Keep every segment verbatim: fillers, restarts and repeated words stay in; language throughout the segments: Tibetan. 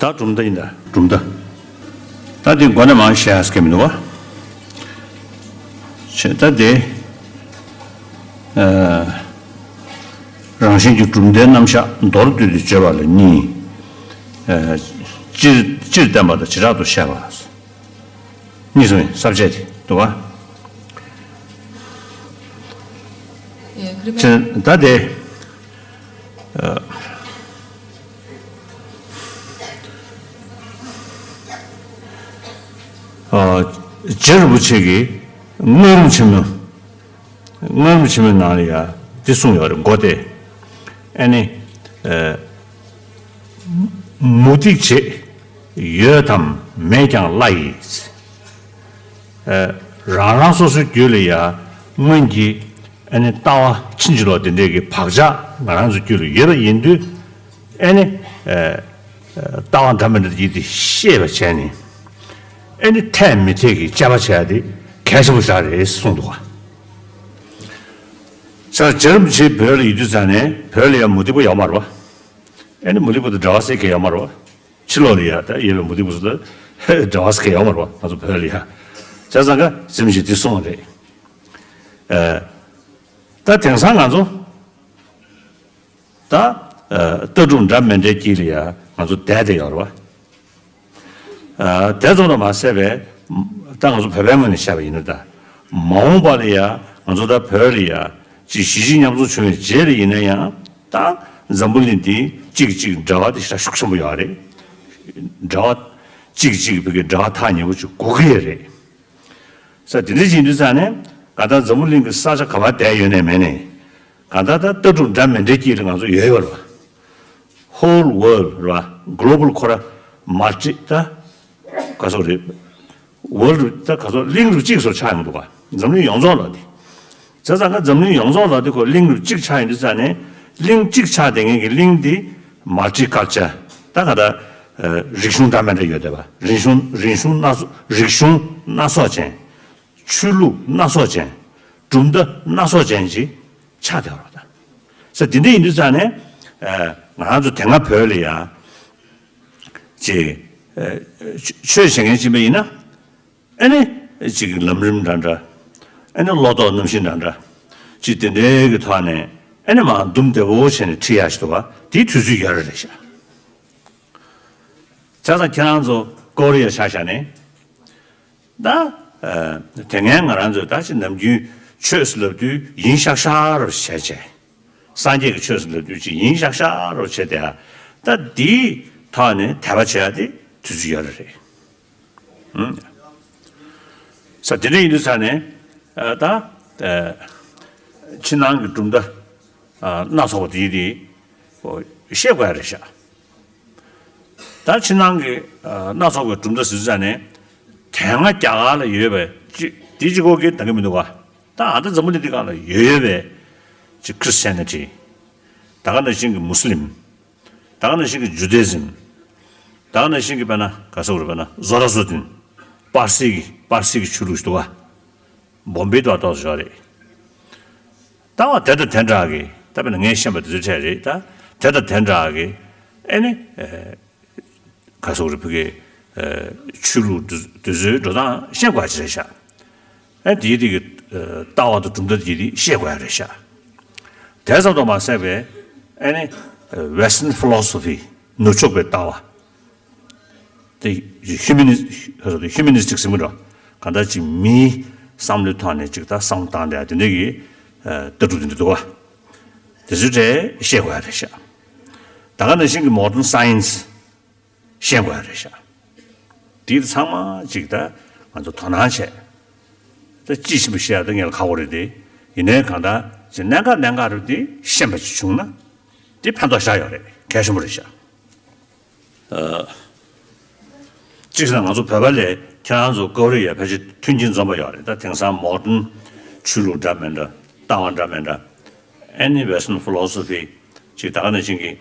ད་གྲུབ་མཐའ་ཡིན་ད། གྲུབ་མཐའ། ད་དེ་མགོ་ནས་མར་བཤད་ཡག་གི་མི་འདུག་བ། བྱས་ད་དེ། ཨ། རང་བཞིན་གྱི་གྲུབ་མཐའི་རྣམ་གཞག་མདོར་བསྡུས་ཏེ་བརྗོད་པ་ལ་གཉིས། ཨ། སྤྱིར་སྤྱིར་བསྟན་པ་དང་བྱེ་བྲག་ཏུ་བཤད་པ། གཉིས་སུ་ཡིན་ས་བཅད་དེ་འདུག་བ། ཨེ། བྱས་ད་དེ། ཨ། ཨ། རྗེ་རིན་པོ་ཆེ་གིས་སྔགས་རིམ་ཆེན་མོ། སྔགས་རིམ་ཆེན་མོའི་ནང་ལ་ཡང་འདི་གསུངས་ཡོད་རེད། མགོ་དེ། ཨ་ནི། ཨ། མུ་སྟེགས་བྱེད་ཡོད་དམ་མེད་ཀྱང་བླ་ཡི། ཨ། རང་རང་སོ་སོའི་རྒྱུད་ལ་ཡང་སྔོན་གྱི་ཨ་ནི་ལྟ་བ་ཕྱིན་ཅི་ལོག་དེ་འདྲས་ཀྱི་བག་ཆགས་ང་རང་ཚོའི་རྒྱུད་ལ་ཡོད་པ་ཡིན་དུས། ཨ་ནི། ཨ། ལྟ་བ་འདྲ་མི་འདྲ་ཡིན་དེ་ཤེས་པ་བྱས་ནས། ཨ་ནི་འཐད་མི་འཐད་ཀྱི་དཔྱད་པ་བྱས་ཏེ་གལ་ཆེན་པོ་ཞིག་རེད་གསུངས་འདུག་བ། ས་རྗེ་རིན་པོ་ཆེ་བོད་ལ་ཡོད་དུས་ཙང་ནས་བོད་ལ་ཡང་མུ་སྟེགས་པ་ཡོད་མ་རེད་བ། ཨ་ནི་མུ་སྟེགས་པ་དང་འབྲེལ་བ་ཟེར་མཁན་ཡོད་མ་རེད་བ། ཕྱི་ལོགས་ལ་ཡ་ད་ཡོད་པའི་མུ་སྟེགས་པ་ཚོ་ད་འབྲེལ་བ་ཟེར་མཁན་ཡོད་མ་རེད་བ། ང་ཚོ་བོད་ལ་ཡ། བྱས་ཙང་ཀ་རྗེ་རིན་པོ་ཆེ་འདི་གསུངས་པ་རེད། ཨ། ད་དེང་སང་ང་ཚོ། ད། ཨ། ལྟ་གྲུབ་འདྲ་མི་འདྲའི་དཀྱིལ་ལ་ཡ་ང་ཚོ་བསྡད་དེ་ཡོད་རེད་བ། ཨ། དེ་ཙམ་དུ་མ་ཟད་པའི། ད་ང་ཚོ་བོད་པའི་ངོས་ནས་བཤད་པ་ཡིན་ན་ད། མ་འོངས་པ་ལ་ཡ་ང་ཚོ་ད་བོད་ལ་ཡ་ཅིག་གཞིས་བྱེས་མཉམ་འཛོམས་བྱུང་བའི་རྗེས་ལ་ཡིན་ན་ཡང་ད་འཛམ་བུ་གླིང་འདི་གཅིག་གཅིག་འབྲེལ་བ་དེ་ཞེ་དྲག་ཤུགས་ཆེན་པོ་ཡོད་རེད། འབྲེལ་བ། གཅིག་གཅིག་བོད་ཀྱི་འབྲེལ་བ་ཐག་ཉེ་པོ་ཅིག་དགོས་ཀྱི་ཡོད་རེད། ས་དེ་འདྲ་ཡིན་དུས་ཙང་ནས་གང་ལྟར་འཛམ་བུ་གླིང་གི་ས་ཆ་ག་པར་བསྡད་ཡོད་ནས་མེད་ནས། གང་ལྟར་ད་ལྟ་གྲུབ་འདྲ་མི་འདྲའི་དཀྱིལ་ལ་ང་ཚོ་ཡོད་ཡོད་རེད་བ། Whole world རེད་བ། Global ཁོ་ར་མལ་ཊི་ད་ག་ཚོད་རེད། World ད་ག་ཚོད་གླིང་རུ་གཅིག་སོགས་ཆགས་ཡོང་འདུག་བ། འཛམ་གླིང་ཡོངས་རྫོགས་ལ་དེ། བྱས་ཙང་ཀ་འཛམ་གླིང་ཡོངས་རྫོགས་ལ་དེ་ཁོ་གླིང་རུ་གཅིག་ཆགས་ཡོང་དུས་ཙང་ནས་གླིང་གཅིག་ཆགས་བསྡད་མཁན་གྱི་གླིང་འདི་མལ་ཊི་ཀལ་ཅར་ད་ག་ད། ཨ། རིག་གཞུང་འདྲ་མི་འདྲ་ཡོད་བསྡད་པ། རིག་གཞུང་རིག་གཞུང་སྣ་ཚོགས་རིག་གཞུང་སྣ་ཚོགས་ཅན། ཆོས་ལུགས་སྣ་ཚོགས་ཅན། གྲུབ་མཐའ་སྣ་ཚོགས་ཅན་ཅིག་ཆགས་བསྡད་པ་རེད་ད། ས་དེ་འདྲ་ཡིན་དུས་ཙང་ནས། ཨ། ང་རང་ཚོ་དེ་སྔ་བོད་ལ་ཡ། ཅིག་ཨ། ཆོས་བྱེད་མཁན་ཅིག་ཡིན་ན། ཨ་ནི་ཅིག་ལམ་རིམ་འདྲ་འདྲ། ཨ་ནི་བློ་ལྡོག་རྣམ་བཞི་འདྲ་འདྲ། ཅིག་དེ་འདྲའི་གི་ཐོག་ནས་ཨ་ནི་མར་འདུམ་བདེ་པོ་བྱས་ནས་ཁྲིད་ཡག་ཞིག་འདུག་བ། དེའི་དུས་ཚོད་ཡོད་རེད་རེད་ཤག་བྱས་ཙང་ཁྱེད་རང་ཚོ་ཀོ་རི་ཡ་ཆ་བཞག་ནས། ད། ཨ། དེ་སྔའི་ང་རང་ཚོས་ད་ཅིག་ནམ་རྒྱུན་ཆོས་ཟེར་ལབ་དུས་ཡིན་ཤག་ཤག་རོ་བྱས་བྱས། སངས་རྒྱས་ཀྱི་ཆོས་ཟེར་ལབ་དུས་ཅིག་ཡིན་ཤག་ཤག་རོ་བྱས་ཏེ། ད་འདིའི་ཐོག་ནས་དད་པ་བྱེད་ཡ་དེ་དུས་ཚོད་ཡོད་རེད་རེད། ཨང་། ས་དེ་འདྲ་ཡིན་དུས་ས་ནས། ཨ། ད། ཨ། ཕྱི་ནང་གི་གྲུབ་མཐའ། ཨ། སྣ་ཚོགས་པ་དེ་དེ་ཤེས་དགོས་ཡ་རེད་ཤག་ད་ཕྱི་ནང་གི། ཨ། སྣ་ཚོགས་པའི་གྲུབ་མཐའ་ཟེར་ཙང་ནས། དེ་སྔ་རྒྱ་གར་ལ་ཡོད་པའི་ཅི་དེ་གཅིག་པོ་གིས་འདང་གི་མི་འདུག་ག་ད་ཨ་ད་འཛམ་བུ་གླིང་འདི་སྒང་ལ་ཡོད་ཡོད་པའི་ཅིག་Christianity། ད་ག་ནང་བཞིན་གྱི་Muslim། ད་ག་ནང་བཞིན་གྱི་Judaism། ད་ག་ནང་བཞིན་གྱི་དཔེར་ན་ག་ཟེར་དགོས་རེད། དཔེར་ན་Zoroastrian། པར་སིག་གི་པར་སིག་གི་ཆོས་ལུགས་ཤིག་འདུག་ག་བོམ་བེ་དུ་ཏོག་ཙམ་ཡོད་རེད། ད་བ་དེ་དང་དེ་འདྲ་གི་ད་དཔེར་ན་ངས་ཤེས་པ་དེ་ཚོའི་གྲས་རེད་ད། དེ་དང་དེ་འདྲ་གི་ཨེ་ནི། ཨེ། ག་ཟེར་དགོས་རེད། བོད་ཀྱི། ཨེ། ཆོས་ལུགས་དེ་དེ་ཚོའི་འགྲོ་སྟངས་ཤེས་དགོས་ཅིག་རེད་ཤག་ཨེ་དེའི་དེ་གི། ཨེ། ལྟ་བ་དང་གྲུབ་མཐའ་དེ་དེ་ཤེས་དགོས་ཡ་རེད་ཤག་དེ་ཙམ་དུ་མ་ཟད་པའི་ཨེ་ནི། ཨེ། Western philosophy ནུབ་ཕྱོགས་པའི་ལྟ་བ། དེ་Humanist Humanistic ཟེར་གྱི་འདུག་གང་ལྟར་ཅིག་མིའི་བསམ་བློའི་ཐོག་ནས་ཅིག་ད་བསམ་བློ་བཏང་བསྡད་དེ་འདྲ་གི། ཨ། ལྟ་གྲུབ་དེ་འདྲ་འདུག་ག་དེ་ཚོའི་གྲས་ཤེས་དགོས་ཡ་རེད་ཤག་ད་ག་ནང་བཞིན་གྱི་Modern Science ཤེས་དགོས་ཡ་རེད་ཤག་དེ་ཚང་མ་ཅིག་ད་ང་ཚོ་དོ་སྣང་བྱས། ད་ཅི་ཞིག་མི་ཤེས་ཡ་ད་ངས་ལ་ཁག་པོ་རེད་དེ། ཡིན་ནའི་གང་ལྟར་ཅིག་གནད་འགག་གནད་འགག་རེད་དེ་ཤེས་པ་ཅིག་བྱུང་ན་དེ་ཕན་ཐོགས་ཤག་ཡོད་རེད། གལ་ཆེན་པོ་རེད་ཤག་ཨ། གཅིག་བྱས་ན་ང་ཚོ་བོད་པ་ལས་ཁྱེད་རང་ཚོ་ཀོ་རི་ཡ་ཕལ་ཆེར་མཐུན་རྐྱེན་འཛོམས་པ་ཡོད་རེད། ད་དེང་སང་Modern ཆོས་ལུགས་འདྲ་མི་འདྲ། ལྟ་བ་འདྲ་མི་འདྲ། Any Western philosophy ཅིག་ད་ག་ནང་བཞིན་གྱི།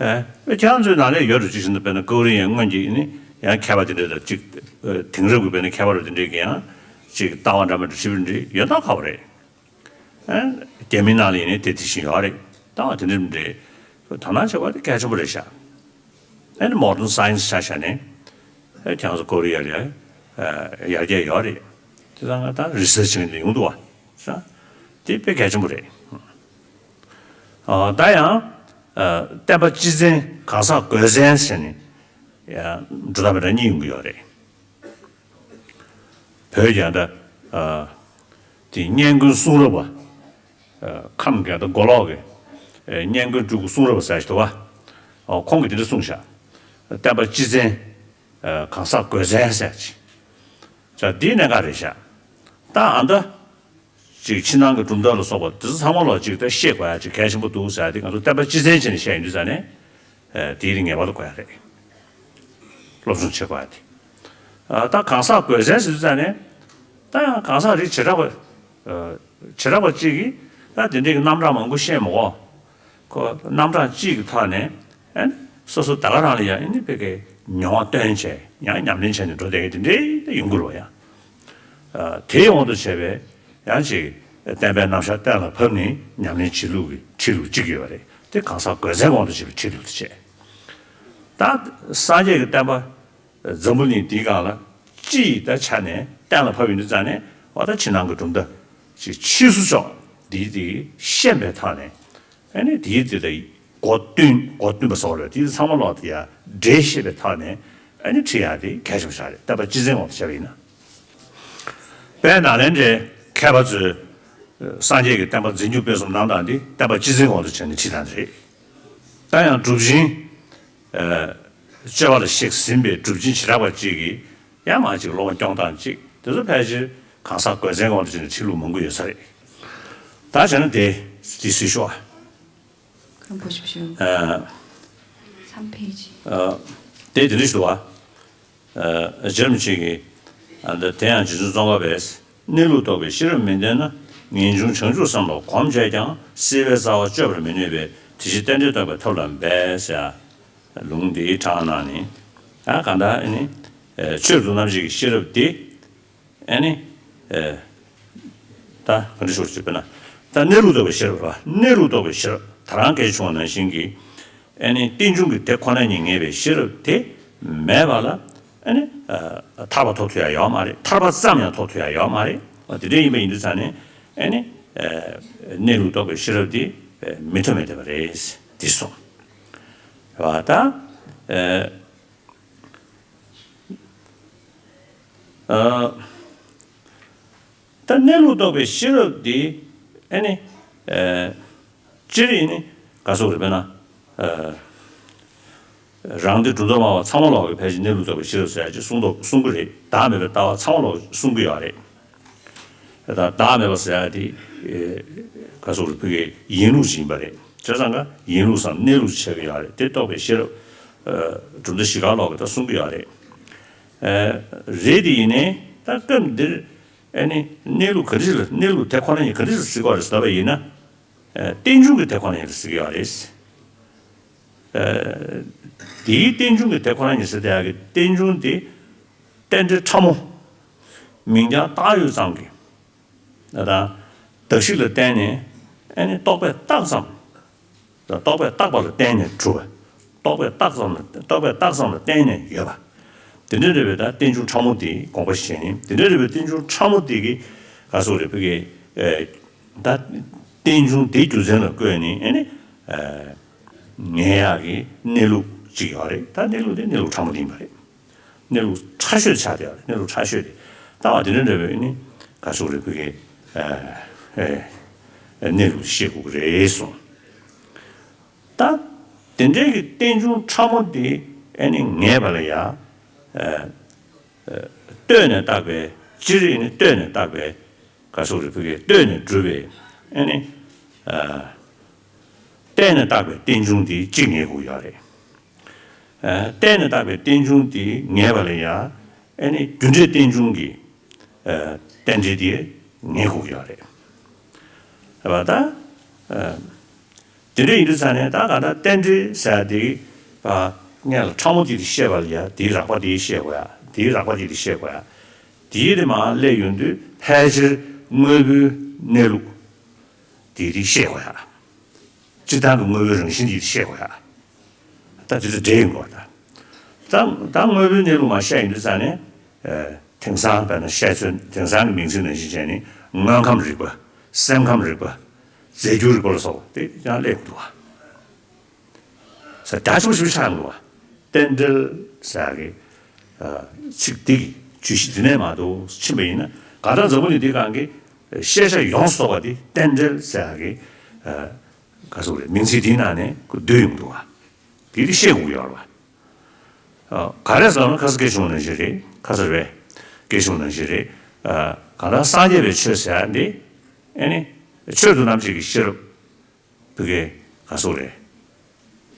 ཨ། ཁྱེད་རང་ཚོའི་ནང་ལ་ཡོད་རེད། གཅིག་བྱས་ན་དཔེར་ན་ཀོ་རི་ཡ་སྔོན་གྱི་ནི་ཡང་མཁས་པ་དེ་འདྲ་དང་གཅིག་ཨ། དེང་རབས་ཀྱི་དཔེར་ན་མཁས་པ་རུ་དེ་འདྲས་ཀྱི་ཡང་ཅིག་ལྟ་བ་འདྲ་མི་འདྲ་ཞིབ་འདྲ་ཡོད་ན་ཁག་པོ་རེད། ཨ། རྒྱ་མིའི་ནང་ལ་ཡིན་ནའི་དེ་དེ་བཞིན་ཡོད་རེད། ལྟ་བ་དེ་འདྲ་མི་འདྲ་དོ་སྣང་བྱེད་པ་དེ་གལ་ཆེན་པོ་རེད་ཤག་ཨ་ནི་མོ་ཌན་སའེན་སི་ཆ་བཞག་ནས་ཨ་ཁྱེད་ཚོ་ཀོ་རི་ཡ་ལ་ཡར་རྒྱས་ཡོད་རེད། དེ་ཚང་ང་ད་རི་སར་ཆི་བྱེད་མཁན་ཡོང་འདུག་བ། དེ་དཔེ་གལ་ཆེན་པོ་རེད། ཨ་ད་ཡང་ཨ་བསྟན་པ་སྤྱི་བཙན་གང་ཟག་སྒོས་བཙན་ཟེར་ནས་ཡང་འགྲོ་སྟངས་མི་འདྲ་གཉིས་ཡོང་གི་ཡོད་རེད། བོད་ཀྱི་ད་ཨ་དེ་སྙན་ཀུན་གསུང་རབ་པ། ཨ་ཁམས་ཀྱི་ད་མགོ་ལོག་གི་ཨ་སྙན་ཀུན་སྤྲུལ་སྐུ་གསུང་རབ་པ་ཟེར་ཞིག་འདུག་བ། ཨོ་ཁོང་གིས་དེ་འདྲ་གསུངས་ཤག་བསྟན་པ་སྤྱི་བཙན་ཨ་གང་ཟག་སྒོས་བཙན་ཟེར་ཅིག་ད་འདི་གནད་འགག་རེད་ཤག་ད་ཨ་ད། ཅིག་ཕྱི་ནང་གི་གྲུབ་མཐའ་ལ་སོགས་པ་དེ་ཚོ་ཚང་མ་ལོག་ཅིག་ད་ཤེས་དགོས་ཡ་ཅིག་གལ་ཆེན་པོ་འདུག་ཟེར་ཡ་དེ་ང་ཚོ་བསྟན་པ་སྤྱི་བཙན་བྱས་ནས་བཤད་ཡོང་དུས་ཙ་ནས་ཨ་དེའི་རིགས་ངེས་པར་དུ་དགོས་ཡ་རེད། སློབ་སྦྱོང་བྱེད་དགོས་ཡ་དེ། ཨ་ད་གང་ཟག་སྒོས་བཙན་ཟེར་དུས་ཙ་ནས་ད་ཡང་གང་ཟག་རིགས་བྱེ་བྲག་པ་ཨ་བྱེ་བྲག་པ་གཅིག་གིས་ད་དེ་འདྲའི་གི་རྣམ་གྲངས་མང་པོ་ཤེས་མ་དགོས། ཁོ་རྣམ་གྲངས་གཅིག་གི་ཐོག་ནས་ཨ་ནི་སོ་སོ་ད་ག་རང་ལ་ཡང་ཨ་ནི་དཔེ་གའི་མྱོང་བ་སྟོན་བྱས་ཡང་ཉམས་ལེན་བྱས་ནས་འགྲོ་བསྡད་མཁན་དེ་འདྲའི་ད་ཡོང་གི་རེད་བ་ཡ། ཨ་དེའི་དབང་དུ་བྱས་པའི་ཡང་ཅིག་བསྟན་པའི་རྣམ་གཞག་གཏན་ལ་ཕབ་ནས་ཉམས་ལེན་བྱེད་ལུགས་ཀྱི་ཁྲིད་ལུགས་གཅིག་ཡོད་པ་རེད། དེ་གང་ཟག་སྒོས་བཙན་དབང་དུ་བྱས་པའི་ཁྲིད་ལུགས་དེ་བྱས། ད་སངས་རྒྱས་ཀྱི་བསྟན་པ་འཛམ་བུ་གླིང་འདིའི་སྒང་ལ་སྤྱི་ཡི་ད་ཆ་ནས་གཏན་ལ་ཕབ་ཡོང་དུས་ཙང་ནས་འོ་ད་ཕྱི་ནང་གི་གྲུབ་མཐའ་ཅིག་ཕྱིས་སུ་ཕྱོགས་འདིའི་དེ་ཤེས་པའི་ཐོག་ནས་ཨ་ནི་དེའི་དེ་ལ་གོ་བསྟུན་གོ་བསྟུན་པ་ཟེར་བ་རེད། དེ་ཚང་མ་ལོག་དེ་ཡ་འགྲེལ་ཤེས་པའི་ཐོག་ནས་ཨ་ནི་ཁྲིད་ཡ་དེ་གལ་ཆེན་པོ་ཆགས་རེད། བསྟན་པ་སྤྱི་བཙན་དབང་དུ་བྱས་པ་ཡིན་ན། དཔལ་ནཱ་ལེནྡྲའི་མཁས་པ་ཚོས་སངས་རྒྱས་ཀྱི་བསྟན་པ་འཛིན་སྐྱོང་སྤེལ་གསུམ་གནང་སྟངས་འདི་བསྟན་པ་སྤྱི་བཙན་དབང་དུ་བྱས་ནས་ཁྲིད་སྟངས་རེད། ད་ཡང་གྲུབ་ཆེན། ཨ་སྤྱོད་པ་ལ་གཤེགས་ཟིན་པའི་གྲུབ་ཆེན་བྱེ་བྲག་པ་གཅིག་གིས་ཡང་མ་གཅིག་སློབ་མ་སྐྱོང་སྟངས་གཅིག་དེ་ཚོ་ཕལ་ཆེར་གང་ཟག་སྒོས་བཙན་དབང་དུ་བྱས་ནས་ཁྲིད་ལུགས་མང་པོ་ཡོད་ས་རེད། ད་བྱས་ན་དེ་དེ་སྲིད་ཤོག་ཁམས་བོད་ཞིབ་ཞུ། ཨ་མཚམས་ཕལ་ཆེ། ཨ་དེ་དེ་འདྲ་ཞིག་འདུག་བ། ཨ་རྗེ་རིན་པོ་ཆེ་གིས་ཨ་ད་དེ་ཡང་རྗེ་བཙུན་ཙོང་ཁ་པས་གནས་ལུགས་རྟོགས་པའི་ཤེས་རབ་མི་ལྡན་ན། ངེས་འབྱུང་བྱང་ཆུབ་བསམ་ལ་གོམས་བྱས་ཀྱང་། སྲིད་པའི་རྩ་བ་གཅོད་པར་མི་ནུས་པས། དེ་ཕྱིར་རྟེན་འབྲེལ་རྟོགས་པའི་ཐབས་ལ་འབད། ཟེར་ཡ་ལུང་འདིའི་དྲངས་གནང་ནས་ཨ་གང་ལྟར་ཨ་ནི་ཨ་ཆོས་རྡུལ་རྣམ་འབྱེད་ཀྱི་ཤེས་རབ་འདི་ཨ་ནི་ཨ་ད་ག་འདྲ་ཞུ་ཞུས་པས་ན། ད་གནས་ལུགས་རྟོགས་པའི་ཤེས་རབ་རེད་བ། གནས་ལུགས་རྟོགས་པའི་ཤེས་རབ་ད་རང་སྐད་ཆ་བྱུང་བ་ནང་བཞིན་གྱི་ཨ་ནི་རྟེན་འབྱུང་གི་དེ་ཁོ་ན་ཉིད་ངེས་པའི་ཤེས་རབ་དེ་མེད་པ་ལ་ཨ་ནི་ཨ་ཐར་པ་ཐོབ་ཐུབ་ཡ་ཡོད་མ་རེད། ཐར་པ་ཙམ་ཡང་ཐོབ་ཐུབ་ཡ་ཡོད་མ་རེད། འོ་དེ་འདྲ་ཡིན་པ་ཡིན་དུས་ཙང་ནས་ཨ་ནི་ཨ་གནས་ལུགས་རྟོགས་པའི་ཤེས་རབ་དེ་ཨ་མི་ཐོབ་མི་ཐོབ་པ་རེད། དེ་གསུངས་རེད་བ། ད་ཨ་ཨ། ད་གནས་ལུགས་རྟོགས་པའི་ཤེས་རབ་འདི་ཨ་ནི་ཨ་སྤྱིར་ཡིན་ནི་ག་སོགས་རེད་པས་ན། ཨ་རང་སྡེ་གྲུབ་མཐའ་སྨྲ་བ་ཚང་མ་ལོག་གི་ཕལ་ཆེར་གནས་ལུགས་རྟོགས་པའི་ཤེས་རབ་ཟེར་ཡ་ཅིག་གསུང་དོ་གསུང་གི་རེད། བདག་མེད་པའི་ལྟ་བ་ཚང་མ་ལོག་གསུང་གི་ཡོད་རེད། ད་བདག་མེད་པ་ཟེར་ཡ་དེ་ཨ་ག་སོགས་རེད། བོད་ཀྱི་ཡིན་ལུགས་ཤིག་ཡིན་པ་རེད། བྱས་ཙང་ཀ་ཡིན་ལུགས་སམ་གནས་ལུགས་ཆགས་ཀྱི་ཡོད་རེད། དེ་རྟོགས་པའི་ཤེས་རབ་ཨ་གྲུབ་མཐའ་བཞི་ཀ་ལོག་གི་ད་གསུང་གི་ཡོད་རེད། ཨ་རེད་དེ་ཡིན་ནའི་ད་སྐབས་འདིར་ཨ་ནི་གནས་ལུགས་ག་འདྲ་ཞིག་ལ་གནས་ལུགས་དེ་ཁོ་ན་ཉིད་ག་འདྲ་ཞིག་ལ་གཟིགས་དགོས་རེད་ཟེར་བ་ཡིན་ན། ཨ་རྟེན་འབྱུང་གི་དེ་ཁོ་ན་ཉིད་ལ་གཟིགས་ཀྱི་ཡོད་རེད། ཨ་དེའི་རྟེན་འབྱུང་གི་དེ་ཁོ་ན་ཉིད་ཟེར་དེ་ཡག་གི་རྟེན་འབྱུང་དེ་རྟེན་འབྲེལ་ཕྲ་མོ། མིང་རྐྱང་བཏགས་ཡོད་ཙམ་གྱི་ད་ལྟ་གདགས་གཞི་ལ་བརྟེན་ནས་ཨ་ནི་རྟོག་པས་བཏགས་ཙམ། རྟོག་པས་བཏགས་པ་ལ་བརྟེན་ནས་གྲུབ་པ། རྟོག་པས་བཏགས་ཙམ་ལ་རྟོག་པས་བཏགས་ཙམ་ལ་བརྟེན་ནས་ཡོད་པ། དེ་འདྲ་རེད་པས། ད་རྟེན་འབྱུང་ཕྲ་མོ་དེའི་དགོངས་པ་བཞེས་ནས་དེ་འདྲ་རེད་པས། རྟེན་འབྱུང་ཕྲ་མོ་དེ་གི་ག་སོགས་རེད་བོད་ཀྱི་ཨེ་ད་རྟེན་འབྱུང་དེའི་རྒྱུ་མཚན་ལ་བཀོད་ནས་ཨ་ནི་ཨེ་ངེས་ཡག་གི་གནས་ལུགས་ཅིག་ཡོད་རེད། ད་གནས་ལུགས་དེ་གནས་ལུགས་ཕྲ་མོ་དེ་ཡིན་པ་རེད། གནས་ལུགས་ཕྲ་ཤོས་ཆགས་བསྡད་ཡོད་རེད། གནས་ལུགས་ཕྲ་ཤོས་དེ་ལྟ་བ་དེ་འདྲ་འདྲ་བའི་ནི་ག་སོགས་རེད་བོད་ཀྱི་ཨ་ཨེ་གནས་ལུགས་དེ་ཤེས་དགོས་ཀྱི་རེད་གསུངས། ད་དེ་འདྲའི་གི་རྟེན་འབྱུང་ཕྲ་མོ་དེ་ཨ་ནི་ངེས་པ་ལ་ཡ་ཨ་ཨ་ལྟོས་ནས་བཏགས་པའི་སྤྱིར་ཨ་ནི་ལྟོས་ནས་བཏགས་པའི་ག་སོགས་རེད་བོད་ཀྱི་ལྟོས་ནས་གྲུབ་པའི་ཨ་ནི་ཨ་བརྟེན་ནས་བཏགས་པའི་རྟེན་འབྱུང་དེ་གཅིག་ངེས་དགོས་ཡོད་རེད། ཨ་བརྟེན་ནས་བཏགས་པའི་རྟེན་འབྱུང་དེ་ངེས་པ་ལ་ཡ་ཨ་ནི་རྒྱུ་འབྲས་རྟེན་འབྱུང་གི་ཨ་རྟེན་འབྲེལ་དེ་ངེས་དགོས་ཀྱི་ཡོད་རེད། རེད་པ། ད་ཨ་དེ་འདྲ་ཡིན་དུས་ཙང་ནས་ད་ག་ད་རྟེན་འབྲེལ་ཟེར་ཡ་དེ་ཨ་སྔོན་ལ་ཕྲ་མོ་དེ་དེ་ཤེས་པ་ལ་ཡ་དེའི་རགས་པ་དེ་ཤེས་དགོས་ཡ། དེའི་རགས་པ་དེ་དེ་ཤེས་དགོས་ཡ། དེའི་དེ་མར་སླེབས་ཡོང་དུས་ཕལ་ཆེར་དངོས་པོའི་གནས་ལུགས་དེ་དེ་ཤེས་དགོས་ཡ། སྤྱིར་བཏང་གི་དངོས་པོའི་རང་བཞིན་དེ་དེ་ཤེས་དགོས་ཡ། ད་དེ་ཚོ་འདྲེས་ཡོང་གི་རེད་ད། ད་ད་དངོས་པོའི་གནས་ལུགས་མར་བཤད་ཡོང་དུས་ཙང་ནས། ཨ། དེང་སང་དཔེར་ན་བཤད་ཚུལ་དེང་སང་གི་མིང་ཚིག་ནང་བཞིན་བྱས་ནས་དངོས་ཁམས་རིག་པ། སེམས་ཁམས་རིག་པ། རྫས་འགྱུར་རིག་པ་ལ་སོགས་པ་དེ་ཡང་སླེབས་འདུག་བ། ས་རྒྱ་ཆེན་པོ་ཞིག་ཆགས་འདུག་བ། རྟེན་འབྲེལ་ཟེར་གི། ཨ། ཚིག་འདི་གི་བརྗོད་གཞི་འདི་ནས་མར་འདུག་ཕྱིན་པ་ཡིན་ན། གང་ལྟར་འཛམ་བུ་གླིང་འདིའི་སྒང་གི་ཤེས་བྱ་ཡོངས་སུ་རྫོགས་པ་འདི་རྟེན་འབྲེལ་ཟེར་གི། ཨ། ག་ཟེར་དགོས་རེད། མིང་ཚིག་འདིའི་ནང་ནས་ཁོ་བསྡུས་ཡོང་འདུག་བ། དེ་འདི་ཤེས་དགོས་ཀྱི་ཡོད་རེད་བ། ཨ། ག་རེ་ཟེར་ན་ཁ་སང་སྐད་ཆུང་ནང་བཞིན་རེད། ཁ་སང་རེད། སྐད་ཆུང་ནང་བཞིན་རེད། ཨ། གང་ལྟར་སངས་རྒྱས་པའི་ཆོས་ཟེར་ཡ་འདི། ཨ་ནི་ཆོས་དང་རྣམ་འབྱེད་ཀྱི་ཤེས་རབ། བོད་སྐད་ག་ཟེར་རེད།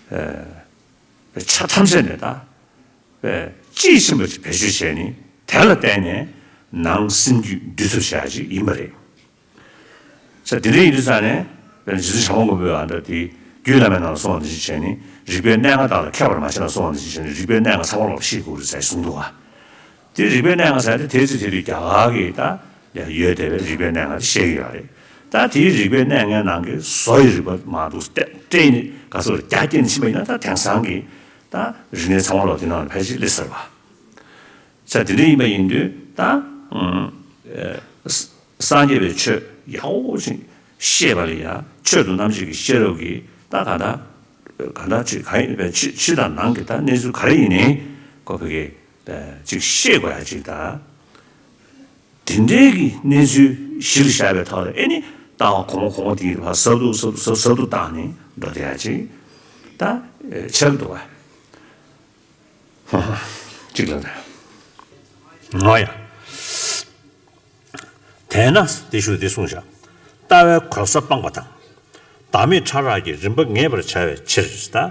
ཨ། ཆ་ཐམས་ཅད་ནས་ད་དཔེ་དཔྱིས་ཕྱིན་པ་ཅིག་བེད་སྤྱོད་བྱས་ནས། དེ་ལ་བརྟེན་ནས་ནང་སེམས་རྒྱུད་འདུལ་ཐབས་བྱ་ཡ་ཅིག་ཡིན་པ་རེད། ས་དེ་འདྲ་ཡིན་དུས་ཙང་ནས། དཔེར་ན་རྗེ་བཙུན་བྱམས་པ་མགོན་པོས་ཨ་འདྲ་དེ་རྒྱུད་བླ་མའི་ནང་ལ་གསུངས་པ་ནང་བཞིན་བྱས་ནས། རིག་པའི་གནས་ལྔ་དག་ལ་མཁས་པར་མ་བྱས་ན་གསུངས་པ་ནང་བཞིན་བྱས་ནས། རིག་པའི་གནས་ལྔ་ཚང་མ་ལོག་ཤེས་དགོས་རེད་ཟེར་གསུངས་འདུག་བ། དེ་རིག་པའི་གནས་ལྔ་ཟེར་དེ་དེའི་ཚེ་དེ་དུས་རྒྱ་གར་གྱི་ད་ཡ་ཡོད་བསྡད་པའི་རིག་པའི་གནས་ལྔ་དེ་བཤད་ཀྱི་ཡོད་རེད། ད་དེའི་རིག་པའི་གནས་ལྔའི་ནང་གི་བཟོ་ཡི་རིག་པ་མར་འདུག་སྤྲད་ནས། ག་ཟེར་རྒྱ་བསྐྱེད་ནས་ཕྱིན་པ་ཡིན་ན། ད་དེང་སང་གི་ད་རིག་གནས་ཚང་མ་ལོག་དེ་ནང་ལ་ཕལ་ཆེར་སླེབས་ཚར་བ། ས་དེ་འདྲ་ཡིན་པ་ཡིན་དུས་ད། ཨ། ས་སངས་རྒྱས་པའི་ཆོས་ཡག་པོ་ཅིག་ཤེས་པ་ལ་ཡ། ཆོས་དང་རྣམ་འབྱེད་ཀྱི་ཤེས་རབ་ཀྱིས་ད་ག་ད་ག་ད་ཅིག་ག་ཡིན་པའི་ཕྱི་ཕྱི་དང་ནང་གི་ད་གནས་ཚུལ་ག་རེ་ཡིན་ནའི་ཁོ་བོད་སྐད་ཅིག་ཤེས་དགོས་ཡ་ཅིག་ད། དེ་འདྲའི་གི་གནས་ཚུལ་གཞིར་བཞག་པའི་ཐོག་ལ། ཨེ་ནི་ལྟ་བ་གོང་མ་གོང་མ་དེ་ཕར་ཟབ་ཏུ་ཟབ་ཏུ་ཟབ་ཟབ་ཏུ་བཏང་ནས་འགྲོ་བསྡད་ཡ་ཅིག་ད་ཆགས་འདུག་བ། ཧ་ཧ། གཅིག་ལ་རེད། ང་ཡ། དེས་ན་དེ་ཞུ་དེ་གསུངས་བཞག་ལྟ་བའི་གོལ་ས་སྤངས་པ་དང་། བདག་མེད་ཕྲ་རགས་ཀྱི་རིམ་པ་ངེས་པར་བྱ་བའི་ཕྱིར། ད་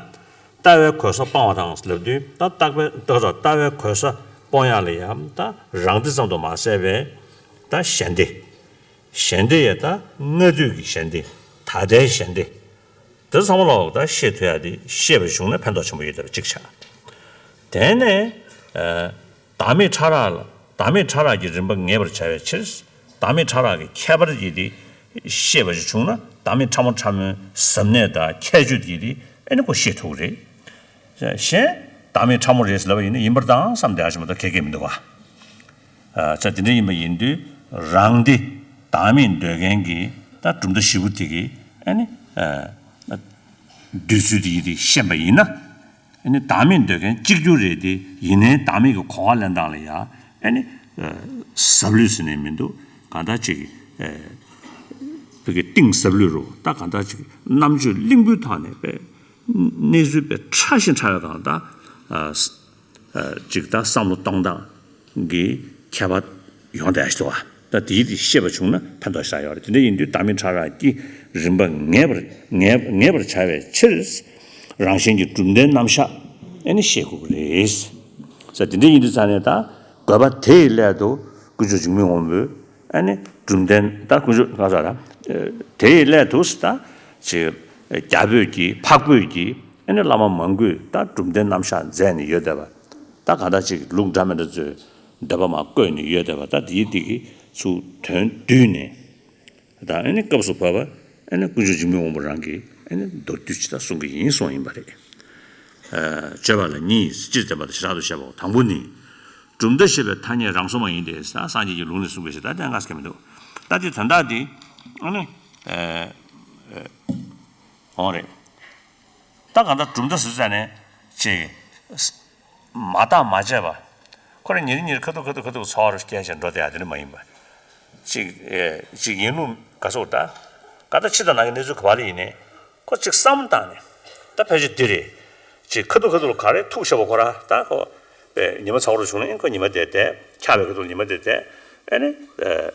ལྟ་བའི་གོལ་ས་སྤངས་པ་དང་ལབ་དུས། ད་ལྟ་བའི་ལྟ་ལྟ་ལྟ་བའི་གོལ་ས་སྤོང་ཡག་ལ་ཡང་ད་རང་སྡེ་ཙམ་དུ་མ་ཟད་པའི་ད་གཞན་སྡེ། གཞན་སྡེ་ཡ་ད་སྔ་དུས་ཀྱི་གཞན་སྡེ། ད་ལྟའི་གཞན་སྡེ། དེ་ཚང་མ་ལོག་ད་ཤེས་ཐུབ་ཡ་དེ་ཤེས་པ་བྱུང་ན་ཕན་ཐོགས་ཆེན་པོ་ཡོད་བསྡད་པ་གཅིག་ཆགས། དེ་ནས། ཨ། བདག་མེད་ཕྲ་རགས་ལ། བདག་མེད་ཕྲ་རགས་ཀྱི་རིམ་པ་ངེས་པར་བྱ་བའི་ཕྱིར། བདག་མེད་ཕྲ་རགས་ཀྱི་ཁྱད་པར་གྱི་དེ་ཤེས་པ་ཞིག་བྱུང་ན། བདག་མེད་ཕྲ་མོ་ཕྲ་མོའི་ཟབ་གནད་དང་ཁྱད་ཆོས་ཀྱི་དེ་ཨེ་ནི་ཁོ་ཤེས་ཐུབ་ཀྱི་རེད། གཞན་བདག་མེད་ཕྲ་མོ་རེད་ཟེར་ལབ་པ་ཡིན་ན་ཡིན་པར་གདའ་བསམ་བསྡད་ཡ་ཞིག་མ་གཏོགས་ག་གེ་མི་འདུག་ག་ཨ། ཆ་དེ་འདྲ་ཡིན་པ་ཡིན་དུས་རང་སྡེ་བདག་མེད་འདོད་མཁན་གྱི་ད་གྲུབ་མཐའ་བཞི་པོ་དེ་གི་ཨ་ནི། ཨ། བསྡུས་ཚུལ་དེ་ཡི་དེ་ཤེས་པ་ཡིན་ན། ཨ་ནི་བདག་མེད་འདོད་མཁན་གཅིག་གྱུར་རེད་དེ། ཡིན་ནའི་བདག་མེད་ཀྱི་གོ་བ་ལེན་སྟངས་ལ་ཡ། ཨ་ནི། ཨ། ཟབ་ལྷོད་ཟེར་ནས་མི་འདུག་གང་ལྟར་ཅིག་ཨ། བོད་ཀྱི་གཏིང་ཟབ་ལྷོད་རུ། ད་གང་ལྟར་ཅིག་རྣམ་དཔྱོད་གླིང་བུའི་ཐོག་ནས་དཔེ་གནས་ཚུལ་དཔེ་ཕྲ་ཞིང་ཕྲ་བའི་སྒང་ད། ཨ། ཅིག་ད་བསམ་བློ་གཏོང་སྟངས་ཀྱི་ཁྱད་པར་ཡོང་བསྡད་ཡ་ཞིག་འདུག་བ། ད་དེའི་དེ་ཤེས་པ་བྱུང་ན་ཕན་ཐོགས་ཤ་ཡོད་རེད། དེ་འདྲ་ཡིན་དུས་བདག་མེད་ཕྲ་རགས་ཀྱི་རིམ་པ་ངེས་པར་ངེས་ངེས་པར་བྱ་བའི་ཕྱིར། རང་གཞན་གྱི་གྲུབ་མཐའི་རྣམ་གཞག་ཨེ་ནི་ཤེས་དགོས་ཀྱི་རེད། ས་དེ་འདྲ་ཡིན་དུས་ཙང་ནས་ད་དགོས་པ་དེ་ཡི་སླད་དུ་དཀོན་མཆོག་འཇིགས་མེད་དབང་པོས། ཨ་ནི་གྲུབ་མཐའི་ད་དཀོན་མཆོག་ག་ས་ར། དེ་ཡི་སླད་དུ་ད་ཅིག་རྒྱ་བོད་ཀྱི་འཕགས་བོད་ཀྱི་ཨ་ནི་བླ་མ་མང་པོས་ད་གྲུབ་མཐའི་རྣམ་གཞག་མཛད་ནས་ཡོད་བསྡད་པ། ད་ག་ད་ཅིག་ལུགས་འདྲ་མི་འདྲ་ཚོས་འདོད་པ་མ་བཀོད་ནས་ཡོད་བསྡད་པ། ད་དེའི་དེ་གི་ཚུར་དོན་བསྡུས་ནས། ད་ཨ་ནི་སྐབས་སུ་བབ་པ་ཨ་ནི་དཀོན་མཆོག་འཇིགས་མེད་དབང་པོ་རང་གིས་ཨ་ནི་མདོར་བསྡུས་ཅིག་ད་གསུང་གི་ཡིན་གསུངས་ཡིན་པ་རེད། ཨ། བརྗོད་པ་ལ་གཉིས། སྤྱིར་བསྟན་པ་དང་བྱེ་བྲག་ཏུ་བཤད་པའོ། དང་པོ་ནི། གྲུབ་མཐའ་ཞེས་པའི་ཐ་སྙད་རང་བཟོ་མ་ཡིན་ཏེ། ད་སངས་རྒྱས་ཀྱི་ལུང་ནས་གསུངས་པའི་ཕྱིར། ད་དེ་འགའ་ཟེར་གྱི་མི་འདུག་ད་དེ་དོན་དག་དེ་ཨ་ནི། ཨེ། ཨེ། འོང་རེད། ད་གང་ལྟར་གྲུབ་མཐའ་ཟེར་ཙང་ནས་ཅིག་མ་བརྟགས་མ་དཔྱད་པ། ཁོ་རང་ཉིན་རེ་ཉིན་རེ་ཁ་ཐུག་ཁ་ཐུག་ཁ་ཐུག་ཚོར་བ་སྐྱེ་བཞིན་འགྲོ་བསྡད་ཡ་དེ་འདྲ་མ་ཡིན་པ། ཅིག་ཨེ། ཅིག་ཡིན་ལུགས་ག་ཚོད་ད། ག་ད་ཕྱི་དང་ནང་གི་གནས་ཚུལ་ག་པར་ལ་ཡིན་ནའི། ཁོ་ཅིག་བསམ་བཏང་ནས། ད་ཕལ་ཆེར་འདི་རེད། ཅིག་ཁ་ཐུག་ཁ་ཐུག་ལ་ག་རེ་ཐུག་ཤོར་བ་ཁོ་ར། ད་ཁོ་པས་ཉི་མ་ཚ་བོ་རུ་བྱུང་ན་ཁོ་ཉི་མ་དེ་བསྡད། འཁྱག་པའི་ཁ་ཐུག་ལ་ཉི་མ་དེ་བསྡད། ཨེ་ནི། ཨེ།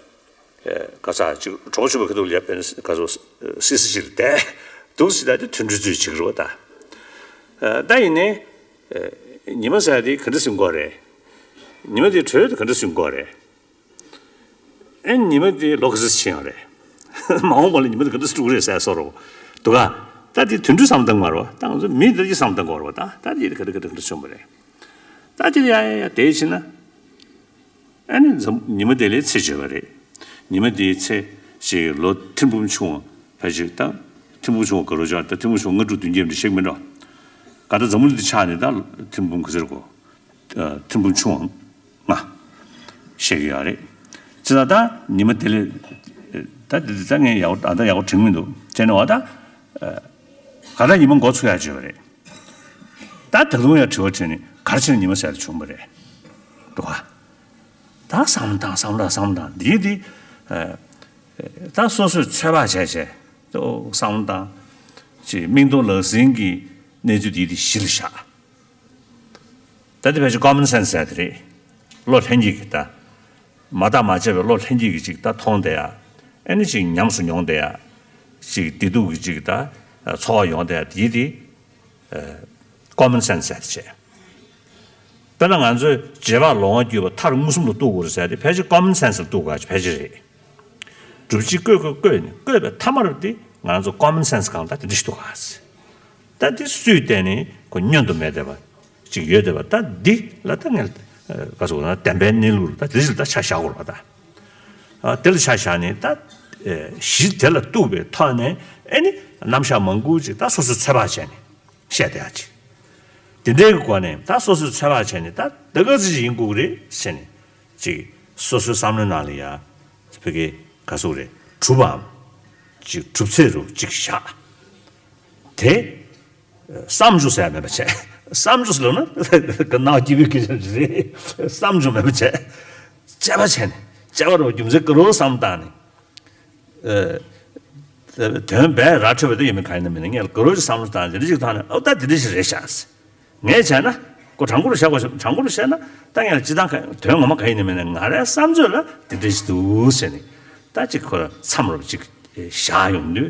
ཨེ། ག་ས་ཅིག་གྲོགས་ཆུང་བའི་ཁ་ཐུག་ལ་ཡ་པས་ག་ཚོད་སི་སི་ཅིག་ལ་བསྡད། འདུག་སེ་ད་དེ་དུད་འགྲོའི་ཚུལ་ཅིག་རེད་བ་ད། ཨེ། ད་ཡིན་ནའི། ཨེ། ཉི་མ་ཟེར་ཡ་དེ་ག་འདྲ་ཟིན་དགོས་རེད། ཉི་མ་དེ་དྲོད་དེ་ག་འདྲ་ཟིན་དགོས་རེད། ཨེ། ཉི་མ་དེ་ལོ་ག་ཚོད་ཕྱིན་ཡོད་རེད། མ་འོངས་པ་ལ་ཉི་མ་དེ་ག་འདྲ་འགྲོ་གི་རེད་ཟེར་བཟོ་འདྲ་འདུག་ག་ད་དེ་དུད་འགྲོའི་བསམ་སྟངས་མ་རེད་བ། ད་ང་ཚོ་མི་འདི་འདྲ་ཅིག་བསམ་སྟངས་དགོས་རེད་བ། ད་ད་དེ་ག་འདྲ་ག་འདྲ་ག་འདྲ་བྱུང་བ་རེད། ད་དེ་ཡ་ཡ་ཡ་དེ་ཕྱིན་ན། ཨ་ནི་འཛམ་ཉི་མ་དེ་ལ་ཚེ་བརྗོད་པ་རེད། ཉི་མ་དེའི་ཚེ་ཞེས་ལོ་ཐེར་འབུམ་ཆུང་བ་ཕལ་ཆེར་ད། ཐེར་འབུམ་ཆུང་བ་ག་རེ་ཆགས། ད་ཐེར་འབུམ་ཆུང་བ་ལྔ་དྲུག་བདུན་བརྒྱད་འདྲ་ཤེས་ཀྱི་མེད་འགྲོ། ག་ད་འཛམ་བུ་གླིང་འདི་ཆགས་ནས་ད་ཐེར་འབུམ་ག་ཚོད་རེད་གོ། ཐུན་འབུམ་ཆུང་བ་ལྔ་བཤད་ཀྱི་ཡོད་རེད། ཅེས་ད་ཉི་མ་དེ་ལས་ད་འདི་ད་ངས་ཡག་པོ་ད་ཡག་པོ་དྲན་གྱི་མི་འདུག་བྱས་ནས་བ་ད་ག་ད་ཉི་མ་འགོ་ཚུགས་ཡག་བརྗོད་པ་རེད། ད་ད་དུང་ཡང་དྲི་བ་དྲིས་ནས་ག་རེ་བྱས་ནས་ཉི་མ་ཟེར་དུ་བྱུང་བ་རེད་འདུག་ག་ད་བསམ་བློ་བཏང་བསམ་བློ་བསམ་བློ་བཏང་འདིའི་འདི་ད་སོ་སོས་ཚོད་དཔག་བྱས་བྱས་ད་བསམ་བློ་བཏང་ཅིག་མིག་མཐོང་ལག་ཟིན་གྱི་གནས་ཚུལ་འདིའི་འདི་གཞི་ལ་བཞག་ད་དེ་ཕལ་ཆེར་common sense་ཟེར་དེ་རེད། བློ་ལྷན་སྐྱེས་ཀྱི་ད། མ་བརྟགས་མ་དཔྱད་པའི་བློ་ལྷན་སྐྱེས་ཀྱི་ཅིག་ད་མཐོང་བསྡད་ཡ། ཨེ་ནི་ཅིག་ཉམས་སུ་མྱོང་བསྡད་ཡ། ཅིག་བདེ་སྡུག་གི་ཅིག་ད་ཚོར་བ་ཡོང་བསྡད་ཡ་དེ་དེ་common sense་ཟེར་དེ་བྱས། དཔེར་ན་ང་ཚོས་རྗེས་དཔག་ལོང་བ་བརྒྱུད་པ་མཐར་མངོན་སུམ་དུ་རྟོགས་དགོས་རེད་ཟེར་དེ་ཕལ་ཆེར་common sense་ལ་རྟོགས་དགོས་ཡ་ཕལ་ཆེར་རེད། སྒྲུབ་བྱེད་བཀོད་བཀོད་བཀོད་ནས་བཀོད་པའི་ཐ་མ་རུ་དེ་ང་ཚོ་common sense་གང་ལྟར་དེ་འདྲ་ཞིག་འདུག་ག་ད་དེ་སུས་བལྟས་ནས་ཁོ་བསྙོན་དུ་མེད་བསྡད་པ་ཅིག་ཡོད་བསྡད་པ་ད་འདི་ལ་ད་ངས་ག་ཚོད་ན་བདེན་པའི་གནས་ལུགས་ལ་ད་དེ་ཞིག་ད་ཆ་བཞག་དགོས་རེད་པ་ད། དེ་ལ་ཆ་བཞག་ནས་ད་གཞི་དེ་ལ་གཏུགས་པའི་ཐོག་ནས་ཨེ་ནི་རྣམ་གཞག་མང་པོ་ཅིག་ད་སོ་སོས་ཚོད་དཔག་བྱས་ནས་བཤད་བསྡད་ཡ་ཅིག་དེ་འདྲའི་གི་སྒོ་ནས་ད་སོ་སོས་ཚོད་དཔག་བྱས་ནས་ད་འདི་ག་ཚོད་ཅིག་ཡིན་དགོས་ཀྱི་རེད་ཟེར་ནས་ཅིག་སོ་སོའི་བསམ་བློའི་ནང་ལ་ཡ་བོད་སྐད་ག་ཚོད་རེད་གྲུབ་པའམ་ཅིག་གྲུབ་ཚད་རུ་ཅིག་བཞག་དེ། བསམ་བྱུང་ཟེར་ཡ་མེད་པ་བྱས། བསམ་བྱུང་ཟེར་ལབ་ན་ག་ནག་སྐྱིད་པའི་སྐད་ཆ་རེད། བསམ་བྱུང་མེད་པ་བྱས། དཔྱད་པ་བྱས་ནས་དཔྱད་པ་རུ་རྒྱུ་མཚན་ག་རུ་བསམ་བཏང་ནས། དོན་བས་ར་འཕྲོད་པ་དེ་ཡོད་མེད་གང་ཡིན་ན་མིན་ན་ངས་ག་རུ་ཅིག་བསམ་བློ་བཏང་དེ་འདྲ་ཅིག་བཏང་ནས་ཨོ་ད་དེ་འདྲ་ཞིག་རེད་ཤག་ངས་བྱས་ན་ཁོ་དྲང་པོ་རུ་བཤད་དགོས་ཤག་དྲང་པོ་རུ་བཤད་ན་ད་ངས་སྤྱི་བཏང་ག་དོན་ངོ་མ་གང་ཡིན་ན་མིན་ན་ང་རའི་བསམ་ཚོད་ལ་དེ་འདྲ་ཞིག་འདུག་ཟེར་ནས་ད་ཅིག་ཁོ་ལ་མཚམས་རུ་ཅིག་བཞག་ཡོང་དུས།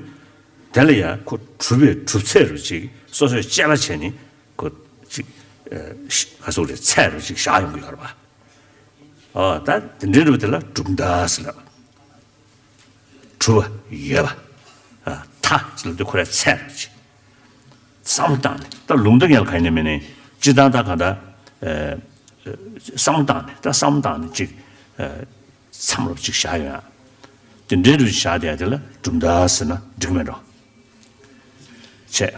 དེ་ལ་ཡང་ཁོ་གྲུབ་པའི་གྲུབ་ཚད་རུ་ཅིག་སོ་སོས་དཔྱད་པ་བྱས་ནས་ཁོ་ཅིག་ག་ཟེར་རེད་ཚད་རུ་ཅིག་བཞག་ཡོང་གི་ཡོད་རེད་པ། ཨོ་ད་དེ་འདྲའི་རུ་དེ་ལ་གྲུབ་མཐའ་ཟེར་ལ། གྲུབ་པ་ཡོད་པ། མཐའ་ཟེར་ལ་དེ་ཁོ་རའི་ཚད་རུ་ཅིག་བསམ་བཏང་ནས་ད་ལུང་བསྟན་ཡང་ག་ཡིན་ནས་མིན་ནས་སྤྱི་བཏང་ད་ག་ད་བསམ་བཏང་ནས་ད་བསམ་བཏང་ནས་ཅིག་མཚམས་རུ་ཅིག་བཞག་ཡོད་ཨ། དེ་འདྲའི་རུ་བཞག་བསྡད་དེ་ལ་གྲུབ་མཐའ་ཟེར་ན་འགྲིག་མེད་འགྲོ། བྱས།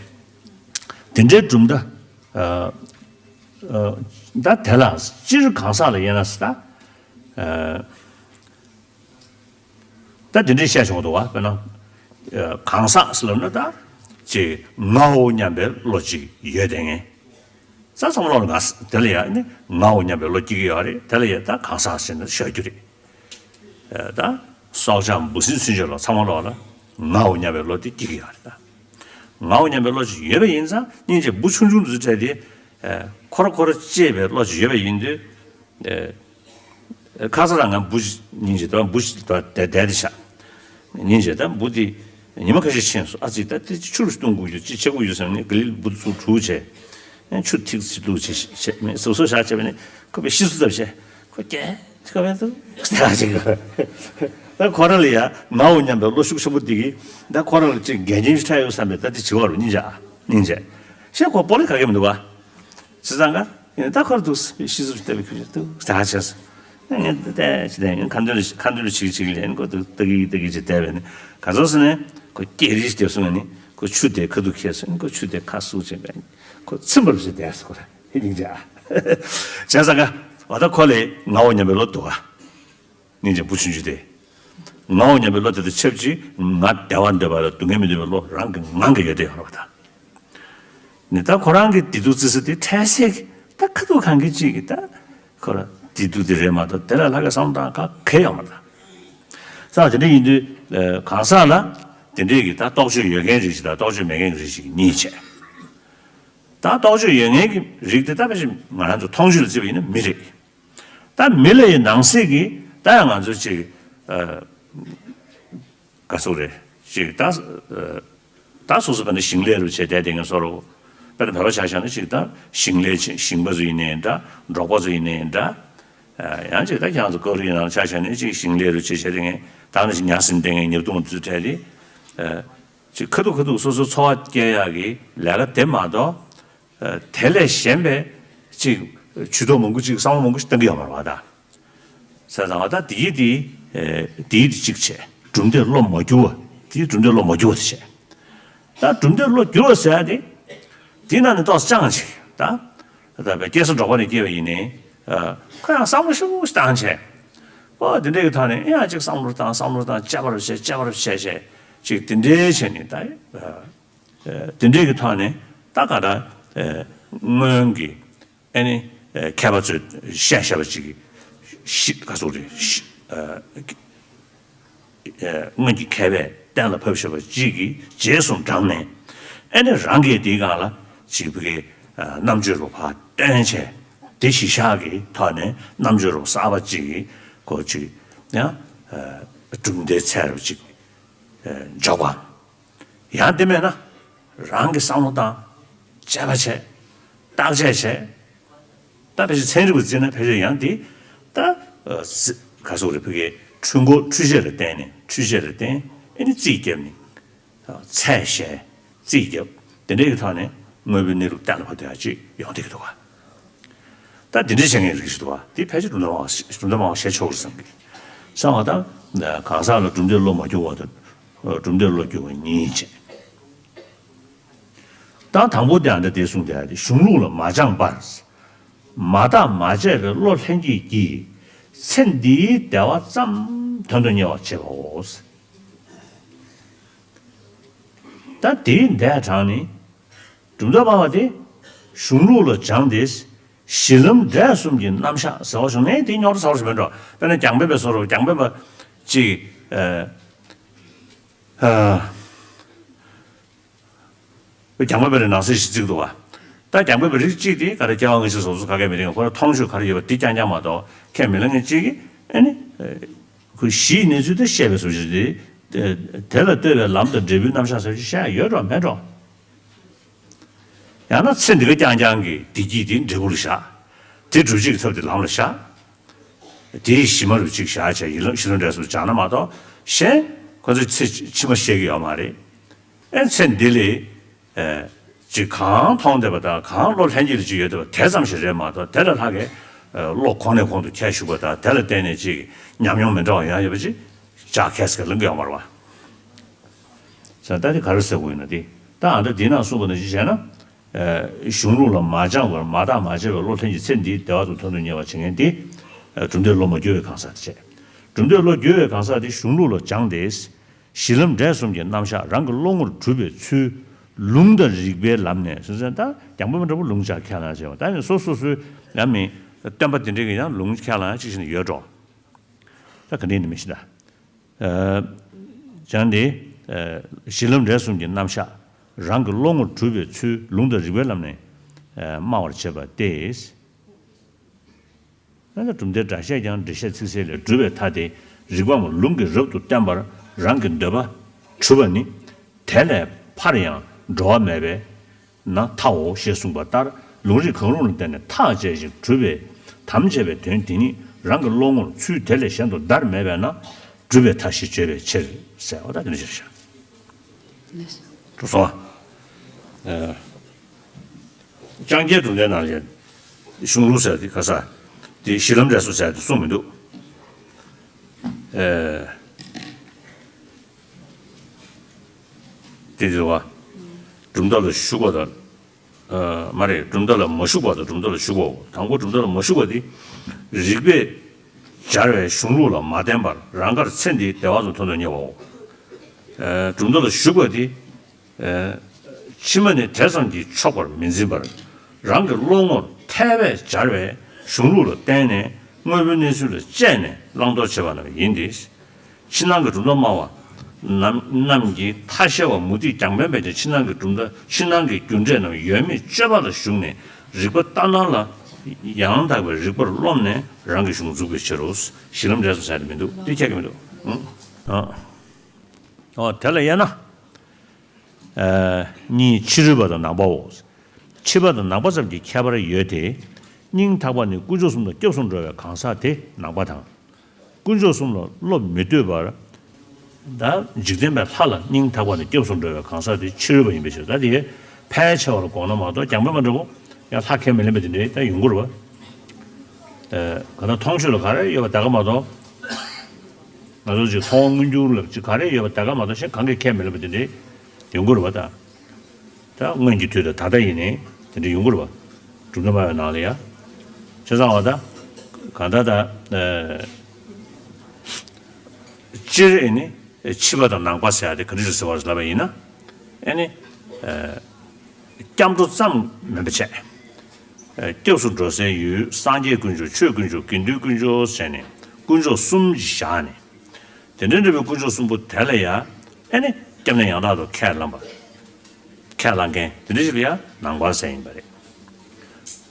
དེ་འདྲའི་གྲུབ་མཐའ། ད་དེ་ལ་སྤྱིར་གང་ཟག་ལ་དབྱེ་ན་ཟེར་ད། ད་དེ་འདྲའི་བཤད་ཆོག་འདུག་བ་དཔེར་ན། གང་ཟག་ཟེར་ལབ་ན་ད། ཅིག་ངའོ་སྙམ་པའི་བློ་ཅིག་ཡོད་དེ་ངས། ས་མཚམས་ལོག་ལ་ང་ས་དེ་ལ་ཡ་ནི་ངའོ་སྙམ་པའི་བློ་སྐྱེ་གི་ཡོད་རེད་དེ་ལ་ཡ་ད་གང་ཟག་ཟེར་ན་བཞག་རྒྱུ་རེད། ད་སྲོག་ཆགས་འབུ་སྲིན་ཚུན་ཆད་ལ་ཚང་མ་ལོག་ལ་ངའོ་སྙམ་པའི་བློ་དེ་སྐྱེ་གི་ཡོད་རེད་ད། ངའོ་སྙམ་པའི་བློ་ཅིག་ཡོད་པ་ཡིན་ཙང་སྙིང་རྗེ་འབུ་ཆུང་ཆུང་དུ་འཕྲད་དེ། ཁོ་ར་ཁོ་ར་གཅེས་པའི་བློ་ཅིག་ཡོད་པ་ཡིན་དུས། ཁ་ས་རང་ང་འབུ་སྙིང་རྗེ་ད་འབུ་ཞིག་ད་བསྡད་བསྡད་དེ་ཤག་སྙིང་རྗེ་ད་འབུ་དེ་ཉི་མ་ཁ་ཤས་ཕྱིན་སོང་ཨ་ཙི་ད་དེ་ཆུ་རུ་གཏོང་དགོས་རྒྱུ་ཅི་བྱེད་དགོས་ཡོད་ཟེར་ནས་ག་ལི་འབུ་ཚུར་གྲུ་བྱས། ཆུ་ཐིགས་ཚིག་ལུགས་བྱས་བྱས་མེད་སོ་སོ་བཞག་བྱས་པ་ནི་ཁོ་པའི་ཤི་སུ་ལྟ་བྱས་ཁོ་སྐད་ཁོ་པའི་འདུག་ད་ཅིག་ད་ཁོ་ར་ལ་ཡ་ངའོ་སྙམ་པའི་བློ་ཤུགས་ཆེན་པོ་འདི་གིས་ད་ཁོ་ར་ལ་ཅིག་འགལ་རྐྱེན་ཞིག་འཕྲད་ཡོད་བསམ་པའི་ད་དེ་བྱི་བ་རུ་སྙིང་རྗེ་ཨ་སྙིང་རྗེ་ཤེས་ཁོ་པོ་ལི་ག་གེ་མི་འདུག་བ། བྱས་ཙང་ཀ་ཡིན་ད་ཁོར་འདུག་ཤི་སུ་ལྟ་བུ་ཁྱོད་འདུག་ད་ཆས་སོ། ངས་ལྟ་ཅི་ལྟ་ངས་ཁ་འདོན་ཁ་འདོན་ཅིག་ཅིག་ལེན་ཁོ་འདུག་ལྟ་གི་ལྟ་གི་ཅིག་བསྡད་པས་ནི་ག་ཚོད་སོང་ནས་ཁོ་སྐད་རིས་བསྡད་སོང་ནི་ཁོ་ཆུ་དེ་ཁ་ཐུག་ཁྱེར་སོང་ནི་ཁོ་ཆུ་དེ་ཁ་སུག་བྱས་པས་ཁོ་ཚིམ་པར་བྱས་བསྡད་སོང་ཁོ་ར་ཧི་ལིང་ཅག་བྱས་ཙང་ཀ་འོ་ད་ཁོ་ལས་ངའོ་སྙམ་པའི་བློ་འདུག་ག་སྙིང་རྗེ་འབུ་ཆུང་ཆུང་དེ། ངའོ་སྙམ་པའི་བློ་དེ་དང་ཆབས་ཅིག་ང་བདེ་བ་འདོད་པ་ལ་སྡུག་བསྔལ་མི་འདོད་པའི་བློ་རང་གི་ངང་གིས་ཡོད་བསྡད་ཡོད་རེད་པ་ད། ནི་ད་ཁོ་རང་གི་བདེ་སྡུག་བརྩི་ས་དེ་འཕྲལ་སེལ་གྱི་ད་ཁ་ཐུག་གང་གི་ཅིག་གི་ད་ཁོ་ར་བདེ་སྡུག་དེ་རེད་མ་གཏོགས་དེ་ལ་ལྷག་གི་བསམ་སྟངས་ག་གེ་ཡོད་མ་རེད་ད། ས་དེ་འདྲ་ཡིན་དུས་གང་ཟག་ལ་དེ་འདྲའི་གི་ད་རྟོག་དཔྱོད་ཡོད་མཁན་རིགས་ཤིག་དང་རྟོག་དཔྱོད་མེད་མཁན་རིགས་ཤིག་གཉིས་བྱས། ད་རྟོག་དཔྱོད་ཡོད་མཁན་གྱི་རིགས་དེ་ད་ཕལ་ཆེར་ང་རང་ཚོ་མཐོང་ཆོས་ལ་བརྩིས་པ་ཡིན་ན་མི་རེད། ད་མི་ལ་ཡི་ནང་གསེས་ཀྱི་ད་ཡང་ང་ཚོ་ཅིག་ག་ཚོད་རེད་ཅིག་ད་ད་སོ་སོ་བ་ནི་ཞིང་ལས་རུ་བྱས་བསྡད་དེ་ངས་སོ་རུ་དཔེར་ན་བོད་པ་ཆ་བཞག་ན་ཅིག་ད་ཞིང་ལས་བྱེད་ཞིང་པ་ཚོ་ཡིན་ནའི་འདྲ་འབྲོག་པ་ཚོ་ཡིན་ནའི་འདྲ་ཡང་ཅིག་ད་ཁྱེད་རང་ཚོ་ཀ་རུ་ཡིན་ནའང་ཆ་བཞག་ན་ཅིག་ཞིང་ལས་རུ་བྱས་བྱས་དེ་ངས་ད་ནི་ཅིག་ཉ་ཟིན་དེ་ངས་ཉབ་དུང་ཚུར་བྲལ་ཏེ་ཅིག་ཁ་ཐུག་ཁ་ཐུག་སོ་སོའི་འཚོ་བ་སྐྱེལ་ཡག་གི་ལས་ཀ་དེ་མ་གཏོགས། དེ་ལས་གཞན་པའི་ཅིག་ཇུས་གཏོགས་མང་པོ་ཅིག་བསམ་བློ་མང་པོ་ཞིག་གཏང་གི་ཡོད་མ་རེད་པ་ད། ཟེར་ཙང་ད་དེའི་དེ་དེའི་དེ་གཅིག་བྱས་གྲུབ་མཐས་བློ་མ་བསྒྱུར་བ་དེའི་གྲུབ་མཐས་བློ་མ་བསྒྱུར་བ་དེ་བྱས། ད་གྲུབ་མཐས་བློ་བསྒྱུར་བ་ཟེར་ཡ་དེ་དེའི་ནང་ནས་ཏོག་ཙམ་ཅང་ཅིག་ད་ ད་བའི་སྐྱེས་ས་འབྲོག་པ་ནས་སྐྱེས་པ་ཡིན་ནའི། ཨ། ཁོ་ཡང་བསམ་བློ་ཤུགས་བཏང་བྱས། ཨོ་དེ་འདྲའི་གི་ཐོག་ནས་ཡང་ཅིག་བསམ་བློ་བཏང་བསམ་བློ་བཏང་དཔྱད་པ་རུ་བྱས་དཔྱད་པ་རུ་བྱས་བྱས་ཅིག་དེ་འདྲའི་བྱས་ནས་ད། ཨ། དེ་འདྲའི་གི་ཐོག་ནས་ད་ག་ད། ཨ། སྔོན་གྱི་ཨ་ནི་མཁས་པ་ཚོས་བཤད་བཤད་པ་ཅིག་གི་ཤི་ག་སོགས་རེད་ཤི། ཨ། སྔོན་གྱི་མཁས་པས་གཏན་ལ་ཕབ་བཞག་པ་གཅིག་གིས་རྗེས་སུ་འབྲངས་ནས། ཨེ་ནི་རང་གིས་དེའི་སྒང་ལ་ཅིག་བུ་གའི་རྣམ་དཔྱོད་རུ་ཕར་བཏོན་བྱས། དེ་གཞི་བཞག་གི་ཐོག་ནས་རྣམ་དཔྱོད་རུ་གསར་པ་གཅིག་གིས་གོ་ཅིག་ཡང་གྲུབ་མཐའི་ཚད་རུ་ཅིག་འཇོག་པ། ཡང་དེ་མེད་ན། རང་གི་བསམ་བློ་བཏང་། དཔྱད་པ་བྱས། བརྟག་དཔྱད་བྱས། ད་ཕལ་ཆེར་ཚན་རིག་པ་བརྩིས་ན་ཕལ་ཆེར་ཡང་དེ། ད། ཨ། ཟི། ག་སོགས་རེད་བོད་སྐད་འཕྲུལ་འཁོར་འཕྲུལ་ཆས་ལ་བརྟེན་ནས་འཕྲུལ་ཆས་ལ་བརྟེན་ཨེ་ནི་རྩིས་བརྒྱབ་ནས། ཨ། ཚད་བཤད། རྩིས་བརྒྱབ། དེ་འདྲའི་གི་ཐོག་ནས་དངོས་པོའི་གནས་ལུགས་གཏན་ལ་ཕབ་ཐུབ་ཡག་ཅིག་ཡོང་བསྡད་ཀྱི་འདུག་ག། ད་དེ་འདྲའི་བྱེད་མཁན་རིགས་ཤིག་འདུག་ག། དེ་ཕལ་ཆེར་གྲུབ་མཐའ་སྨྲ་བ་གྲུབ་མཐའ་སྨྲ་བ་བཤད་ཆོག་གི་བསམ་གི། བསམ་བ་དང་། གང་ཟག་ལ་གྲུབ་མཐས་བློ་མ་བསྒྱུར་བ་དང་། གྲུབ་མཐས་བློ་བསྒྱུར་བ་གཉིས་བྱས། ད་དང་པོ་དེ་ཨ་འདྲ་དེ་གསུངས་ཏེ། གཞུང་ལུགས་ལ་མ་སྦྱངས་པར། མ་བརྟགས་མ་དཔྱད་པའི་བློ་ལྷན་སྐྱེས་ཀྱིས་ཚེ་འདིའི་བདེ་བ་ཙམ་དོན་དུ་གཉེར་བར་བྱེད་པའོ། ད་དེའི་འདས་དྲངས་ནི། གྲུབ་མཐའ་སྨྲ་བ་དེ། གཞུང་ལུགས་ལ་སྦྱངས་ཏེ། གཞི་ལམ་འབྲས་གསུམ་གྱི་རྣམ་གཞག་ཟེར་བ་བྱུང་ནས་དེ་རྙོག་དྲ་ཚ་བོ་ཞིག་མིན་འགྲོ། དཔེར་ན་རྒྱང་འཕེན་པའི་བཟོ་འདྲ་རྒྱང་འཕེན་པ་ཅིག་ཨ། ཨ། རྒྱང་འཕེན་པའི་རིགས་ནང་གསེས་ཤིག་བརྩི་གི་འདུག་བ། ད་རྒྱང་འཕེན་པའི་རིགས་གཅིག་དེ་ག་རེ་སྐྱེ་བ་སྔ་ཕྱི་སོ་སོ་ག་གེ་མི་རིང་ཁོ་ར་མཐོང་ཆོས་ག་རེ་ཡོད་པ་དེ་རྐྱང་རྐྱང་མ་གཏོགས་ཁས་མི་ལེན་མཁན་གཅིག་གིས་ཨ་ནི། ཁོའི་གཞིའི་གནས་ཚུལ་དེ་བཤད་པའི་བཟོ་ཞིག་རེད། དེ་ལ་ལྟོས་པའི་ལམ་དང་འབྲས་བུའི་རྣམ་གཞག་ཟེར་ཞིག་བཤད་ཡ་ཡོད་འགྲོ་མེད་འགྲོ། ཡང་ན་ཚེ་འདི་ག་རྐྱང་རྐྱང་གི་བདེ་སྐྱིད་དེ་འབྲས་བུ་ལ་བཞག་དེ་སྒྲུབ་བྱེད་ཀྱི་ཐབས་དེ་ལམ་ལ་བཞག་དེའི་གཞི་མ་རུ་གཅིག་བཞག་བྱས་ཡིན་ལ་གཞི་ལམ་འབྲས་གསུམ་སྦྱངས་ན་མ་གཏོགས་གཞན་ཁོ་ཚོས་ཚེ་ཕྱི་མ་བཤད་ཀྱི་ཡོད་མ་རེད། ཨེ་ཚེ་འདི་ལས་ཨེ་ཅིག་གང་མཐོང་བསྡད་པ་དང་གང་བློ་ལྷན་སྐྱེས་ལ་ཅིག་ཡོད་བསྡད་པ་དེ་ཙམ་ཞིག་རེད་མ་གཏོགས་དེ་ལས་ལྷག་གི་ཨེ་བློ་གོང་ནས་གོང་དུ་འཁྱེར་བཞུགས་པ་དང་དེ་ལ་བརྟེན་ནས་ཅིག་ཉམས་མྱོང་མི་འདྲ་བ་ཡང་ཡོད་པ་ཅིག་ཅག་ཁས་ཀྱི་ལང་གི་ཡོད་མ་རེད་བ། ས་ད་དེ་ག་རེ་ཟེར་དགོས་ཡིན་ན་དེ་ད་ཨ་ད་དེ་ནང་གསུངས་པ་ནང་བཞིན་བྱས་ན། གཞུང་ལུགས་ལ་མ་སྦྱངས་པར་མ་བརྟགས་མ་དཔྱད་པའི་བློ་ལྷན་སྐྱེས་ཚེ་འདིའི་བདེ་བ་དང་དོན་དུ་གཉེར་བར་བྱེད་མཁན་དེ། གྲུབ་མཐས་བློ་མ་བསྒྱུར་བའི་གང་ཟག་དེ་བྱས། གྲུབ་མཐས་བློ་བསྒྱུར་བའི་གང་ཟག་དེ་གཞུང་ལུགས་ལ་སྦྱངས་ཏེ། གཞི་ལམ་འབྲས་གསུམ་གྱི་རྣམ་གཞག་རང་གི་བློ་ངོར་གྲུབ་པའི་ཚུལ། ལུང་དང་རིགས་པའི་ལམ་ནས་སོ་སོ་ད་རྒྱང་འཕེན་པ་འདྲ་པོ་ལུང་ཅག་ཁས་བླངས་བྱས་པ་ད་ནི་སོ་སོ་སོའི་ཡང་མི་སྟོན་པ་དེ་འདྲའི་གི་ཡང་ལུང་ཁས་བླངས་ཅིག་བཞིན་ཡོད་འགྲོ། ད་ག་འདྲ་ཡིན་ནི་མི་ཤེས་ད། སྦྱངས་ཏེ། གཞི་ལམ་འབྲས་གསུམ་གྱི་རྣམ་གཞག་རང་གི་བློ་ངོར་གྲུབ་པའི་ཚུལ་ལུང་དང་རིགས་པའི་ལམ་ནས་སྨྲ་བར་བྱེད་པ་སྟེ། ད་གྲུབ་མཐའི་སྒྲ་བཤད་ཀྱང་འགྲེལ་བཤད་ཚིག་གསལ་ལས་སྒྲུབ་པའི་མཐའ་དེ་རིགས་པའམ་ལུང་གིས་རབ་ཏུ་བསྟན་པར་རང་གི་འདོད་པ་གྲུབ་པ་ནི། དེ་ལས་ཕར་ཡང་འགྲོ་བ་མེད་པས་ན་མཐའོ་ཞེས་གསུངས་པ་ལྟར་ལུང་རིགས་གང་རུང་ལ་བརྟེན་ནས་ཐག་བཅད་ཅིང་གྲུབ་པའི་དམ་བཅས་པའི་དོན་དེ་ཉིད་རང་གི་བློ་ངོར་ཚུལ་དེ་ལས་གཞན་དུ་བརྡར་མེད་པས་ན་གྲུབ་པའི་མཐའ་ཞེས་བརྗོད་པའི་ཕྱིར་ཟེར་བ་ད་དེ་འདྲ་ཞིག་རེད་ཤག་གྲུབ་སོང་། ཨ། ལྕང་སྐྱའི་གྲུབ་མཐའི་ནང་ལ་གཞུང་ལུགས་ཟེར་དེ་ག་ས་དེ་གཞི་ལམ་འབྲས་གསུམ་ཟེར་དེ་གསུངས་མི་འདུག་ཨེ། དེ་འདུག་བ། གྲུབ་མཐའ་ལ་ཞུགས་པ་དང་། ཨ། མ་རེད། གྲུབ་མཐའ་ལ་མ་ཞུགས་པ་དང་གྲུབ་མཐའ་ལ་ཞུགས་པའོ། དང་པོ་གྲུབ་མཐའ་ལ་མ་ཞུགས་པ་དེ། རིགས་པས་སྦྱར་བའི་གཞུང་ལུགས་ལ་མ་བརྟེན་པར་རང་དགར་ཚེ་འདིའི་བདེ་བ་དང་དོན་དུ་གཉེར་བའོ། ཨ། གྲུབ་མཐའ་ལ་ཞུགས་པ་དེ། ཕྱི་མ་ནི་དེ་ཙམ་གྱིས་ཆོག་པར་མི་འཛིན་པར། རང་གི་བློ་ངོར་ཐལ་བས་སྦྱར་བའི་གཞུང་ལུགས་ལ་བརྟེན་ནས་དངོས་པོའི་གནས་ཚུལ་ལ་དཔྱད་ནས་བླང་དོར་བྱེད་པ་རྣམས་ཡིན་ཏེ། ཕྱི་ནང་གི་གྲུབ་མཐའ་སྨྲ་བ་རྣམས་ཀྱིས་ཐ་ཤལ་བ་མུ་སྟེགས་རྒྱང་འཕེན་པས་ཀྱང་ཕྱི་ནང་གི་གྲུབ་མཐའ་ཕྱི་ནང་གི་རྒྱུ་འབྲས་རྣམས་ཡོད་མེད་དཔྱོད་པ་ལ་ཞུགས་ནས་རིགས་པ་ལྟར་སྣང་ལ་ཡང་དག་པའི་རིགས་པར་རློམ་ནས་རང་གི་གཞུང་འཛུགས་པའི་ཕྱིར་རོ། གཞི་ལམ་འབྲས་གསུམ་ཟེར་དེ་མི་འདུག་འདི་ཁྱད་ཀྱི་མི་འདུག་ཨང་། ཨོ་དེ་ལ་དབྱེ་ན། ཨ། གཉིས་ཕྱི་རོལ་པ་དང་ནང་པའོ། ཕྱི་པ་དང་ནང་པ་ཙམ་གྱི་ཁྱད་པར་ཡོད་དེ། སྙིང་ཐག་པ་ནི་དཀོན་མཆོག་གསུམ་ལ་སྐྱབས་སུ་འགྲོ་བའི་གང་ཟག་དེ་ནང་པ་དང་། དཀོན་མཆོག་གསུམ་ལ་བློ་མི་གཏོད་པར། ད་འཇིག་རྟེན་པའི་ལྷ་ལ་སྙིང་ཐག་པ་ནས་སྐྱབས་སུ་འགྲོ་བའི་གང་ཟག་དེ་ཕྱི་རོལ་པ་ཡིན་པའི་ཕྱིར། ད་དེ་ཕལ་ཆེ་བ་ལ་དགོངས་ན་མ་གཏོགས་རྒྱང་འཕེན་པ་འདྲ་པོ་ཡང་ལྷ་ཁས་མི་ལེན་པ་དེ་འདྲའི་ད་ཡོང་གི་རེད་པ། ཨ། ག་ད་མཐོང་ཆོས་ལ་ག་རེ་ཡོད་པ་ད་ག་མ་གཏོགས། ང་ཚོ་ཅིག་མཐོང་བ་མངོན་གྱུར་ལ་ཅིག་ག་རེ་ཡོད་པ་ད་ག་མ་གཏོགས་གཞན་གང་གིས་ཁས་མི་ལེན་པ་དེ་འདྲའི་ཡོང་གི་རེད་པ་ད། ད་སྔོན་གྱི་དུས་དང་ད་ལྟ་ཡིན་ནའི་དེ་འདྲའི་ཡོང་གི་རེད་པ། གྲུབ་མཐའ་སྨྲ་བའི་ནང་ལ་ཡ། བྱས་ཙང་བ་ད། གང་ལྟར་ད། ཨ། སྤྱིར་ཨེ་ནི་ཕྱི་པ་དང་ནང་པ་ཟེར་ཡ་དེ་ག་འདྲ་ཞིག་ཟེར་བ་ལབ་པ་ཡིན་ན། ཨེ་ནི། ཨ། སྐྱབས་འགྲོ་ཙམ་མིན་པ་བྱས། ཨ། སྐྱབས་སུ་འགྲོ་སའི་ཡུལ་སངས་རྒྱས་དཀོན་མཆོག་ཆོས་དཀོན་མཆོག་དགེ་འདུན་དཀོན་མཆོག་ཟེར་ནས་དཀོན་མཆོག་གསུམ་ཞིག་བཞག་ནས། དེ་འདྲའི་འདྲ་བའི་དཀོན་མཆོག་གསུམ་པོ་དེ་ལ་ཡ། ཨེ་ནི་སྐྱབས་གནས་ཡང་དག་ཏུ་ཁས་བླངས་པ། ཁས་བླངས་མཁན་དེ་འདྲ་ཞིག་ལ་ཡང་ནང་པ་ཟེར་ཡིན་པ་རེད།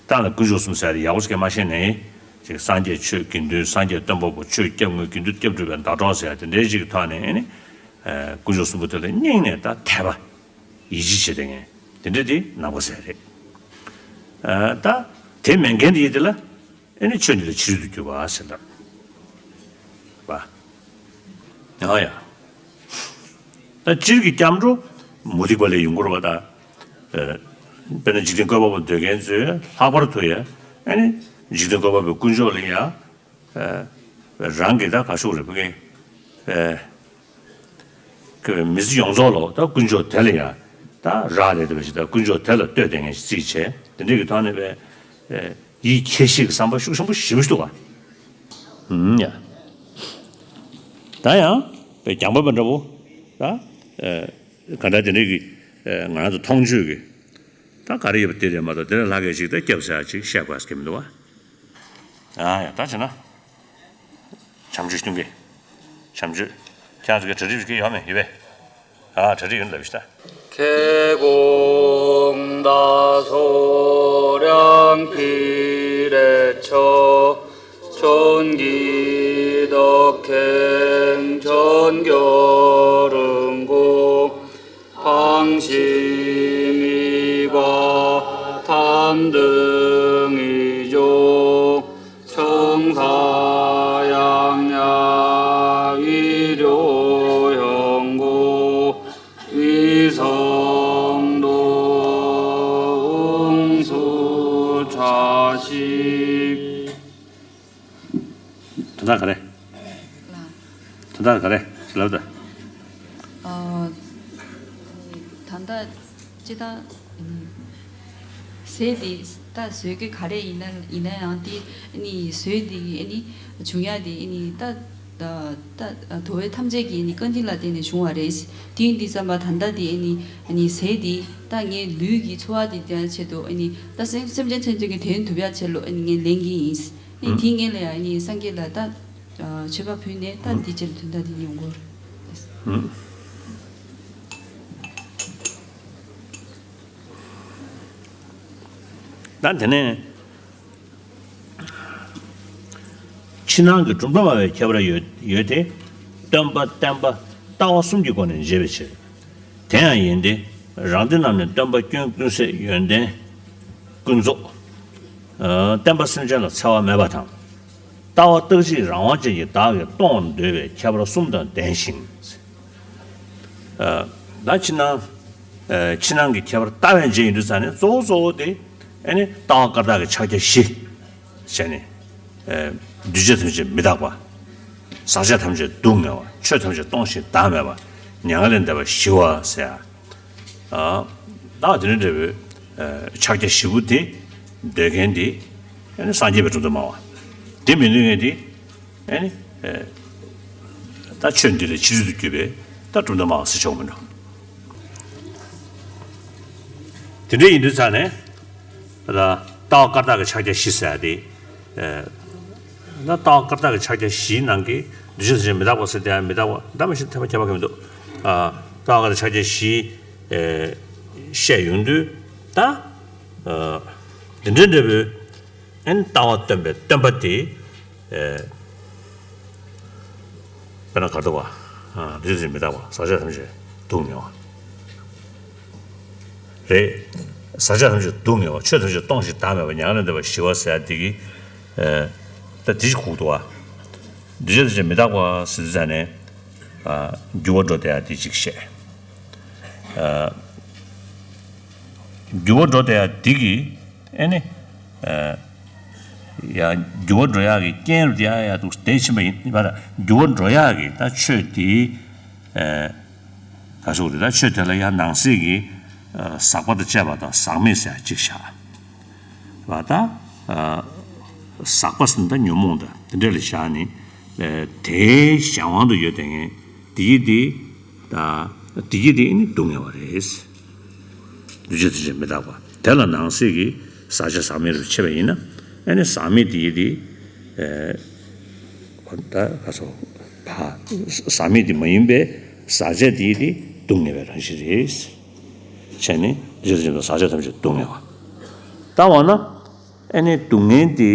ད་ལ་དཀོན་མཆོག་གསུམ་ཟེར་ཡག་པོ་ཞིག་མ་ཤེས་ནའི། ཅིག་སངས་རྒྱས་ཆོས་དགེ་འདུན། སངས་རྒྱས་སྟོན་པ་པོ། ཆོས་སྐྱབས་དངོས། དགེ་འདུན་སྐྱབས་སྒྲུབ་པའི་ཟླ་གྲོགས་ཟེར་ཡ་དེ་འདྲའི་ཞིག་གི་ཐོག་ནས་ཨེ་ནི། ཨ། དཀོན་མཆོག་གསུམ་པོ་དེ་ལ་སྙིང་ནས་ད་དད་པ། ཡིད་ཆེས་བྱེད་མཁན་དེ་འདྲ་དེ་ནང་པ་ཟེར་རེད། ཨ། ད་དེ་མེད་མཁན་དེ་ཡིན་དེ་ལ། ཨེ་ནི་ཆོས་འདི་ལ་ཕྱི་རོལ་དུ་གྱུར་པ་ཟེར་ལ། བ། ཡང་ཡང་། ད་སྤྱིར་གྱི་སྐྱབས་འགྲོ་མུ་སྟེགས་པ་ལས་ཡོང་གི་རེད་པ་ད། ཨ། དཔེར་ན་འཇིག་རྟེན་བཀོད་པ་པོ་འདོད་མཁན་ཚོས་ལྷག་པར་དུ་ཡ། ཨེ་ནི་འཇིག་རྟེན་བཀོད་པ་པོའི་དཀོན་མཆོག་ལ་ཡ། ཨ། རང་གི་ད་ག་ཤོག་རེད་པ་གི། ཨ། མི་ཚེ་ཡོངས་རྫོགས་ལ་ད་དཀོན་མཆོག་དེ་ལ་ཡ། ད་རག་ལས་བསྡད་པ་ཞིག་ད་དཀོན་མཆོག་དེ་ལ་བསྟོད་བསྡད་མཁན་ཞིག་རྩིས་བྱས། དེ་འདྲ་གི་ཐོག་ནས་པའི། ཨ། ཡིད་ཁྱེད་ཤེས་ཀྱི་བསམ་པ་ཤུགས་ཆེན་པོ་ཞེ་པོ་ཞིག་འདུག་ག། ཨུམ། ཡ། ད་ཡང་པའི་རྒྱང་པ་པ་འདྲ་པོ། ད། ཨ། ག་འདྲ་དེ་འདྲ་གི། ཨ། ང་རང་ཚོ་མཐོང་ཆོས་ཀྱི། ད་ག་རེ་ཡོད་པ་དེ་རེད་མ་གཏོགས་དེ་ལས་ལྷག་གི་ཞིག་ད་སྐྱབས་ཟེར་ཡ་ཅིག་བཤད་དགོས་ཀྱི་མི་འདུག་བ། ཨ་ཡ། ད་བྱས་ན། བྱམས་ཆོས་གཏོང་གི། བྱམས་ཆོས། ཁྱེད་རང་ཚོ་གི་གྲ་སྒྲིག་ཞིག་ཡོད་མེད་ཡོད་པས། ཨ། གྲ་སྒྲིག་ཡོད་ན་ལབ་ཤི་ད། ཁེ་ཀོང་ཏ་སོ་རང་ཕི་རེ་ཆོ། ཆོན་གི་ཏོ་ཁེན་ཆོན་གྱོ་རུང་གོ། ཕང་ཤི་མི་བ་ཐན་ཏུ་ངི་ཇོ། ཆོང་ས་ཡང་ཉ་བི་རོ་ཡོང་གོ། བི་སོང་དོ་ཨུང་སུ་ཁྲ་ཤི། དོན་དག་ག་རེ། ལ། དོན་དག་ག་རེ་ལབ་ད། ཨ། ད་ལྟ་སྤྱི་བཏང་ཟས་དེ་ད་ཟས་གོས་ག་རེ་ཡིན་ན་ཡིན་ན་ཡང་དེ་ཨ་ནི་ཟས་དེ་ཨ་ནི་བྱུང་ཡ་དེ་ཨ་ནི་ད་ད་ད་དོ་བའི་ཐམས་ཅད་ཀྱི་ཨ་ནི་བཀའ་དྲིན་ལ་བརྟེན་ནས་བྱུང་བ་རེད། དེ་ཡིན་དུས་ཙམ་པ་ད་ལྟ་དེ་ཨ་ནི་ཨ་ནི་ཟས་དེ་ད་ངའི་ལུས་ཀྱི་འཚོ་བ་དེ་དེ་ཆེད་དུ་ཨ་ནི་ད་སེམས་སེམས་ཅན་ཐམས་ཅད་ཀྱི་དོན་ཐུབ་ཡ་ཆེད་ལ་ཨ་ནི་ངས་ལེན་གྱི་ཡིན། ཨ་ནི་དེའི་སྔོན་ལ་ཡང་ཨ་ནི་སངས་རྒྱས་ལ་ད་མཆོད་པ་ཕུལ་ནས་ད་འདི་ཕྱིར་དོན་དག་འདི་ཡོང་གོ། ད་དེ་ནས་ཕྱི་ནང་གི་གྲུབ་མཐའ་སྨྲ་བའི་ཁྱད་པར་ཡོད་ཡོད་དེ། སྟོན་པ་བསྟན་པ་ལྟ་བ་གསུམ་གྱི་སྒོ་ནས་འབྱེད་པའི་ཕྱིར། དེ་ཡང་ཡིན་ཏེ། རང་སྡེ་རྣམས་ནི་སྟོན་པ་སྐྱོན་ཀུན་ཟད་ཡོན་ཏན་ཀུན་རྫོགས། ཨ། བསྟན་པ་སེམས་ཅན་ལ་འཚེ་བ་མེད་པ་དང་། ལྟ་བ་རྟག་གཅིག་རང་དབང་ཅན་གྱི་བདག་གིས་སྟོང་འདོད་པའི་ཁྱད་པར་གསུམ་དང་ལྡན་ཞིང་། ཨ། ད་ཕྱི་ནང་། ཨ། ཕྱི་ནང་གི་ཁྱད་པར་ལྟ་བས་འབྱེད་ཡིན་དུས་ཙང་ནས་གཙོ་བོ་གཙོ་བོ་དེ་ཨ་ནི་ལྟ་བ་བཀར་བཏགས་ཀྱི་ཕྱག་རྒྱ་བཞི་བྱས་ནས། ཨ། འདུས་བྱས་ཐམས་ཅད་མི་རྟག་པ། ཟག་བཅས་ཐམས་ཅད་སྡུག་བསྔལ་བ། ཆོས་ཐམས་ཅད་སྟོང་ཞིང་བདག་མེད་པ། མྱ་ངན་ལས་འདས་པ་ཞི་བ་ཟེར་ཡ། ཨ། ད་དེ་ནི་འབྲས་བུའི་ཕྱག་རྒྱ་བཞི་པོ་དེ་འདོད་མཁན་དེ་ཨ་ནི་སངས་རྒྱས་པའི་གྲུབ་མཐའ་སྨྲ་བ། དེ་མི་འདོད་མཁན་དེ་ཨ་ནི་ད་ཆོས་འདི་ལས་ཕྱི་རོལ་དུ་གྱུར་པའི་ད་གྲུབ་མཐའ་སྨྲ་བ་ཟེར་ཆོག་མི་འགྲོ། དེ་འདྲ་ཡིན་དུས་ཙང་ནས་ད་ལྟ་བ་བཀར་བཏགས་ཀྱི་ཕྱག་རྒྱ་བཞི་ཟེར་ཡ་དེ། ད་ལྟ་བ་བཀར་བཏགས་ཀྱི་ཕྱག་རྒྱ་བཞིའི་ནང་གི་འདུས་བྱས་ཐམས་ཅད་མི་རྟག་པ་ཟེར་དེ་ཡང་མི་རྟག་པ་ད་མི་ཤེས་ཐེ་བ་ཁྱད་པར་གང་མི་འདུག་ཨ། ལྟ་བ་བཀར་བཏགས་ཕྱག་རྒྱ་བཞི་ཨེ་བཤད་ཡོང་དུས་ད། ཨ། འདི་འདྲའི་འབྲས་བུ་ཨན་ལྟ་བ་སྟོན་པའི་སྟོན་པ་དེ། ཨེ། དཔེར་ན་ག་རེ་འདུག་བ། ཨ། འདུས་བྱས་མི་རྟག་པ། ཟག་བཅས་ཐམས་ཅད་སྡུག་བསྔལ་བ། རེད། ཟག་བཅས་ཐམས་ཅད་སྡུག་བསྔལ་བ། ཆོས་ཐམས་ཅད་སྟོང་ཞིང་བདག་མེད་པ། མྱ་ངན་ལས་འདས་པ་ཞི་བ་ཟེར་ཡ་འདི་གི། ཨེ། ད་འདི་ཞིག་གོ་གི་འདུག་བ། འདུས་བྱས་ཐམས་ཅད་མི་རྟག་པ་ཟེར་དུས་ཙང་ནས། ཨ། འགྱུར་བ་འགྲོ་བསྡད་ཡ་འདི་གཅིག་བཤད། ཨ། འགྱུར་བ་འགྲོ་བསྡད་ཡ་འདི་གི། ཨེ་ནི། ཨ། ཡ། འགྱུར་བ་འགྲོ་ཡག་གི་རྐྱེན་རུ་ཡ་ཡ་འདུག་བསྡད་ཕྱིན་པ་ཡིན་པ་ལ། འགྱུར་བ་འགྲོ་ཡག་གི་ད་ཆོས་དེ། ཨ། ག་ཟེར་དགོས་རེད། ད་ཆོས་དེ་ལ་ཡང་ནང་གསེས་ཀྱི། ཨ། ཟག་པ་དང་བཅས་པ་དང་ཟག་མེད་ཟེར་ཡ་གཅིག་བཞག་བ་ད། ཟག་པ་ཟེར་ན་ད་ཉོན་མོངས་ད་དེ་འདྲ་ལ་བཞག་ནས། དེའི་གཞན་དབང་དུ་ཡོད་དེ་ངས་དེ་ཡི་དེ། ད་དེ་ཡི་དེ་ནི་སྡུག་བསྔལ་བ་རེད། འདུས་བྱས་དོན་བྱེད་མི་རྟག་པ་དེ་ལ་ནང་གསེས་ཀྱི་ཟག་བཅས་ཟག་མེད་རུ་ཕྱེ་བ་ཡིན་ན། ཨ་ནི་ཟག་མེད་དེ་ཡི་དེ། ད་ག་སོ། ཟག་མེད་དེ་མ་ཡིན་པའི་ཟག་བཅས་དེ་ཡི་དེ་སྡུག་བསྔལ་བའི་རང་བཞིན་རེད། བྱས་ནས་འདུས་བྱས་དོན་བྱེད་ཟག་བཅས་ཐམས་ཅད་སྡུག་བསྔལ་བ། ད་འོ་ན། ཨ་ནི་སྡུག་བསྔལ་འདི་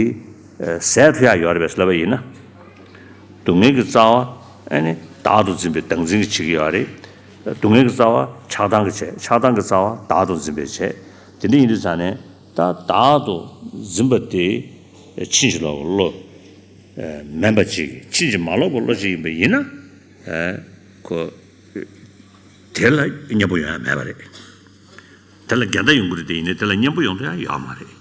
ཟད་ཐུབ་ཡག་ཡོད་རེད་པས་ལབ་པ་ཡིན་ན། སྡུག་བསྔལ་གྱི་རྩ་བ་ཨ་ནི་བདག་ཏུ་འཛིན་པའི་བདག་འཛིན་གྱིས་བྱེད་ཀྱི་ཡོད་རེད། སྡུག་བསྔལ་གྱི་རྩ་བ་ཆགས་སྡང་གིས་བྱེད། ཆགས་སྡང་གི་རྩ་བ་བདག་ཏུ་འཛིན་པས་བྱེད། དེ་འདྲ་ཡིན་དུས་ཙང་ནས་ད་བདག་ཏུ་འཛིན་པ་དེ་ཕྱིན་ཅི་ལོག་གི་བློ་མིན་པ་ཅིག་ཕྱིན་ཅི་མ་ལོག་པའི་བློ་ཅིག་ཡིན་པ་ཡིན་ན། ཁོ་དེ་ལ་གཉེན་པོ་ཡོང་ཡག་མེད་པ་རེད། དེ་ལ་འགལ་ཟླ་ཡོང་གི་རེད་དེ། ཡིན་ནའི་དེ་ལ་གཉེན་པོ་ཡོང་ཐུབ་ཡག་ཡོད་མ་རེད།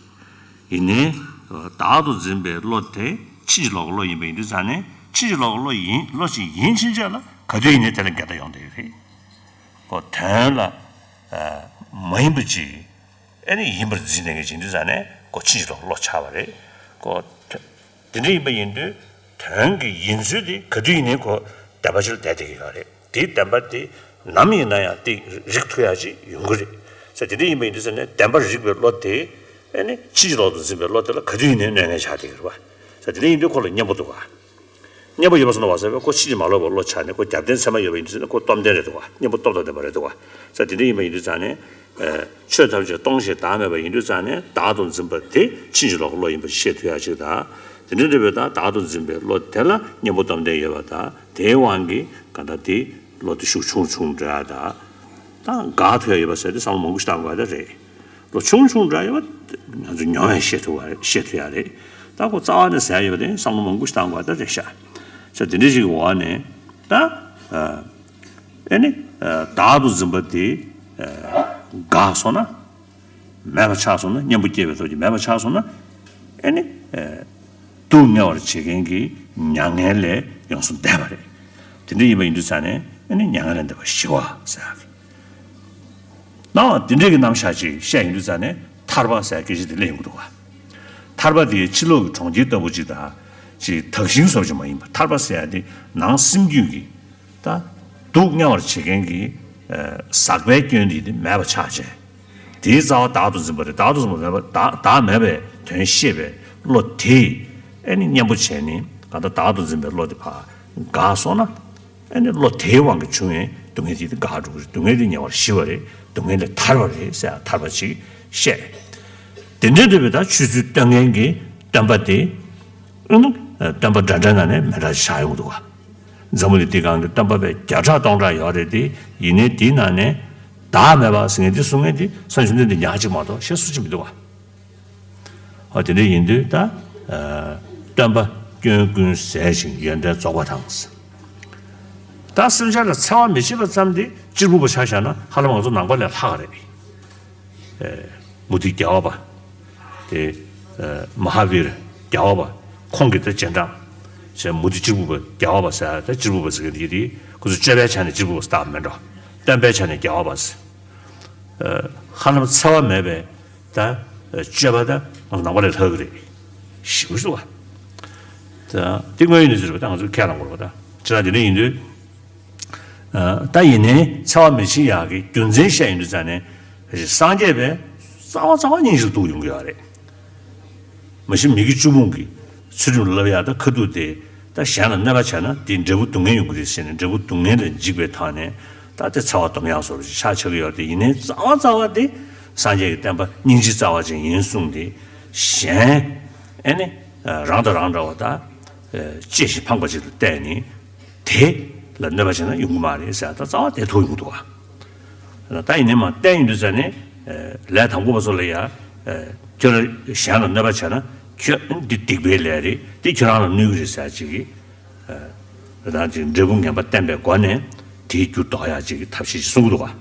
ཡིན་ནའི་བདག་ཏུ་འཛིན་པའི་བློ་དེ་ཕྱིན་ཅི་ལོག་གི་བློ་ཡིན་པ་ཡིན་དུས་ཙང་ནས། ཕྱིན་ཅི་ལོག་གི་བློ་ཡིན། བློ་ཅིག་ཡིན་ཕྱིན་ཆད་ལ་ག་དུས་ཡིན་ནའི་དེ་ལ་འགལ་ཟླ་ཡོང་བསྡད་ཡོད་རེད། ཁོ་དོན་ལ་མ་ཡིན་པ་ཅིག་ཨ་ནི་ཡིན་པར་འཛིན་ནས་ངེས་བྱེད་དུས་ཙང་ནས་ཁོ་ཕྱིན་ཅི་ལོག་གི་བློ་ཆགས་པ་རེད། ཁོ་དེ་འདྲ་ཡིན་པ་ཡིན་དུས་དོན་གྱི་ཡིན་ཚུལ་དེ་ག་དུས་ཡིན་ནའི་ཁོ་བདེན་པ་ཅིག་ལ་བསྡད་བསྡད་ཀྱི་ཡོད་རེད། དེའི་བདེན་པ་དེ་ནམ་ཡིན་ན་ཡང་དེ་རིག་ཐུབ་ཡག་ཅིག་ཡོང་གི་རེད་ཟེར། དེ་འདྲ་ཡིན་པ་ཡིན་དུས་ཙང་ནས་བདེན་པར་རིག་པའི་བློ་དེ་ཨ་ནི་ཕྱིན་ཅི་ལོག་ཏུ་འཛིན་པའི་བློ་དེ་ལ་ག་དུས་ཡིན་ནའི་གནོད་ངན་ཆགས་བསྡད་ཀྱི་རེད་པ། ཟེར། དེ་འདྲ་ཡིན་དུས་ཁོ་ལ་གཉེན་པོ་འདུག་ག་གཉེན་པོ་ཡོད་པ་སོང་ན་བ་ཟེར་བས་ཁོ་ཕྱིན་ཅི་མ་ལོག་པའི་བློ་ཆགས་ནས་ཁོ་རྒྱབ་རྟེན་ཚད་མ་ཡོད་པ་ཡིན་དུས་ཙང་ནས་ཁོ་སྟོབས་ལྡན་རེད་འདུག་ག་གཉེན་པོ་སྟོབས་དང་ལྡན་པ་རེད་འདུག་ག་ཟེར། དེ་འདྲ་ཡིན་པ་ཡིན་དུས་ཙང་ནས། ཆོས་ཐམས་ཅད་སྟོང་ཞིང་བདག་མེད་པ་ཡིན་དུས་ཙང་ནས་བདག་ཏུ་འཛིན་པ་དེ་ཕྱིན་ཅི་ལོག་གི་བློ་ཡིན་པ་ཤེས་ཐུབ་ཡག་ཅིག་དང་། དེ་འདྲ་འདྲ་བའི་ད་བདག་ཏུ་འཛིན་པའི་བློ་དེ་ལ་གཉེན་པོ་སྟོབས་ལྡན་ཡོད་པ་དང་། དེའི་དབང་གིས་གང་ལྟར་དེ་བློ་དེ་ཤུགས་ཆུང་ཆུང་འདྲ་དང་། ད་དགའ་ཐུབ་ཡག་ཡོད་པ་ཟེར་དེ་བསམ་བློ་མང་པོ་ཞིག་བཏང་དགོས་ཡག་ད་རེད། བློ་ཆུང་ཆུང་འདྲ་ཡོད་པ་ང་ཚོ་མྱོང་བས་ཤེས་ཐུབ་པ་རེད། ཤེས་ཐུབ་ཡག་རེད། ད་ཁོ་རྩ་བ་ནས་ཟད་ཡོད་པ་དེ་བསམ་བློ་མང་པོ་ཞིག་བཏང་དགོས་ཡག་ད་རེད་ཤག་ཟེར། དེ་འདྲ་ཞིག་གི་འོག་ནས་ད། ཨ་ནི་བདག་ཏུ་འཛིན་པ་དེ་འགགས་སོང་ན། མེད་པ་ཆགས་སོང་ན། གཉེན་པོ་སྐྱེས་པའི་སྟོབས་ཀྱིས་མེད་པ་ཆགས་སོང་ན། ཨ་ནི་སྡུག་བསྔལ་བར་བྱེད་མཁན་གྱི་མྱ་ངན་ལས་ཡོངས་སུ་འདས་པ་རེད། དེ་འདྲ་ཡིན་པ་ཡིན་དུས་ཙང་ནས་ཨ་ནི་མྱ་ངན་ལས་འདས་པ་ཞི་བ་ཟེར་ཡག་གི། ནའང་དེ་འདྲ་གི་རྣམ་གཞག་ཅིག་བཤད་ཡོང་དུས་ཙང་ནས་ཐར་པ་ཟེར་སྐད་ཆ་དེ་སླེབས་ཡོང་གི་འདུག་ག་ཐར་པ་དེ་ཕྱི་ལོགས་ཀྱི་གྲོང་ཁྱེར་ལྟ་བུ་ཅིག་དང་། ཅིག་དག་ཞིང་བཟོ་བ་ཅིག་མ་ཡིན་པ། ཐར་པ་ཟེར་ཡག་དེ་ནང་སེམས་རྒྱུད་ཀྱི་ད་སྡུག་བསྔལ་བར་བྱེད་མཁན་གྱི་ཟག་པའི་སྐྱོན་དེ་དེ་མེད་པ་ཆགས་བྱས། དེའི་རྩ་བ་བདག་ཏུ་འཛིན་པ་རེད། བདག་ཏུ་འཛིན་པ་མེད་པ། བདག་བདག་མེད་པའི་དོན་ཤེས་པའི་བློ་དེས་ཨ་ནི་གཉེན་པོ་བྱས་ནས་གང་ལྟར་བདག་ཏུ་འཛིན་པའི་བློ་དེ་ཕར་འགགས་སོང་ན། ཨ་ནི་བློ་དེའི་དབང་གིས་བྱུང་བའི་སྡུག་བསྔལ་དེ་འགག་འགྲོ་གི་རེད། སྡུག་བསྔལ་དེ་ཉེ་བར་ཞི་བ་རེད། སྡུག་བསྔལ་ལས་ཐར་བ་རེད་ཟེར་ཡག་ཐར་པ་ཅིག་བཤད། དེ་འདྲ་འདྲ་བའི་ད་ཆོས་ཚུལ་སྟོན་མཁན་གྱི་སྟོན་པ་དེ། ཨ་ནི་སྟོན་པ་འདྲ་འདྲ་ནང་ནས་མི་འདྲ་ཆགས་ཡོང་གི་འདུག་ག་འཛམ་བུ་གླིང་འདིའི་སྒང་གི་སྟོན་པ་དཔེ་བརྒྱ་ཕྲག་སྟོང་ཕྲག་ཡོད་རེད་དེ། ཡིན་ནའི་དེའི་ནང་ནས་བདག་མེད་པ་ཟེར་མཁན་དེ་གསུང་མཁན་དེ་སངས་རྒྱས་བཅོམ་ལྡན་འདས་ཉག་གཅིག་མ་གཏོགས་གཞན་སུ་གཅིག་མི་འདུག་ག་འོ་དེ་འདྲ་ཡིན་དུས་ད། ཨ་སྟོན་པ་སྐྱོན་ཀུན་ཟད་ཅིང་ཡོན་ཏན་རྫོགས་པ་དང་། ད་སེམས་ཅན་ལ་འཚེ་བ་མི་བྱེད་པ་ཙམ་དེ་གཅེར་བུ་པ་ཆ་བཞག་ན་ཧ་ལམ་ང་ཚོ་ནང་པ་ལས་ལྷག་ག་རེད། ཨེ་མུ་སྟེགས་རྒྱལ་བ་པ། དེ་ཨེ་མ་ཧཱ་བིར་རྒྱལ་བ་པ། ཁོང་གི་ད་རྗེས་འབྲང་། ཅེས་མུ་སྟེགས་གཅེར་བུ་པ་རྒྱལ་བ་པ་ཟེར། ད་གཅེར་བུ་པ་ཟེར་མཁན་དེ་དེ་ཁོ་ཚོ་སྤྱོད་པའི་ཆ་ནས་གཅེར་བུ་པ་ཟེར་ལྟ་བ་མེད་འགྲོ། སྟོན་པའི་ཆ་ནས་རྒྱལ་བ་པ་ཟེར། ཨེ་ཧ་ལམ་འཚེ་བ་མེད་པའི་ད་ཨེ་སྤྱོད་པ་ད་ང་ཚོ་ནང་པ་ལས་ལྷག་གི་རེད། ཞེ་པོ་ཞིག་འདུག་བ། ད་དེ་དངོས་ཡོད་གནས་ཚུལ་རེད་པ། ད་ང་ཚོས་ཁས་བླངས་དགོས་རེད་པ། ད་ཅི་ལ་དེ་འདྲ་ཡིན་དུས། ཨ་ད་ཡིན་ནའི་འཚེ་བ་མི་བྱེད་ཡག་གི་རྒྱུ་མཚན་བཤད་ཡོང་དུས་ཙང་ནས། སངས་རྒྱས་པས་རྩ་བ་རྩ་བ་སྙིང་རྗེ་ལ་གཏུགས་ཡོང་གི་ཡོད་རེད། མ་གཞི་མི་དགེ་བཅུ་སྤོང་གི་ཚུལ་ཁྲིམས་ལ་བསླབ་ཡག་ད་ཁ་ཐུག་དེ། ད་གཞན་ལ་གནོད་པ་བྱས་ན་དེས་འབྲས་བུ་སྡུག་བསྔལ་ཡོང་གི་རེད་ཟེར་ནས། འབྲས་བུ་སྡུག་བསྔལ་ལ་འཇིགས་པའི་ཐོག་ནས་ད་དེ་འཚེ་བ་སྡོམ་ཡག་བཟོ་འདྲ་ཞིག་ཆགས་ཆགས་ཀྱི་ཡོད་རེད་དེ། ཡིན་ནའི་རྩ་བ་རྩ་བ་དེ་སངས་རྒྱས་ཀྱི་བསྟན་པ་སྙིང་རྗེའི་རྩ་བ་ཅན་ཡིན་གསུངས་ཏེ། གཞན་ཨ་ནི་རང་དང་རང་འདྲ་བ་ད་གཅེས་ཤིང་ཕངས་པ་ཅིག་ལ་བལྟས་ནས། དེ་ལ་གནོད་པ་བྱས་ན་ཡོང་གི་མ་རེད་ཟེར། ད་རྩ་བ་དེ་ཐུག་ཡོང་གི་འདུག་བ། ད་ཡིན་ནའི་མ་བསྟན་ཡོང་དུས་ཙང་ནས། ལས་དང་པོ་པ་ཚོ་ལ་ཡ། ཁྱོད་ལ་གཞན་ལ་གནོད་པ་བྱས་ན་ཁྱོད་འདི་སྡིག་པའི་ལས་རེད། འདི་ཁྱོད་རང་ལ་གནོད་ཀྱི་རེད་ཟེར་ཅིག་གིས། ད་ཅིག་འབྲས་བུ་ངན་པ་བསྟན་པའི་སྒོ་ནས་དེའི་རྒྱུ་ལྡོག་ཡག་ཅིག་གི་ཐབས་ཤེས་ཤིག་གསུང་གི་འདུག་བ།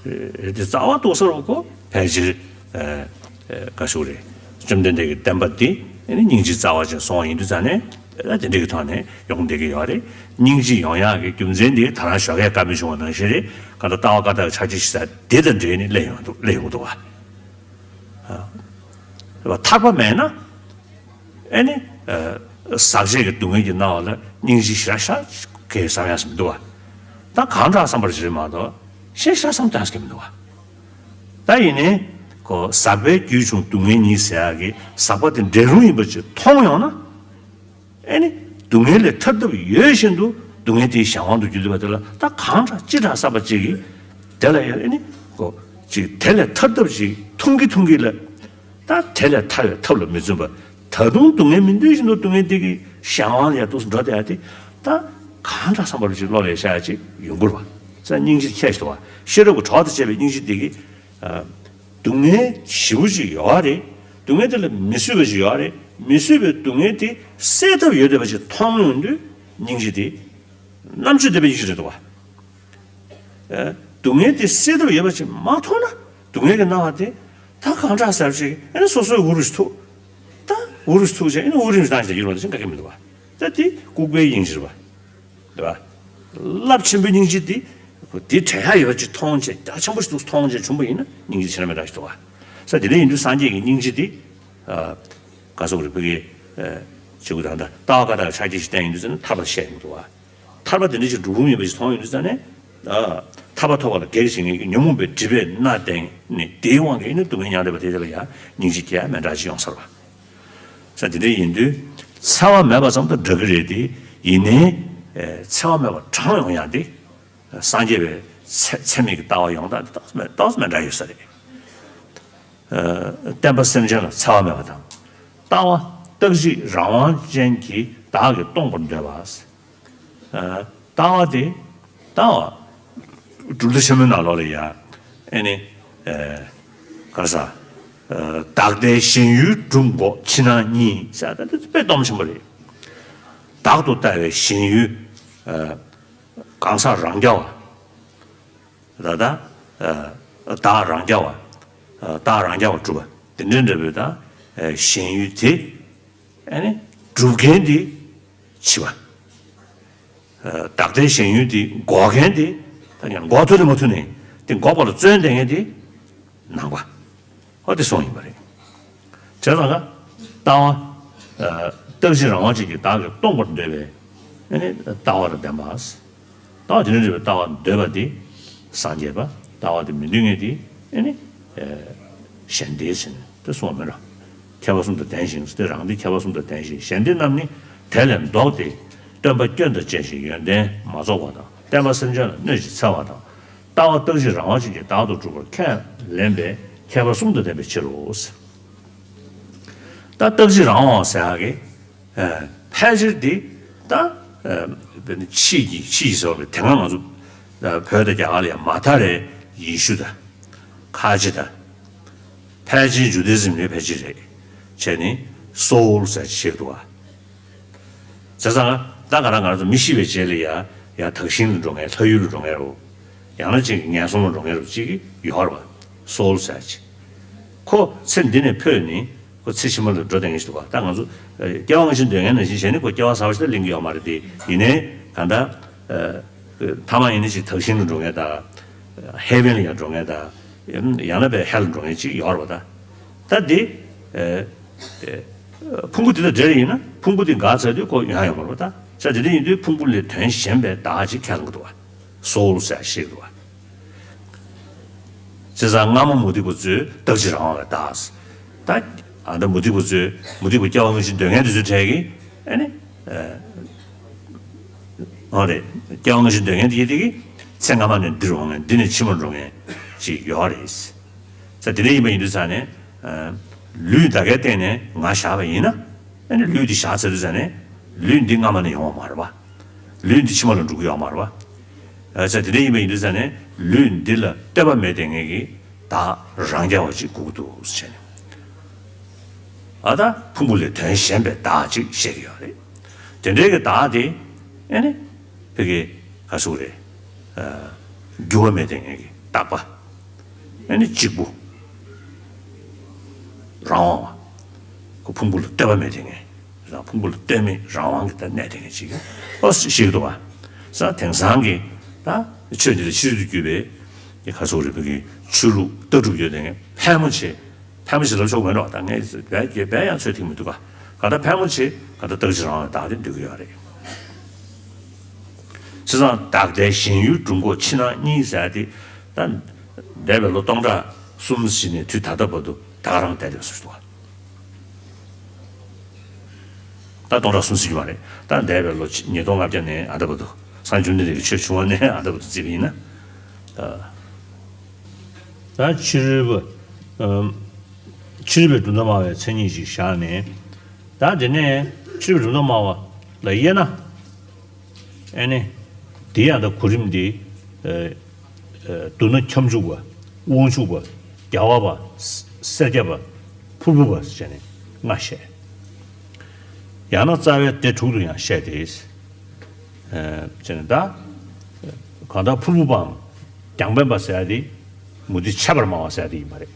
དེ་རྩ་བ་ཏོག་ཙམ་རོགས་ཁོ་ཕལ་ཆེར། ཨ་ཨ་ག་ཞུ་རེད། བཅོམ་ལྡན་འདས་ཀྱི་བསྟན་པ་འདི་ཨ་ནི་སྙིང་རྗེའི་རྩ་བ་ཅན་སོང་བ་ཡིན་དུས་ཙང་ནས། ཨ་དེ་འདྲ་གི་ཐོག་ནས་ཡོང་བསྡད་ཀྱི་ཡོད་རེད། སྙིང་རྗེ་ཡོང་ཡག་གི་རྒྱུ་མཚན་འདི་ད་རང་ཞོགས་ཀས་བཀའ་མོལ་བྱུང་བ་ནང་བཞིན་རེད། གང་ལྟར་ལྟ་བ་བཀའ་རྟགས་ཕྱག་རྒྱ་ཞིག་ཟེར་དེ་དང་འབྲེལ་ནས་སླེབས་ཡོང་འདུག་སླེབས་ཡོང་གི་འདུག་བ། ཨ་ རེད་པ། ཐར་པ་མེད་ན། ཨེ་ནི། ཟག་བཅས་ཀྱི་སྡུག་བསྔལ་གྱི་སྣང་བ་ལ་སྙིང་རྗེ་ཞེ་དྲག་གང་ཡང་བསམ་ཡག་མི་འདུག་པ། ད་གང་དྲག་བསམ་པར་བྱེད་མ་གཏོགས་གཞན་ཞེ་དྲག་བསམ་གཏོང་ཡག་མི་འདུག་པ། ད་ཡིན་ནའི། ཁོ་ཟག་པའི་རྒྱུས་བྱུང་སྡུག་བསྔལ་ཉིད་ཟེར་ཡག་གི་ཟག་པ་དེ་འབྲས་རུང་ཡིན་པ་ཅིག་མཐོང་ཡོང་ན། ཨེ་ནི། སྡུག་བསྔལ་ལས་ཐར་ཐབས་ཡོད་བཞིན་དུ་སྡུག་བསྔལ་དེའི་གཞན་དབང་དུ་གྱུར་འདུག་པ་དེ་ལ་ད་གང་དྲག་ཅི་དྲག་བསམ་པ་ཅིག་གིས། དེ་ལ་ཡང་ཨེ་ནི། ཁོ་ཅིག་དེ་ལས་ཐར་ཐབས་ཅིག་མཐོང་གི་མཐོང་གི་ལ། ད་དེ་ལས་ཐར་བའི་ཐབས་ལ་མི་བརྩོན་པར་ད་དུང་སྡུག་བསྔལ་མི་འདོད་བཞིན་དུ་སྡུག་བསྔལ་དེ་གི་གཞན་དབང་ལ་ཡང་འདུག་སེ་འགྲོ་བསྡད་ཡག་དེ། ད་གང་དྲག་བསམ་པ་ཅིག་བློ་ལ་ཤར་ཡག་ཅིག་ཡོང་དགོས་པ། ས་སྙིང་རྗེ་ཁྱད་ཞིག་འདུག་པ། ཤེས་རབ་ཀྱི་གྲོགས་དང་བཅས་པའི་སྙིང་རྗེ་དེ་གིས། སྡུག་བསྔལ་ཞེ་པོ་ཅིག་ཡོད་རེད། སྡུག་བསྔལ་དེ་ལ་མི་བཟོད་པ་ཅིག་ཡོད་རེད། མི་བཟོད་པའི་སྡུག་བསྔལ་དེ་སེལ་ཐབས་ཡོད་བསྡད་པ་ཅིག་མཐོང་ཡོང་དུས་སྙིང་རྗེ་དེ་རྣམ་དཔྱོད་ལྡན་པའི་སྙིང་རྗེ་རེད་འདུག་པ། སྡུག་བསྔལ་དེ་སེལ་ཐབས་ཡོད་པ་ཅིག་མ་མཐོང་ན། སྡུག་བསྔལ་གྱི་སྣང་བ་དེ་ད་གང་དྲག་ཟེར་ཅིག་ཨེ་ནི་སོ་སོའི་འུ་རུ་ཐུག་ད་འུ་རུ་ཐུག་ཅིག་ཨེ་ནི་འུ་རིམ་བཏང་ཞིག་ཡོད་པ་དེ་ཅིག་འགའ་གི་མི་འདུག་པ། ད་དེ་ལྐུགས་པའི་སྙིང་རྗེ་རེད་པ། རེད་པ། རླབས་ཆེན་པོའི་སྙིང་རྗེ་འདི། དེ་བྲལ་ཡག་ཡོད་པ་ཅིག་མཐོང་བྱས། རྒྱ་ཆེན་པོ་ཞིག་འདུག་མཐོང་བྱས་བྱུང་བ་ཡིན་ན་སྙིང་རྗེ་ཆེ་ན་མེད་འདྲ་ཞིག་འདུག་ག་ས་དེ་འདྲ་ཡིན་དུས་སངས་རྒྱས་ཀྱི་སྙིང་རྗེ་འདི། ག་སོགས་རིག་པའི་གི། བྱེད་དགོས་དང་ད་ལྟ་བ་བཀའ་རྟགས་ཕྱག་རྒྱ་ཞིག་བསྟན་ཡིན་དུས་ཙང་ནས་ཐར་པ་བཤད་ཡོང་གི་འདུག་ག་ཐར་པ་དེ་འདྲ་ཞིག་འགྲོ་རུང་ཡིན་པ་ཞིག་མཐོང་ཡོང་དུས་ཙང་ནས། ཐར་པ་ཐོབ་པ་ལ་གེགས་བྱེད་མཁན་གྱི་ཉོན་མོངས་པའི་སྒྲིབ་པས་མནར་བསྡད་ནས་དེའི་དབང་གིས་ནི་སྡུག་བསྔལ་མྱངས་བསྡད་པ་དེ་དེ་ལ་ཡང་སྙིང་རྗེ་སྐྱེ་ཡག་མེད་འདྲ་ཞིག་ཡོང་ས་རེད་པ། ས་དེ་འདྲ་ཡིན་དུས་འཚེ་བ་མེད་པ་ཙམ་དུ་འདྲ་གི་རེད་དེ། ཡིན་ནའི་འཚེ་བ་མེད་པར་བགྲང་ཡོང་ཡག་དེ་སངས་རྒྱས་པའི་ཚད་ཚད་མིན་གྱི་ལྟ་བ་ཡོང་སྟངས་དེ་ཏོག་ཙམ་མེད་ཏོག་ཙམ་མེད་འདྲ་ཡོད་ས་རེད། བསྟན་པ་སེམས་ཅན་ལ་འཚེ་བ་མེད་པ་དང་། ལྟ་བ་རྟག་གཅིག་རང་དབང་ཅན་གྱིས་བདག་གིས་སྟོང་པར་འདོད་པ། ལྟ་བ་དེ། ལྟ་བ། གྲུབ་མཐའ་ཆེན་མོའི་ནང་ལོགས་ལ་ཡ། ཨེ་ནི། ག་རེ་ཟ། བདག་ལྟའི་ཞེན་ཡུལ་སྒྲུབ་འགོག་ཕྱི་ནང་གཉིས་ཟེར་ད་དེ་དཔེ་སྟོབས་ཆེན་པོ་རེད། བདག་ཏུ་ལྟ་བའི་ཞེན་ཡུལ། གང་ཟག་རང་རྐྱ་བ། ད་ལྟ། བདག་རང་རྐྱ་བ། བདག་རང་རྐྱ་བ་སྒྲུབ་པ་དེ་འདྲ་འདྲ་པོའི་ད། ཞེན་ཡུལ་དེ། ཨེ་ནི། སྒྲུབ་མཁན་དེ། འཆི་བ། བདག་ལྟའི་ཞེན་ཡུལ་དེ་འགོག་མཁན་དེ། ད་ཡང་འགོག་ཐུབ་ནས་མ་ཐུབ་ནས་དེ་འགོག་པ་ལ་བརྩོན་བསྡད་མཁན་དེ། ནང་པ། ཨོ་དེ་གསུངས་ཡིན་པ་རེད། བྱས་ཙང་ཀ་ལྟ་བ། རྟག་གཅིག་རང་དབང་ཅན་གྱིས་བདག་གིས་སྟོང་པར་འདོད་པའི། ཨེ་ནི་ལྟ་བ་དང་ལྡན་པ། ལྟ་བ་དེ་འདྲ་འདྲ་བའི་ལྟ་བ་འདོད་པ་དེ། སངས་རྒྱས་པ། ལྟ་བ་དེ་མི་འདོད་མཁན་དེ། ཨེ་ནི། གཞན་སྡེ་ཟེར་ནས་དེ་གསུངས་པ་མིན་འགྲོ། ཁྱད་པར་གསུམ་དང་ལྡན་ཞིང་དེ་རང་སྡེ་ཁྱད་པར་གསུམ་དང་ལྡན་ཞིང་གཞན་སྡེ་རྣམས་ནི་དེ་ལས་ལྡོག་སྟེ། སྟོན་པ་སྐྱོན་དང་བཅས་ཤིང་ཡོན་ཏན་མ་རྫོགས་པ་དང་། བསྟན་པ་སེམས་ཅན་ལ་གནོད་ཅིང་འཚེ་བ་དང་། ལྟ་བ་རྟག་གཅིག་རང་དབང་ཅན་གྱིས་བདག་ཏུ་གྲུབ་པར་ཁས་ལེན་པའི་ཁྱད་པར་གསུམ་དང་ལྡན་པའི་ཕྱིར་རོ། ད་རྟག་གཅིག་རང་དབང་ཟེར་ཡག་གི། ཕལ་ཆེར་འདི་ད། ཕྱིས་ཀྱི་ཕྱིས་ཀྱི་ཟེར་བ་དེ་སྔ་ང་ཚོ་བོད་དང་རྒྱ་གར་ལ་ཡང་མ་ཐ་རའི་ཡེ་ཤུ་དང་། ཁ་ཆེ་དང་། ཕལ་ཆེར་ཇུ་དཱ་ཨི་ཛམ་ནི་ཕལ་ཆེར་རེད། བྱས་ནས་སོའུལ་ཟེར་ཅིག་བཤད་འདུག་བ། བྱས་ཙང་ད་ག་རང་ང་ཚོ་མི་ཤི་བའི་རྗེས་ལ་ཡ་ཡ་དག་ཞིང་ལ་འགྲོ་མཁན་ལྷ་ཡུལ་ལ་འགྲོ་མཁན་རེད། ཡང་ན་ཅིག་ངན་སོང་ལ་འགྲོ་མཁན་རེད་ཅིག་ཡོད་རེད་བ། སོའུལ་ཟེར་ཅིག་ཁོ་ཚེ་འདི་ནས་འཕོས་ནས་ཁོ་ཚེ་ཕྱི་མ་ལ་འགྲོ་བསྡད་མཁན་ཞིག་འདུག་བ། ད་ང་ཚོ་སྐྱེ་བ་སྔ་ཕྱི་འདོད་མཁན་ནང་བཞིན་བྱས་ནས་ཁོ་སྐྱེ་བ་གསར་པ་ཞིག་ལ་ལེན་གྱི་ཡོད་མ་རེད་དེ། ཡིན་ནའི་གང་ལྟར། ཐ་མ་ཡིན་ན་ཅིག་དག་ཞིང་ལ་འགྲོ་མཁན་དང་། ཧེ་ཝན་ལ་ཡང་འགྲོ་མཁན་དང་། ཡང་ན་པའི་ཧེལ་ལ་འགྲོ་མཁན་ཅིག་ཡོད་རེད་བ་ད། ད་འདི། ཕུང་པོ་འདི་དང་འབྲེལ་ཡིན་ན་ཕུང་པོ་འདི་འགག་ཚར་དུས་ཁོ་ཡོང་ཡ་ཡོད་མ་རེད་བ་ད། ས་དེ་འདྲ་ཡིན་དུས་ཕུང་པོ་ལས་དོན་གཞན་པའི་བདག་ཅིག་ཁས་བླངས་ཀྱི་འདུག་བ། སོའུལ་ཟེར་ཞིག་འདུག་བ། བྱས་ཙང་སྔ་མ་མུ་སྟེགས་པ་ཚོས་རྟག་གཅིག་རང་དབང་བའི་བདག། ད་ཨ་ད་མུ་སྟེགས་པ་ཚོས་མུ་སྟེགས་པ་སྐྱེ་བ་སྔ་ཕྱི་འདོད་མཁན་དེ་ཚོའི་གྲས་ཀྱིས་ཨ་ནི། འོ་རེད། སྐྱེ་བ་སྔ་ཕྱི་འདོད་མཁན་དེ་ཡིན་དེ་གིས་ཚེ་སྔ་མ་ནས་འདིར་འོང་མཁན་འདི་ནས་ཕྱི་མར་འགྲོ་མཁན་ཅིག་ཡོད་རེད། ས་དེ་འདྲ་ཡིན་པ་ཡིན་དུས་ཙང་ནས། ལུས་ད་གའི་སྟེང་ནས་ང་བཞག་པ་ཡིན་ན། ཨ་ནི་ལུས་འདི་བཞག་ཚར་དུས་ཙང་ནས་ལུས་འདི་སྔ་མ་ནས་ཡོང་བ་མ་རེད་བ། ལུས་འདི་ཕྱི་མ་ལ་འགྲོ་གི་ཡོད་མ་རེད་བ། ཨ་ཙི་དེ་འདྲ་ཡིན་པ་ཡིན་དུས་ཙང་ནས་ལུས་འདི་ལ་ལྟོས་པ་མེད་དེ་ངེད་ཀྱིས་བདག་རང་རྐྱ་བ་ཅིག་དགོས་ཀྱི་འདུག་ཟེར་ནས། ཨ་ད་ཕུང་པོ་ལས་དོན་གཞན་པའི་བདག་ཅིག་བཤད་ཀྱི་ཡོད་རེད། དེ་འདྲའི་གི་བདག་དེ་ཨ་ནི་ཕ་གི་ག་ཟེར་དགོས་རེད། འགྱུར་བ་མེད་དེ་ངེད་ཀྱི་རྟག་པ། ཨ་ནི་གཅིག་པུ། རང་དབང་བ། ཁོ་ཕུང་པོ་ལ་ལྟོས་པ་མེད་དེ་ངེད། རང་ཕུང་པོ་ལ་ལྟོས་མེད་རང་དབང་གི་ད་གནས་དེ་ངེད་ཅིག་ཨོ་ཞིག་འདུག་བ། ས་དེང་སང་གི་ད་ཆོས་འདི་ལ་ཤིན་ཏུ་གྱུར་པའི་ག་ཟེར་དགོས་རེད། ཕ་གི་ཆོས་ལུགས་ལྟ་གྲུབ་ཡོད་དེ་ངེད་ཕལ་མོ་ཆེ། ཨ་མ་ཞིག་ལབ་ཆོག་མེད་འགྲོ། ད་ངས་བས་བས་ཡང་ཚོད་ཐིག་མི་འདུག་ག་ག་ད་ཕལ་མོ་ཆེ་ག་ད་སྟག་གཅིག་རང་བདག་དེ་འདོད་ཀྱི་ཡོད་རེད། བྱས་ཙང་བདག་ལྟའི་གཞན་ཡུལ་འབྲུབ་འགོག་ཕྱི་ནང་གཉིས་ཟེར་ཏེ། ད་འདས་པའི་ལོ་སྟོང་ཕྲག་གསུམ་ཞིག་ནས་དུས་ད་ལྟ་བར་དུ་ད་ག་རང་བསྡད་དེ་སོང་འདུག་ད་སྟོང་ཕྲག་གསུམ་ཟིན་གྱི་མ་རེད། ད་འདས་པའི་ལོ་ཉིས་སྟོང་ལྔ་བརྒྱ་ནས་ཨ་ད་བར་དུ་སངས་རྒྱས་བཅོམ་ལྡན་འདས་ཀྱི་ཆོས་བྱུང་བ་ནས་ཨ་ད་བར་དུ་བརྩིས་པ་ཡིན་ན། ད་ཕྱི་རོལ་པ། ཨམ། ཕྱི་རོལ་པའི་གྲུབ་མཐའ་སྨྲ་བའི་མཚན་ཉིད་ཅིག་བཞག་ནས། ད་དེ་ནས་ཕྱི་རོལ་པའི་གྲུབ་མཐའ་སྨྲ་བ་ལ་དབྱེ་ན། ཨེ་ནི། དེ་ཡང་ད་གོ་རིམ་འདི། ཨ། ཨ། མདོར་ན་ཁྱབ་འཇུག་པ། དབང་ཕྱུག་པ། རྒྱལ་བ་པ། ས་སྐྱ་པ། ཕུར་བུ་པ་ཟེར་ནས་ལྔ་བཤད། ཡང་ན་རྩ་བའི་སྡེ་དྲུག་ཏུ་ཡང་བཤད་དེ། ཨ། ཟེར་ནས་ད། གང་ལྟར་ཕུར་བུ་པའམ་རྒྱང་འཕེན་པ་ཟེར་ཡ་དེ། མུ་སྟེགས་ཆད་པར་སྨྲ་བ་ཟེར་ཡ་དེ་ཡིན་པ་རེད།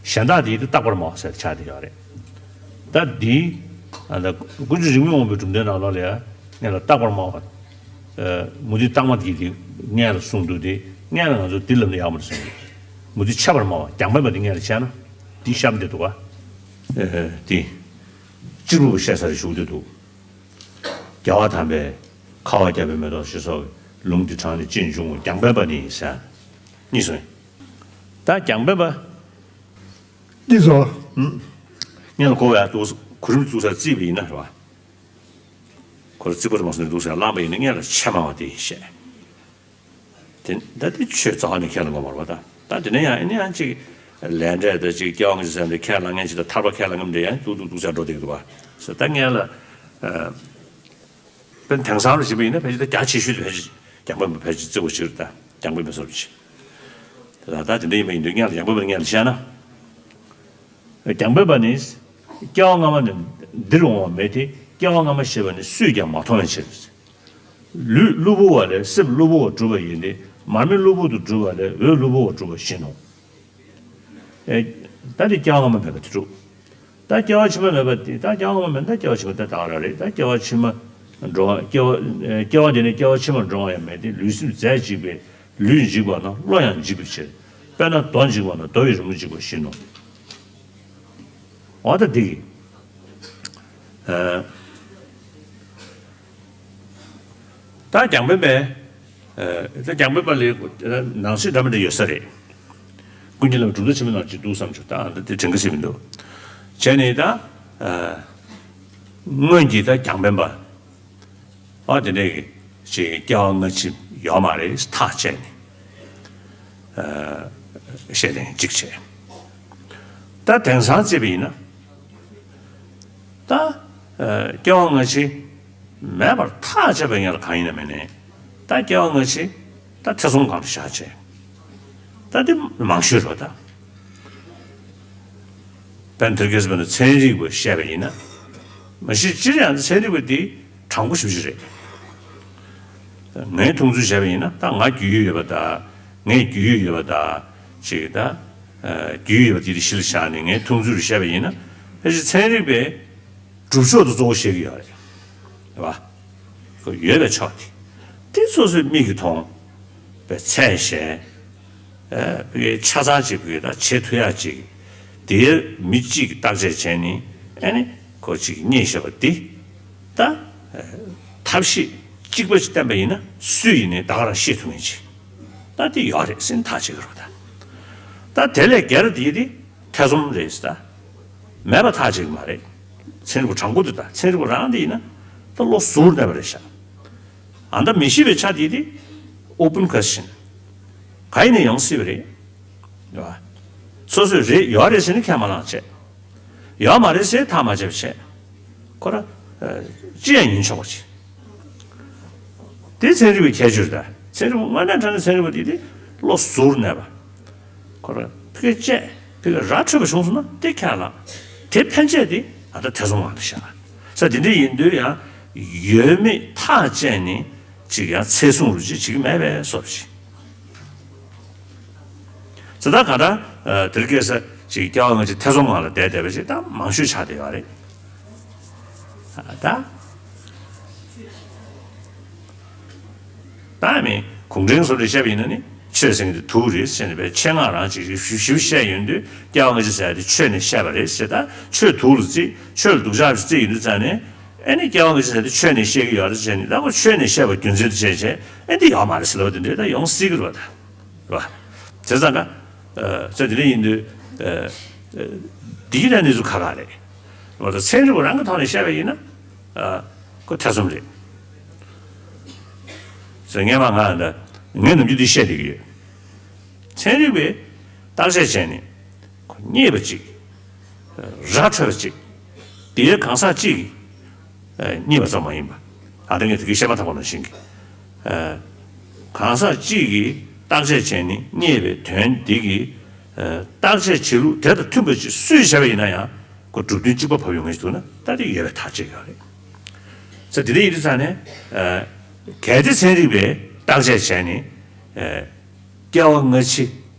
གཞན་དག་དེ་ཡིན་དུས་རྟག་པར་སྨྲ་བ་ཟེར་ཆགས་བསྡད་ཡོད་རེད། ད་འདི། ཨ། ད་དཀོན་མཆོག་རིག་མིན་དབང་པོའི་གྲུབ་མཐའི་ནང་ལོགས་ལ་ཡང་སྔོན་ལ་རྟག་པར་སྨྲ་བ། ཨ། མུ་སྟེགས་རྟག་མ་དེ་དེ་སྔོན་ལ་གསུངས་འདུག་སྟེ། སྔོན་ལ་ང་ཚོ་འདི་ལབ་ན་ཡག་མ་རེད་གསུངས་འདུག་མུ་སྟེགས་ཆད་པར་སྨྲ་བ་རྒྱང་འཕེན་པ་དེ་སྔོན་ལ་བཤད་ན་འདི་གཤམ་དེ་འདུག་ག་ཨ། དེ། གཅེར་བུ་བཤད་ས་རེ་ཞུགས་དེ་འདུག་རྒྱལ་བ་དམ་པས་ཁ་བ་བརྒྱ་པའི་མེ་ཏོག་ཞེས་སོགས་ཀྱི་ལུང་འདི་དྲངས་ནས་ཅི་འབྱུང་ངོ་། རྒྱང་འཕེན་པ་ནི་ཟེར། གཉིས་སོ། ད་རྒྱང་འཕེན་པ། གཉིས་སོ། ཨུམ། སྔོན་ལ་གོ་བའི་འདུག་གོ་རིམ་འདུག་ས་བརྩིས་པ་ཡིན་ན་རེད་བ། ཁོ་ལ་བརྩི་བ་དུ་མ་སོང་ནས་འདུག་ས་བླངས་པ་ཡིན་ན་སྔོན་ལ་ཆད་སྨྲ་བ་དེ་ཡིན་ཞེས། དེ་ད་དེ་ཆོས་རྩ་བ་ནས་ཁས་ལེན་དགོས་མ་རེད་པ། ད་ད་དེ་ནས་ཡང་ཨེ་ནས་ཡང་ཅིག་ལས་འབྲས་དང་ཅིག་སྐྱེ་བ་སྔ་ཕྱི་ཟེར་འདི་ཁས་ལེན་མཁན་ཅིག་དང་ཐར་པ་ཁས་ལེན་མཁན་འདི་ཡང་འདུག་འདུག་འདུག་ཟེར་འགྲོ་བསྡད་ཀྱི་འདུག་བ། ཟེར་ད་ངས་ལ། ཨ། དཔེར་ན་དེང་སང་རུ་བྱེད་པ་ཡིན་ན་ཕལ་ཆེར་ད་རྒྱ་ཆེ་ཤོས་དེ་ཕལ་ཆེར་རྒྱང་འཕེན་པ་ཕལ་ཆེར་བརྩི་བ་ཞིག་རེད། ད་རྒྱང་འཕེན་པའི་བཟོ་འདྲ་ཅིག་ད་ད་དེ་འདྲ་ཡིན་པ་ཡིན་དུས་སྔོན་ལ་རྒྱང་འཕེན་པ་སྔོན་ལ་བཤད་ན། རྒྱང་འཕེན་པ་ནི། སྐྱེ་བ་སྔ་མ་ནས་འདིར་འོང་བ་མེད་དེ། སྐྱེ་བ་སྔ་མ་ཞེས་པ་ནི་སུས་ཀྱང་མ་མཐོང་བའི་ཕྱིར། ལུས་གློ་བུར་བ་ལས་སེམས་གློ་བུར་བར་གྲུབ་པ་ཡིན་ཏེ། མར་མེ་གློ་བུར་དུ་གྲུབ་པ་ལས་འོད་གློ་བུར་བར་གྲུབ་པ་བཞིན་ནོ། ཨེ། ད་འདི་སྐྱེ་བ་སྔ་མ་མེད་པ་དེ་གྲུབ། ད་སྐྱེ་བ་ཕྱི་མ་མེད་པ་དེ། ད་སྐྱེ་བ་སྔ་མ་མེད་ན་ད་སྐྱེ་བ་ཕྱི་མ་ད་ད་ག་རང་རེད། ད་སྐྱེ་བ་ཕྱི་མ་འགྲོ་བ། སྐྱེ་བ། ཨེ། སྐྱེ་བ་དེ་ནས་སྐྱེ་བ་ཕྱི་མར་འགྲོ་བ་ཡང་མེད་དེ། ལུས་སེམས་རྫས་འཇིག་པས་ལུས་འཇིག་པ་ན་བློ་ཡང་འཇིག་པའི་ཕྱིར། དཔེར་ན་རྡོ་འཇིག་པ་ན་རྡོ་ཡི་རི་མོ་འཇིག་པ་བཞིན་ནོ། འོ་ད་འདི་གི། ཨ། ད་རྒྱང་འཕེན་པས། ཨ། ད་རྒྱང་འཕེན་པ་ལ་ནང་གསེས་འདྲ་མི་འདྲ་ཡོད་ས་རེད། ཀུན་མཁྱེན་བླ་མའི་གྲུབ་མཐའ་ཆེན་པོའི་ནང་ཅིག་འདུག་བསམ་བྱུང་། ད་འདི་དེ་དྲན་གྱི་སྲིད་མི་འདུག་བྱས་ནས་ད། ཨ། སྔོན་གྱི་ད་རྒྱང་འཕེན་པ། ཨ། དེ་འདྲའི་ཅིག་སྐྱེ་བ་སྔ་ཕྱི་ཡོད་མ་རེད་ཐག་བཅད་ནས། ཨ། བཤད་དེ་གཅིག་བྱས། ད་དེང་སང་བརྩིས་པ་ཡིན་ན། ད། ཨ། སྐྱེ་བ་སྔ་ཕྱི་མེད་པར་ཐག་བཅད་པའི་ངང་ལ་གང་ཡིན་ན་མིན་ནས། ད་སྐྱེ་བ་སྔ་ཕྱི་ད་ཐེ་ཚོམ་སྒང་དུ་བཞག་བྱས། ད་དེ་མང་ཤོས་རེད་ད། དཔེར་ན་དེ་སྐད་ཟེར་བ་ན་ཚན་རིག་པས་བཤད་པ་ཡིན་ན། མ་གཞི་སྤྱིར་ཡང་ཚན་རིག་པ་འདི་དྲང་པོ་ཞེ་པོ་ཅིག་རེད། ངའི་མཐོང་ཚུལ་བྱས་པ་ཡིན་ན་ད་ང་རྒྱུས་ཡོད་ཡོད་པ་དང་། ངས་རྒྱུས་ཡོད་ཡོད་པ་དང་ཅིག་ད། ཨ། རྒྱུས་ཡོད་པ་དེ་དེ་གཞི་ལ་བཞག་ནས་ངའི་མཐོང་ཚུལ་བཤད་པ་ཡིན་ན། ཕལ་ཆེར་ཚན་རིག་པས་གྲུབ་ཕྱོགས་དེ་གཙོ་བོ་བཤད་ཀྱི་ཡོད་རེད། རེད་བ། ཁོ་ཡོད་པའི་ཕྱོགས་དེ། དེ་སོ་སོའི་མིག་གིས་མཐོང་བའི་ཚད་གཞན། ཨ། བོད་ཆ་ཚང་ཅིག་བོད་ད་བྱེད་ཐུབ་ཡག་ཅིག་དེའི་མི་གཅིག་གིས་བརྟག་དཔྱད་བྱས་ནས་ཨ་ནི་ཁོ་ཅིག་རྙེད་བཞག་པ་འདི། ད། ཨ། ཐབས་ཤེས་གཅིག་པ་ཅིག་བསྟན་པ་ཡིན་ན་སུ་ཡིན་ནའི་ད་ག་རང་ཤེས་ཐུབ་མཁན་ཅིག་ད་དེ་ཡོད་རེད་ཟེར་ནས་ཐག་བཅད་ཀྱི་རེད་ད། ད་དེ་ལས་བརྒལ་དེ་དེ་ཐེ་ཚོམ་རེད་ཟེར་ད། མེད་པ་ཐག་བཅད་ཀྱི་མ་རེད། ཚན་རིག་པ་དྲང་པོ་དེ་ད། ཚན་རིག་པ་རང་དེ་ཡིན་ན་ད་བློ་གཟུར་གནས་པ་རེད་ཤག་ཨ། ད་མི་ཤེས་པའི་ཆ་དེ་དེ་open question། ག་ཡིན་ནས་ཡོང་སྲིད་པ་རེད། རེད་བ། སོ་སོས་རེད་ཡོད་རེད་ཟེར་ནས་ཁས་མ་བླངས་བྱས། ཡོད་མ་རེད་ཟེར་ཐག་མ་བཅད་པ་བྱས། ཁོ་ར། ཨ། ཅི་ཡང་ཡིན་ཆོག་པ་བྱས། དེ་ཚན་རིག་པའི་ཁྱད་ཆོས་རེད་ད། ཚན་རིག་པ་དངོས་གནས་དྲང་གནས་ཚན་རིག་པ་དེ་དེ་བློ་གཟུར་གནས་པ། ཁོ་ར་ཕ་གི་བཅད་ཕ་གི་ར་འཕྲོད་པ་བྱུང་སོང་ན་དེ་ཁས་བླངས། དེ་ཕན་ཆད་དེ་ཨ་ད་ཐེ་ཚོམ་ངང་དུ་བཞག་ས་དེ་འདྲ་ཡིན་དུས་ཡང་ཡོད་མེད་ཐག་བཅད་ནས་ཅིག་ཡང་ཚད་བཟུང་རུ་ཅིག་བྱེད་ཀྱི་མེད་པས་སོ་ཞིག་ས་ད་ག་ད། ཨ། དེར་སྐད་ས་ཅིག་སྐྱེ་བ་སྔ་ཕྱི་ཐེ་ཚོམ་ངང་ལ་བསྡད་བསྡད་པ་ཅིག་ད་མང་ཤོས་ཆགས་བསྡད་ཡོད་རེད། ཨ། ད། ད་མི་གུང་ཁྲན་སོགས་ལ་བཤད་པ་ཡིན་ན་ནི། ཆོས་ཟེར་མཁན་དེ་དུག་རེད་ཟེར་ནས་པའི་ཆེད་མངགས་རང་ཅིག་ཞིབ་ཞིབ་བཤད་ཡོང་དུས་སྐྱེ་བ་སྔ་ཕྱི་ཟེར་ཡ་དེ་ཆོས་ནས་བཤད་པ་རེད་ཟེར། ད་ཆོས་དུག་ལ་བརྩི། ཆོས་ལ་སྡུག་ཅག་བརྩི་ཡོང་དུས་ཙང་ནས། ཨེ་ནི་སྐྱེ་བ་སྔ་ཕྱི་ཟེར་ཡ་དེ་ཆོས་ནས་བཤད་ཀྱི་ཡོད་རེད་ཟེར་ནས། ད་ཁོ་ཆོས་ནས་བཤད་པ་རྒྱུ་མཚན་དུ་བྱས་བྱས། ཨེ་འདི་ཡོད་མ་རེད་ཟེར་ལབ་པ་དེ་འདྲས་ད་ཡོང་སྲིད་ཀྱི་རེད་པ། ད་རེད་པ། བྱས་ཙང་ཀ་ཨ་ད་དེ་འདྲ་ཡིན་དུས། ཨ་ཨ་འདི་གི་ད་གནས་ཚུལ་ཁག་ཁག་རེད། འོ་ད་ཚན་རིག་པ་རང་གི་ཐོག་ནས་བཤད་པ་ཡིན་ན། ཨ་ཁོ་ཐེ་ཚོམ་རེད། ཟེར་སྔན་མ་ང་ད་ངས་ནམ་རྒྱུན་འདི་བཤད་བསྡད་ཀྱི་ཡོད། ཚན་རིག་པས་བརྟག་དཔྱད་བྱས་ནས་ཁོ་རྙེད་པ་ཅིག་ར་འཕྲོད་པ་ཅིག་དེའི་གང་ཟག་གཅིག་གིས་རྙེད་པ་ཙམ་མ་ཡིན་པ། ཨ་ད་ངས་དེ་གའི་བཤད་པ་ཐག་པ་ནང་བཞིན་གྱི། གང་ཟག་གཅིག་གིས་བརྟག་དཔྱད་བྱས་ནས་རྙེད་པའི་དོན་འདི་གི་བརྟག་དཔྱད་བྱེད་ལུགས་དེ་དང་མཐུན་པ་ཅིག་སུས་བྱས་པ་ཡིན་ན་ཡང་ཁོ་གྲུབ་དོན་གཅིག་པ་བབས་ཡོང་མཁན་ཞིག་འདུག་ན་ད་དེ་ཡོད་པའི་ཐག་བཅད་ཡོད་རེད། ས་དེ་འདྲ་ཡིན་དུས་ཙང་ནས། གལ་ཏེ་ཚན་རིག་པས་བརྟག་དཔྱད་བྱས་ནས། སྐྱེ་བ་སྔ་ཕྱི་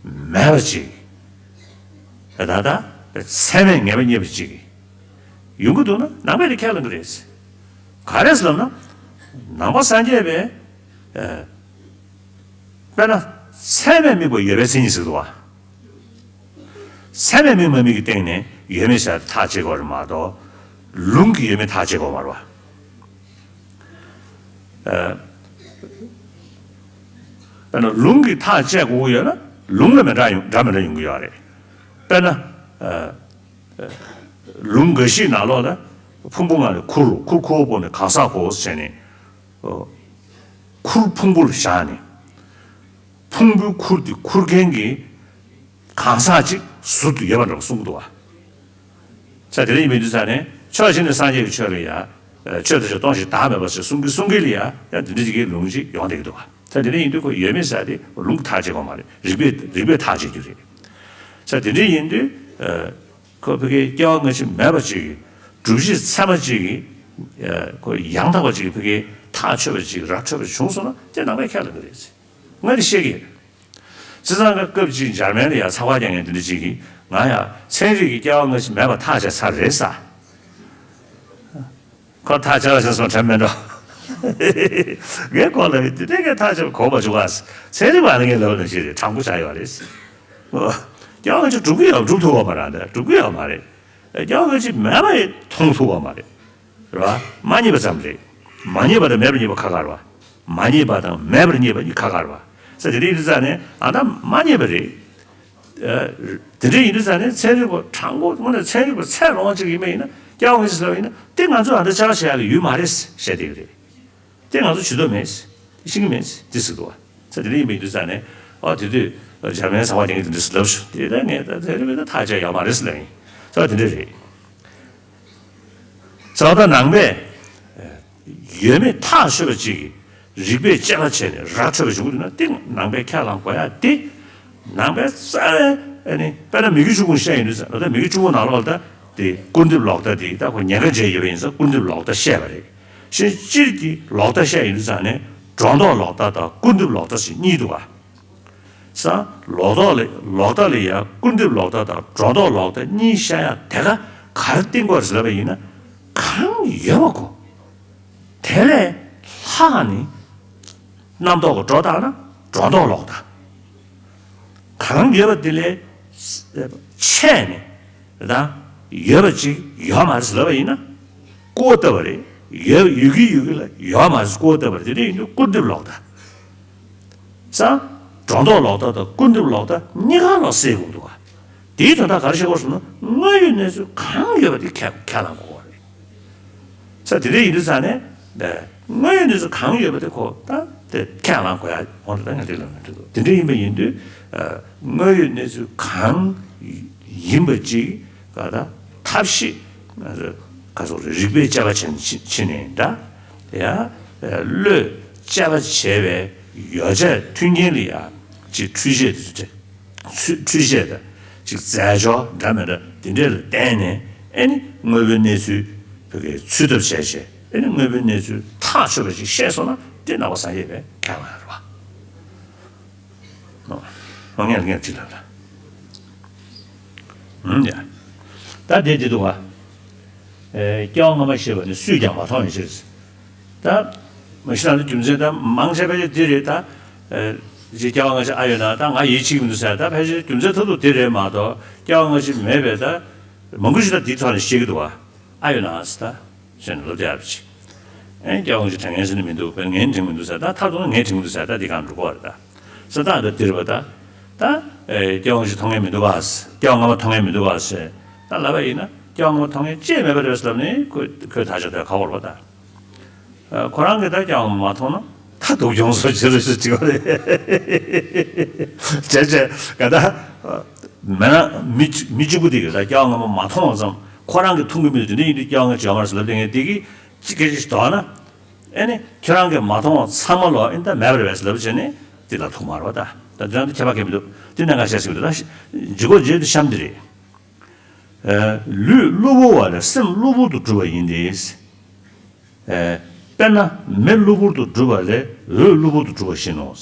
མེད་པ་ཅིག་ད་ལྟ་ཚད་མས་ངེས་པ་རྙེད་པ་ཅིག་ཡོང་གི་འདུག་ན་ནང་པས་དེ་ཁས་བླངས་ཀྱི་རེད། ག་རེ་ཟེར་ལབ་ན། ནང་པ་སངས་རྒྱས་པས། ཨ་དཔེར་ན་ཚད་མས་དམིགས་པ་ཡོད་པའི་མཚན་ཉིད་ཟེར་འདུག་པ། ཚད་མས་དམིགས་མ་དམིགས་ཀྱི་སྟེང་ནས་ཡོད་མེད་ཟེར་ཐག་བཅད་དགོས་རེད་མ་གཏོགས། ལུང་གིས་ཡོད་མེད་ཐག་བཅད་དགོས་མ་རེད་པ། ཨ་དཔེར་ན་ལུང་གིས་ཐག་བཅད་དགོས་ཀྱི་ཡོད་ན་ལུང་ལ་མི་འདྲ་ཡོང་འདྲ་མི་འདྲ་ཡོང་གི་ཡོད་རེད། དཔེར་ན། ཨ་ལུང་འགའ་ཞིག་ནང་ལོགས་ལ་ཕུང་པོ་ལྔ་ནི་ཁུར། ཁུར་ཁུར་བོ་ནི་གང་ཟག་གོ་ཟེར་ནས། ཨོ། ཁུར་ཕུང་པོ་ལ་བཞག་ནས། ཕུང་པོའི་ཁུར་དེ་ཁུར་མཁན་གྱི་གང་ཟག་ཅིག་ཟུར་དུ་ཡོད་པ་འདྲ་བ་གསུང་གི་འདུག་པ། ས་དེ་འདྲ་ཡིན་པའི་དུས་ཙང་ནས་ཕྱོགས་གཅིག་ནས་སངས་རྒྱས་ཀྱི་ཆོས་ལ་ཡ། ཆོས་ཐམས་ཅད་སྟོང་ཞིང་བདག་མེད་པ་ཞེས་གསུང་གི་གསུང་གི་ལ་ཡ་ཡང་དེ་འདྲ་ཅིག་གི་ལུང་ཅིག་ཡོང་བསྡད་ཀྱི་འདུག་པ། ས་དེ་འདྲ་ཡིན་དུས་ཁོ་ཡོད་མེད་ཟེར་དེ་ལུང་གིས་ཐག་བཅད་དགོས་མ་རེད། རིགས་པས་རིགས་པས་ཐག་བཅད་རྒྱུ་རེད། ས་དེ་འདྲ་ཡིན་དུས། ཁོ་ཕ་གིའི་སྐྱེ་བ་སྔ་ཕྱི་མེད་པ་ཅིག་གི་སྒྲུབ་བྱེད་ཚད་མ་ཅིག་གི་ཁོ་ཡང་དག་པ་ཅིག་གི་ཕ་གིའི་ཐག་ཆོད་པ་ཅིག་ར་འཕྲོད་པ་བྱུང་སོང་ན་དེ་ནང་པས་ཁས་ལེན་གྱི་རེད། ང་དེ་བཤད་ཀྱི་ཡོད། བྱས་ཙང་ཀ་སྐབས་ཅིག་འཇར་མན་ལ་ཡ་ཚགས་པར་རྒྱག་མཁན་དེ་འདྲ་ཅིག་གིས་ང་ཡ་ཚན་རིག་གི་སྐྱེ་བ་སྔ་ཕྱི་མེད་པ་ཐག་བཅད་ཚར་རེད་ཟེར། ཁོ་ཐག་བཅད་པ་ཤེས་སོང་དྲན་མེད་འགྲོ། ངས་ཁོ་ལ་དེ་འདྲའི་གི་ཐག་བཅད་གོ་མ་བྱུང་བ། ཚན་རིག་པ་ནི་ངས་ལབ་ནས་ཅི་རེད། དྲང་པོ་བྱ་ཡོད་རེད། སྐྱེ་བ་སྔ་ཕྱི་སྒྲུབ་ཀྱི་ཡོད། སྒྲུབ་ཐུབ་པ་མ་རེད། འདི་སྒྲུབ་ཀྱི་ཡོད་མ་རེད། སྐྱེ་བ་སྔ་ཕྱི་མེད་པ་ཡང་མཐོང་ཐུབ་པ་མ་རེད། རེད་པ། མ་རྙེད་པ་ཙམ་རེད། མ་རྙེད་པ་དང་མེད་པར་རྙེད་པ་ཁ་ཁ་རེད་པ། མ་རྙེད་པ་དང་མེད་པར་རྙེད་པ་གཉིས་ཁ་ཁ་རེད་པ། ས་དེ་འདྲ་ཡིན་དུས་ཙང་ནས་ཨ་ད་མ་རྙེད་པ་རེད། དེ་འདྲ་ཡིན་དུས་ཙང་ནས་ཚན་རིག་པ་དྲང་པོ་དངོས་གནས་ཚན་རིག་པ་ཚད་ལོངས་ཅིག་ཡིན་པ་ཡིན་ན། སྐྱེ་བ་སྔ་ཕྱི་ཟེར་བ་ཡིན་ན་དེ་ང་ཚོས་ཨ་ད་ཅ་ལག་བྱེད་ཡག་གི་ཡུལ་མ་རེད་བཤད་བསྡད་ཀྱི་རེད། དེ་ང་ཚོ་ཇུས་གཏོགས་མེད། ཤེས་ཀྱི་མེད་དེ་ཟེར་འདུག་པ། ས་དེ་འདྲ་ཡིན་པ་ཡིན་དུས་ཙང་ནས་ཨ་དེ་དུས་འཇར་མན་ཚགས་པར་རྒྱག་མཁན་དེ་འདྲ་ཟེར་ལབ་བྱུང་། དེ་ད་ངས་ད་ཚན་རིག་པས་ད་ཐག་བཅད་ཡོད་མ་རེད་ཟེར་ལབ་ཡིན། ས་དེ་འདྲ་རེད། ས་ད་ནང་པས་ཡོད་མེད་ཐག་ཆོད་པ་ཅིག་རིགས་པས་དཔྱད་པ་བྱས་ནས་ར་འཕྲོད་པ་བྱུང་གི་འདུག་ན་དེ་ནང་པས་ཁས་བླངས་དགོས་ཡ་དེ། ནང་པའི་རྩ་བའི་ཨ་ནི་དཔེར་ན་མི་དགེ་བཅུ་སྤོང་བཤད་ཡོང་དུས་ཙང་ད་མི་དགེ་བཅུ་སྤོང་ནང་ལོགས་ལ་ད་དེ་སྐུར་འདེབས་ལོག་ལྟ་དེ་ད་ཁོ་ཉེན་ཁ་འཇལ་ཡོད་པ་ཡིན་ཙང་སྐུར་འདེབས་ལོག་ལྟ་བཤད་པ་རེད། གཞན་སྤྱིར་གྱི་ལོག་ལྟ་བཤད་ཡོང་དུས་ཙང་ནས་སྒྲོ་འདོགས་ལོག་ལྟ་དང་སྐུར་འདེབས་ལོག་ལྟ་ཟེར་གཉིས་འདུག་ག། ས། ལོག་ལྟ་ལ་ལོག་ལྟ་ལ་ཡང་སྐུར་འདེབས་ལོག་ལྟ་དང་སྒྲོ་འདོགས་ལོག་ལྟ་གཉིས་བཤད་ཡ་དེ་ག་ག་རེ་བསྟན་དགོས་རེད་ལབ་པ་ཡིན་ན། གང་ཡོད་པ་གོ། དེ་ལས་ལྷག་ནི་རྣམ་རྟོག་གི་སྒྲོ་བཏགས་ན་སྒྲོ་འདོགས་ལོག་ལྟ། གང་ཡོད་པ་དེ་ལས་ཆད་ནས་ད་ཡོད་པ་ཅིག་ཡོད་མ་རེད་ལབ་པ་ཡིན་ན། སྐུར་བ་བཏབ་པ་རེད། ཡོད་ཡོད་ཀྱི་ཡོད་ཀྱི་ལ་ཡོད་མ་རེད་སྐུར་བ་བཏབ་པ་རེད། དེ་འདྲ་ཡིན་དུས་སྐུར་འདེབས་ལོག་ལྟ། ས། སྒྲོ་འདོགས་ལོག་ལྟ་དང་སྐུར་འདེབས་ལོག་ལྟ་གཉིས་ཀ་ལ་སེལ་དགོས་འདུག་ག། དེའི་དོན་དག་ག་རེ་བཤད་དགོས་ཟེར་ན་དངོས་ཡོད་གནས་ཚུལ་གང་ཡོད་པ་དེ་ཁས་ཁས་བླངས་དགོས་པ་རེད། ས། དེ་འདྲ་ཡིན་དུས་ཙང་ནས། དངོས་ཡོད་གནས་ཚུལ་གང་ཡོད་པ་དེ་ཁོ་ད་དེ་ཁས་བླངས་དགོས་ཡ་འོང་དུས་ད་ངས་དེ་ལབ་མི་འགྲིག་འདུག་དེ་འདྲ་ཡིན་པ་ཡིན་དུས། དངོས་ཡོད་གནས་ཚུལ་གང་ཡིན་པ་ཅིག་ག་ད་ཐབས་ཤེས་ང་ཚོ་ག་ཚོད་རིགས་པས་དཔྱད་པ་བྱས་ཕྱིན་ནས་འདྲ། ཡ། བློས་དཔྱད་པ་བྱས་པའི་ཡོ་བྱད་མཐུན་རྐྱེན་ལ་ཡ་ཅིག་འཕྲུལ་ཆས་དེ་ཚོ་འཕྲུལ་ཆས་དང་ཅིག་རྫས་སྦྱོར་འདྲ་མི་འདྲ་དེ་འདྲས་ལ་བརྟེན་ནས་ཨེ་ནི་དངོས་པོའི་གནས་ཚུལ་བོད་སྐད་འཚོལ་ཐབས་བྱས་བྱས་ཨེ་ནི་དངོས་པོའི་གནས་ཚུལ་ཐག་ཆོད་པ་ཅིག་ཤེས་སོང་ན་དེ་ནང་པ་སངས་རྒྱས་པའི་ཁས་བླངས་ཡོད་རེད་པ། ཨོ། ངས་ངས་ཅི་ལབ་ལ། ཨུམ་ཡ། ད་དེ་འདི་འདུག་བ། ཨེ། སྐྱེ་བ་སྔ་མ་ཤེས་པ་ནི་སུས་ཀྱང་མ་མཐོང་བའི་ཕྱིར། ད། མ་གཞི་ནང་དུ་རྒྱུ་མཚན་ད་མང་ཆེ་བ་ཅིག་འདི་རེད་ད། ཨེ། ཅིག་སྐྱེ་བ་སྔ་ཕྱི་ཨ་ཡོད་ན་ད་ང་ཡིད་ཆེས་ཀྱི་མི་འདུག་ཟེར། ད་ཕལ་ཆེར་རྒྱུ་མཚན་མཐར་ཐུག་དེ་རེད་མ་གཏོགས། སྐྱེ་བ་སྔ་ཕྱི་མེད་པས་ད་མང་པོ་ཞིག་ད་འདི་ཐོག་ནས་བཤད་ཀྱི་འདུག་བ། ཨ་ཡོད་ན་ཟེར་ད་ཟེར་ནས་ལབ་བསྡད་ཡོད་པ་ཅིག་ཨེ་སྐྱེ་བ་སྔ་ཕྱི་དྲན་མཁན་ཟེར་ནས་མི་འདུག་བས་ངས་དྲན་གྱི་མི་འདུག་ཟེར། ད་མཐར་ཐུག་ན་ངས་དྲན་གྱི་འདུག་ཟེར། ད་འདི་གང་འགྲོ་གི་བ་རེད་ད། ས་ཐག་འདི་འདིར་བ་ད། ད། ཨེ་སྐྱེ་བ་སྔ་ཕྱི་མཐོང་མཁན་མི་འདུག་ག། སྐྱེ་བ་སྔ་མ་མཐོང་མཁན་མི་འདུག་ག་ཟེར། ད་ལབ་པ་ཡིན་ན་སྐྱེ་བ་སྔ་མ་མཐོང་མཁན་ཅིག་མེད་པ་རེད་ཟེར་ལབ་ནས་ཁོས་ཁོས་ཐག་གཅོད་དེ་ཁ་བོར་བ་ད། ཨ་ཁོ་རང་གིས་ད་སྐྱེ་བ་སྔ་མ་མ་མཐོང་ན་ད་སྡུག་གྱོང་བཟོ་བྱེད་རེད་ཟེར་གྱི་བ་རེད། བྱས་བྱས་ག་ད། མེད་ན་མི་གཅིག་མི་གཅིག་པུ་དེ་གིས་ད་སྐྱེ་བ་སྔ་མ་མ་མཐོང་བ་ཙམ་ཁོ་རང་གིས་མཐོང་གི་མི་འདུག་དེ་འདྲ་ཡིན་དུས་སྐྱེ་བ་སྔ་ཕྱི་ཡོད་མ་རེད་ཟེར་ལབ་དེ་ངས་དེ་གིས་ཅི་སྐད་ཆ་ཞིག་དོགས་ན། ཨེ་ནི་ཁྱོད་རང་གིས་མ་མཐོང་བ་ཚང་མ་ལོ་ཨེ་ད་མེད་པ་རེད་པས་ལབ་བྱས་ནས་དེ་ལ་ཐུག་མ་རེད་པ་ད། ད་དེ་རང་དེ་ཁྱད་པར་གང་མི་འདུག་དེ་གནད་འགག་བཤད་སྲིད་པ་རེད་ད། ལྗིད་ཁོག་འཇལ་དུ་གཤམ་དེ་རེད། ཨེ་ལུས་གློ་བུར་བ་ལས་སེམས་གློ་བུར་དུ་གྲུབ་པ་ཡིན་ཏེ། ཨེ་དཔེར་ན་མེ་གློ་བུར་དུ་གྲུབ་པ་ལས་འོད་གློ་བུར་དུ་གྲུབ་པ་བཞིན་ནོ།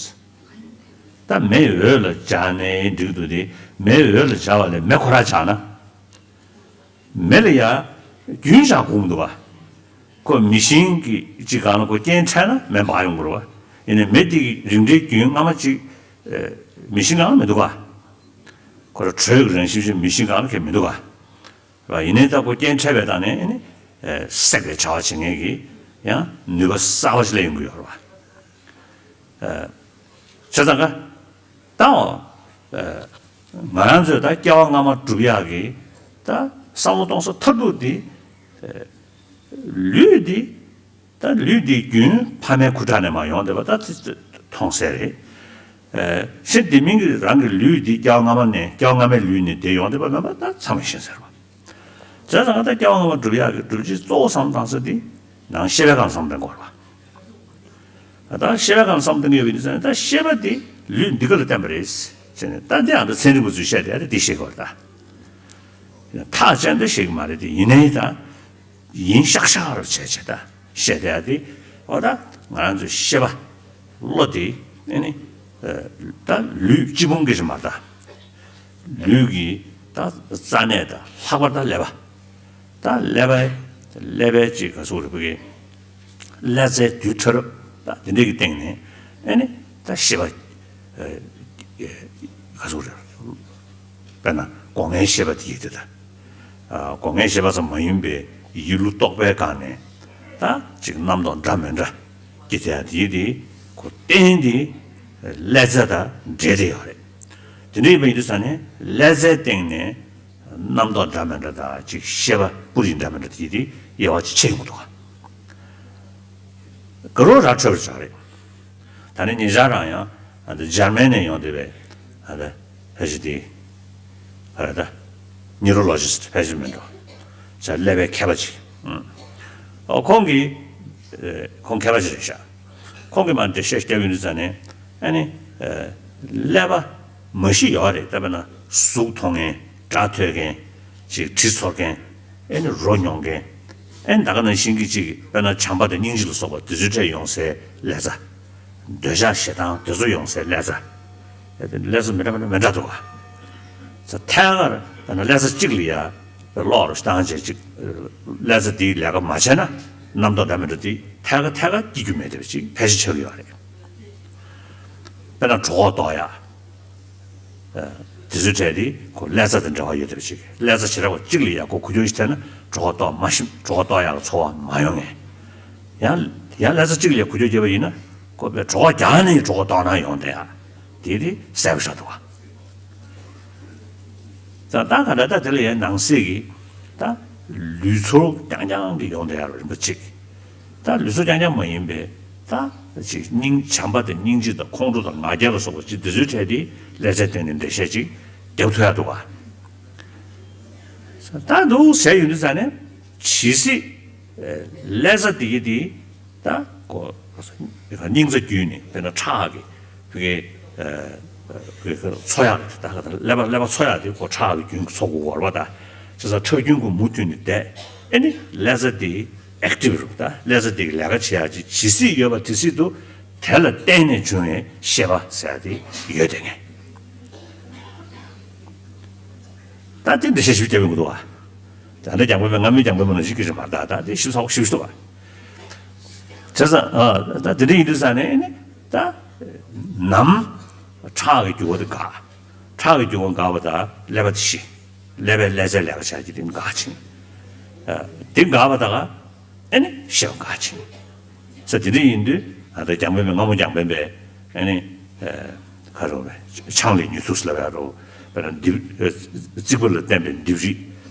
ད་མེ་འོད་ལ་སྦྱར་ནས་འགྲིག་འདུག་སྟེ། མེ་འོད་ལ་སྦྱར་བ་ལས་མེ་ཁོ་རང་སྦྱར་ན། མེ་ལ་ཡང་རྒྱུན་བཞག་དགོས་མི་འདུག་པ། ཁོ་མེ་ཤིང་གི་ཅིག་སྒང་ལ་ཁོ་རྐྱེན་འཕྲད་ན་མེ་འབར་ཡོང་གི་རེད་པ། ཡིན་ནའི་མེ་དེ་གི་རིམ་གྲོའི་རྒྱུན་སྔ་མ་ཅིག་ཨེ་མེ་ཤིང་སྒང་ལ་མི་འདུག་ག། ཁོ་རང་དྲོད་ཀྱི་རང་བཞིན་བཞིན་མེ་ཤིང་སྒང་ལ་ཁེལ་མི་འདུག་ག། རེད་པ། ཡིན་ནའི་ད་ཁོ་རྐྱེན་འཕྲད་པའི་སྟེང་ནས་ཨེ་ནི་ཨེ་སྲེག་པའི་བྱ་བ་བྱེད་མཁན་གྱི་ཡང་ནུས་པ་གསར་པ་ཞིག་སླེབས་ཡོང་གི་ཡོད་རེད་པ། བྱས་ཙང་ཀ་ད་འོ། ང་རང་ཚོས་ད་སྐྱེ་བ་སྔ་མ་སྒྲུབ་ཡག་གི་ད་བསམ་བློ་གཏོང་ས་མཐར་ཐུག་འདི། ལུས་འདི། ད་ལུས་འདི་རྒྱུན་ཕ་མའི་ཁུ་ཁྲག་ནས་མར་ཡོང་བསྡད་པ་ད་ཚིག་མཐོང་གསལ་རེད། གཞི་དེ་མིན་གྱི་རང་གི་ལུས་འདི་སྐྱེ་བ་སྔ་མ་ནས་སྐྱེ་བ་སྔ་མའི་ལུས་ནས་དེ་ཡོང་བསྡད་པ་མིན་པ་ད་ཚང་མས་ཤེས་གསལ་རེད་པ། བྱས་ཙང་ད་སྐྱེ་བ་སྔ་མ་སྒྲུབ་ཡག་གི་སྒྲུབ་བྱེད་གཙོ་བོ་བསམ་བློ་བཏང་ས་དེ་ནང་ཤེས་པའི་སྒང་བསམ་བློ་གཏོང་དགོས་རེད་པ། ད་ཤེས་པའི་སྒང་བསམ་བློ་གཏོང་གི་ཡོད་པ་ཡིན་ཙང་ད་ཤེས་པ་དེ་ལུས་འདི་ག་ལ་བརྟེན་པ་རེད་ཟེར་ནས་ད་འདི་ཨ་ད་ཚན་རིག་པ་ཚོས་བཤད་བསྡད་ཡ་དེ་འདི་ཤེས་དགོས་རེད་ད། ཐག་བཅད་འདི་ཤེས་ཀྱི་མ་རེད་དེ་ཡིན་ནའི་ད། ཡིན་ཤག་ཤག་རུ་བྱས་བྱས་ད་བཤད་བསྡད་ཡ་དེ། འོ་ད་ང་རང་ཚོའི་ཤེས་པ་བློ་དེ་ཨེ་ནི་ད་ལུས་སྤྱི་སྤུངས་ཀྱི་རེད་མ་ད། ལུས་ཀྱི་ད་རྩ་གནད་ད་ལྷག་པར་ད་ཀླད་པ། ད་ཀླད་པའི་ཀླད་པའི་ཅིག་ག་ཟེར་དགོས་རེད་བུ་གི། ཀླད་རྩའི་རྡུལ་ཕྲ་རབ་ད་དེ་འདྲ་གི་སྟེང་ནས་ཨེ་ནི་ད་ཤེས་པ། ག་ཟེར་དགོས་རེད། དཔེར་ན་སྒོ་ལྔའི་ཤེས་པ་དེ་ཡིན་དེ་ད། སྒོ་ལྔའི་ཤེས་པ་ཙམ་མ་ཡིན་པའི་ཡིད་བློ་རྟོག་པའི་སྒང་ནས་ད་ཅིག་རྣམ་རྟོག་འདྲ་མི་འདྲ་སྐྱེ་བསྡད་ཡ་དེ་དེ་ཁོ་རྟེན་དེ་ཀླད་རྩ་དང་འབྲེལ་བསྡད་ཡོད་རེད། དེ་འདྲ་ཡིན་པ་ཡིན་དུས་ཙང་ནས་ཀླད་རྩའི་སྟེང་ནས་རྣམ་རྟོག་འདྲ་མི་འདྲ་དང་ཅིག་ཤེས་པ་སྤུ་རིས་འདྲ་མི་འདྲ་དེ་དེ་དབྱེ་བ་ཅིག་ཕྱེ་ཡོང་གི་འདུག་ག། དགའ་རབ་ར་འཕྲོད་པ་ཆགས་རེད། ད་ནི་ཉེ་ཆར་རང་ཡང་ཨ་ད་འཇར་མན་ནས་ཡོང་བསྡད་པའི་ཨ་ད་ཕལ་ཆེར་དེ་ཨ་ད་ནིའུ་རོ་ལོ་ཇི་སི་ཊི་ཕལ་ཆེར་མིན་འགྲོ། ཟེར་ཀླད་པའི་མཁས་པ་ཅིག་ཨོ་ཁོང་གིས་ཨེ་ཁོང་མཁས་པ་ཅིག་རེད་ཤག་ཁོང་གིས་མར་འགྲེལ་བཤད་བརྒྱབ་ཡོང་དུས་ཙང་ནས་ཨ་ནི་ཨེ་ཀླད་པ་མ་གཞི་ཡོད་རེད། ད་དཔེར་ན་གཟུགས་མཐོང་མཁན། སྒྲ་ཐོས་མཁན། ཅིག་དྲི་ཚོར་མཁན། ཨེ་ནི་རོ་མྱོང་མཁན། ཨེ་ནི་ད་ག་ནང་བཞིན་གྱི་ཅིག་དཔེར་ན་བྱམས་པ་དང་སྙིང་རྗེ་ལ་སོགས་པ་དེ་ཚོའི་གྲས་ཡོང་སའི་ཀླད་རྩ། འདོད་ཆགས་ཞེ་སྡང་དེ་ཚོ་ཡོང་སའི་ཀླད་རྩ། ཨེ་དེ་ཀླད་རྩ་མི་འདྲ་མི་འདྲ་མི་འདྲ་འདུག་ག། ས་ཐད་ཀར་དཔེར་ན་ཀླད་རྩ་གཅིག་ལ་ཡ་གློག་རུ་བཏང་བྱས་ཅིག་ཀླད་རྩ་དེའི་ལས་ཀ་མ་བྱས་ན་རྣམ་རྟོག་འདྲ་མི་འདྲ་དེ་ཐད་ཀར་ཐད་ཀར་སྐྱེ་རྒྱུ་མེད་བསྡད་པ་ཅིག་ཕལ་ཆེར་ཆགས་ཀྱི་ཡོད་རེད། དཔེར་ན་གྲོད་ཁོག་ལྟོགས་ཡ། དེ་ཚོའི་གྲས་དེ་ཁོ་ཀླད་རྩ་དང་འབྲེལ་བ་ཡོད་བསྡད་པ་ཅིག་ཀླད་རྩ་བྱེ་བྲག་པ་གཅིག་ལ་ཡ་ཁོ་འགུལ་སྐྱོད་ཅིག་ཐེབས་ན་གྲོད་ཁོག་ལྟོགས་མ་ཤི་གྲོད་ཁོག་ལྟོགས་ཡག་གི་ཚོར་བ་མ་ཡོང་ངེས། ཡང་ཡང་ཀླད་རྩ་གཅིག་ལ་ཡ་འགུལ་སྐྱོད་བརྒྱབ་པ་ཡིན་ན་ཁོ་པའི་གྲོད་ཁོག་རྒྱག་ནས་གྲོད་ཁོག་ལྟོགས་སྣང་ཡོང་བསྡད་ཡ། དེ་དེ་གསལ་པོ་ཆགས་འདུག་ག། ད་ད་ག་ད་ད་དེ་ལ་ཡང་ནང་གསེས་ཀྱི་ད་ལུས་ཚོར་རྐྱང་རྐྱང་གི་ཡོང་བསྡད་ཡ་རེད་རིམ་པ་གཅིག་ད་ལུས་ཚོར་རྐྱང་རྐྱང་མ་ཡིན་པའི་ད་ཅིག་སྙིང་བྱམས་པ་དང་སྙིང་རྗེ་དང་ཁོང་ཁྲོ་དང་ང་རྒྱལ་ལ་སོགས་པ་ཅིག་འདི་ཚོའི་གྲས་དེ་ཀླད་རྩའི་སྟེང་ནས་འགྲེལ་བཤད་ཅིག་རྒྱབ་ཐུབ་ཡ་འདུག་ག། ད་འདུག་ཟེར་ཡོང་དུས་ཙང་ནས་ཇི་སྲིད་ཀླད་རྩ་དེ་གི་དེ་ད་ཁོ་སྙིང་རྩ་བརྒྱུད་ནས་དཔེར་ན་ཁྲག་གི་བུ་གའི་བུ་གའི་འཚོ་ཡག་ད་ག་ད་ཀླད་པ་ཀླད་པ་འཚོ་ཡག་དེ་ཁོ་ཁྲག་གི་རྒྱུན་འཚོ་དགོས་པ་རེད་པ། ད་བྱས་ཙང་ཁྲག་རྒྱུན་ཁོ་མུ་མཐུད་ནས་བསྡད་ཨེ་ནི་ཀླད་རྩ་དེ་ཨེག་ཊིབ་རུ་ད་ཀླད་རྩ་དེ་གི་ལས་ཀ་བྱེད་ཡག་ཅིག་ཇི་སྲིད་ཡོད་པ་དེ་སྲིད་དུ་དེ་ལ་བརྟེན་ནས་བྱུང་བའི་ཤེས་པ་ཟེར་ཡག་དེ་ཡོད་དེ་ངེས། ད་དེ་འདི་ཤེས་ཞིབ་རྒྱབ་ཡོང་གི་འདུག་བ། ད་འདི་རྒྱང་པོ་མེད་ང་མི་རྒྱང་པོ་མེད་ནང་བཞིན་གྱི་རེད་མ་ད་ད་དེ་ཞིབ་ཚགས་པོ་ཞིབ་ཞིབ་འདུག་བ། བྱས་ཙང་ཨ་ད་དེ་འདྲ་ཡིན་དུས་ཙང་ནས་ནི་ད་ནམ་ ཁྲག་གི་རྒྱུ་བ་དེ་འགག་ཁྲག་གི་རྒྱུ་བ་འགག་པ་དང་ཀླད་པ་དེ་ཤི། ཀླད་པའི་ཀླད་རྩའི་ལས་ཀ་བྱ་རྒྱུ་དེ་འགག་ཕྱིན། ཨ། དེ་འགག་པ་དང་ཨ་ནི་ཤེས་པ་འགག་ཕྱིན། ས་དེ་འདྲ་ཡིན་དུས་ཨ་ད་རྒྱང་འཕེན་པའི་སྔ་མོ་རྒྱང་འཕེན་པའི་ཨ་ནི་ཨ་ག་རེ་རེད། ཆང་ལས་ཉོས་ཐུག་ཟེར་ལབ་ཡ་རོ། དཔེར་ན་ལྡེབས་ཨ་རྩིག་པ་ལ་བརྟེན་པའི་ལྡེབས་རིས།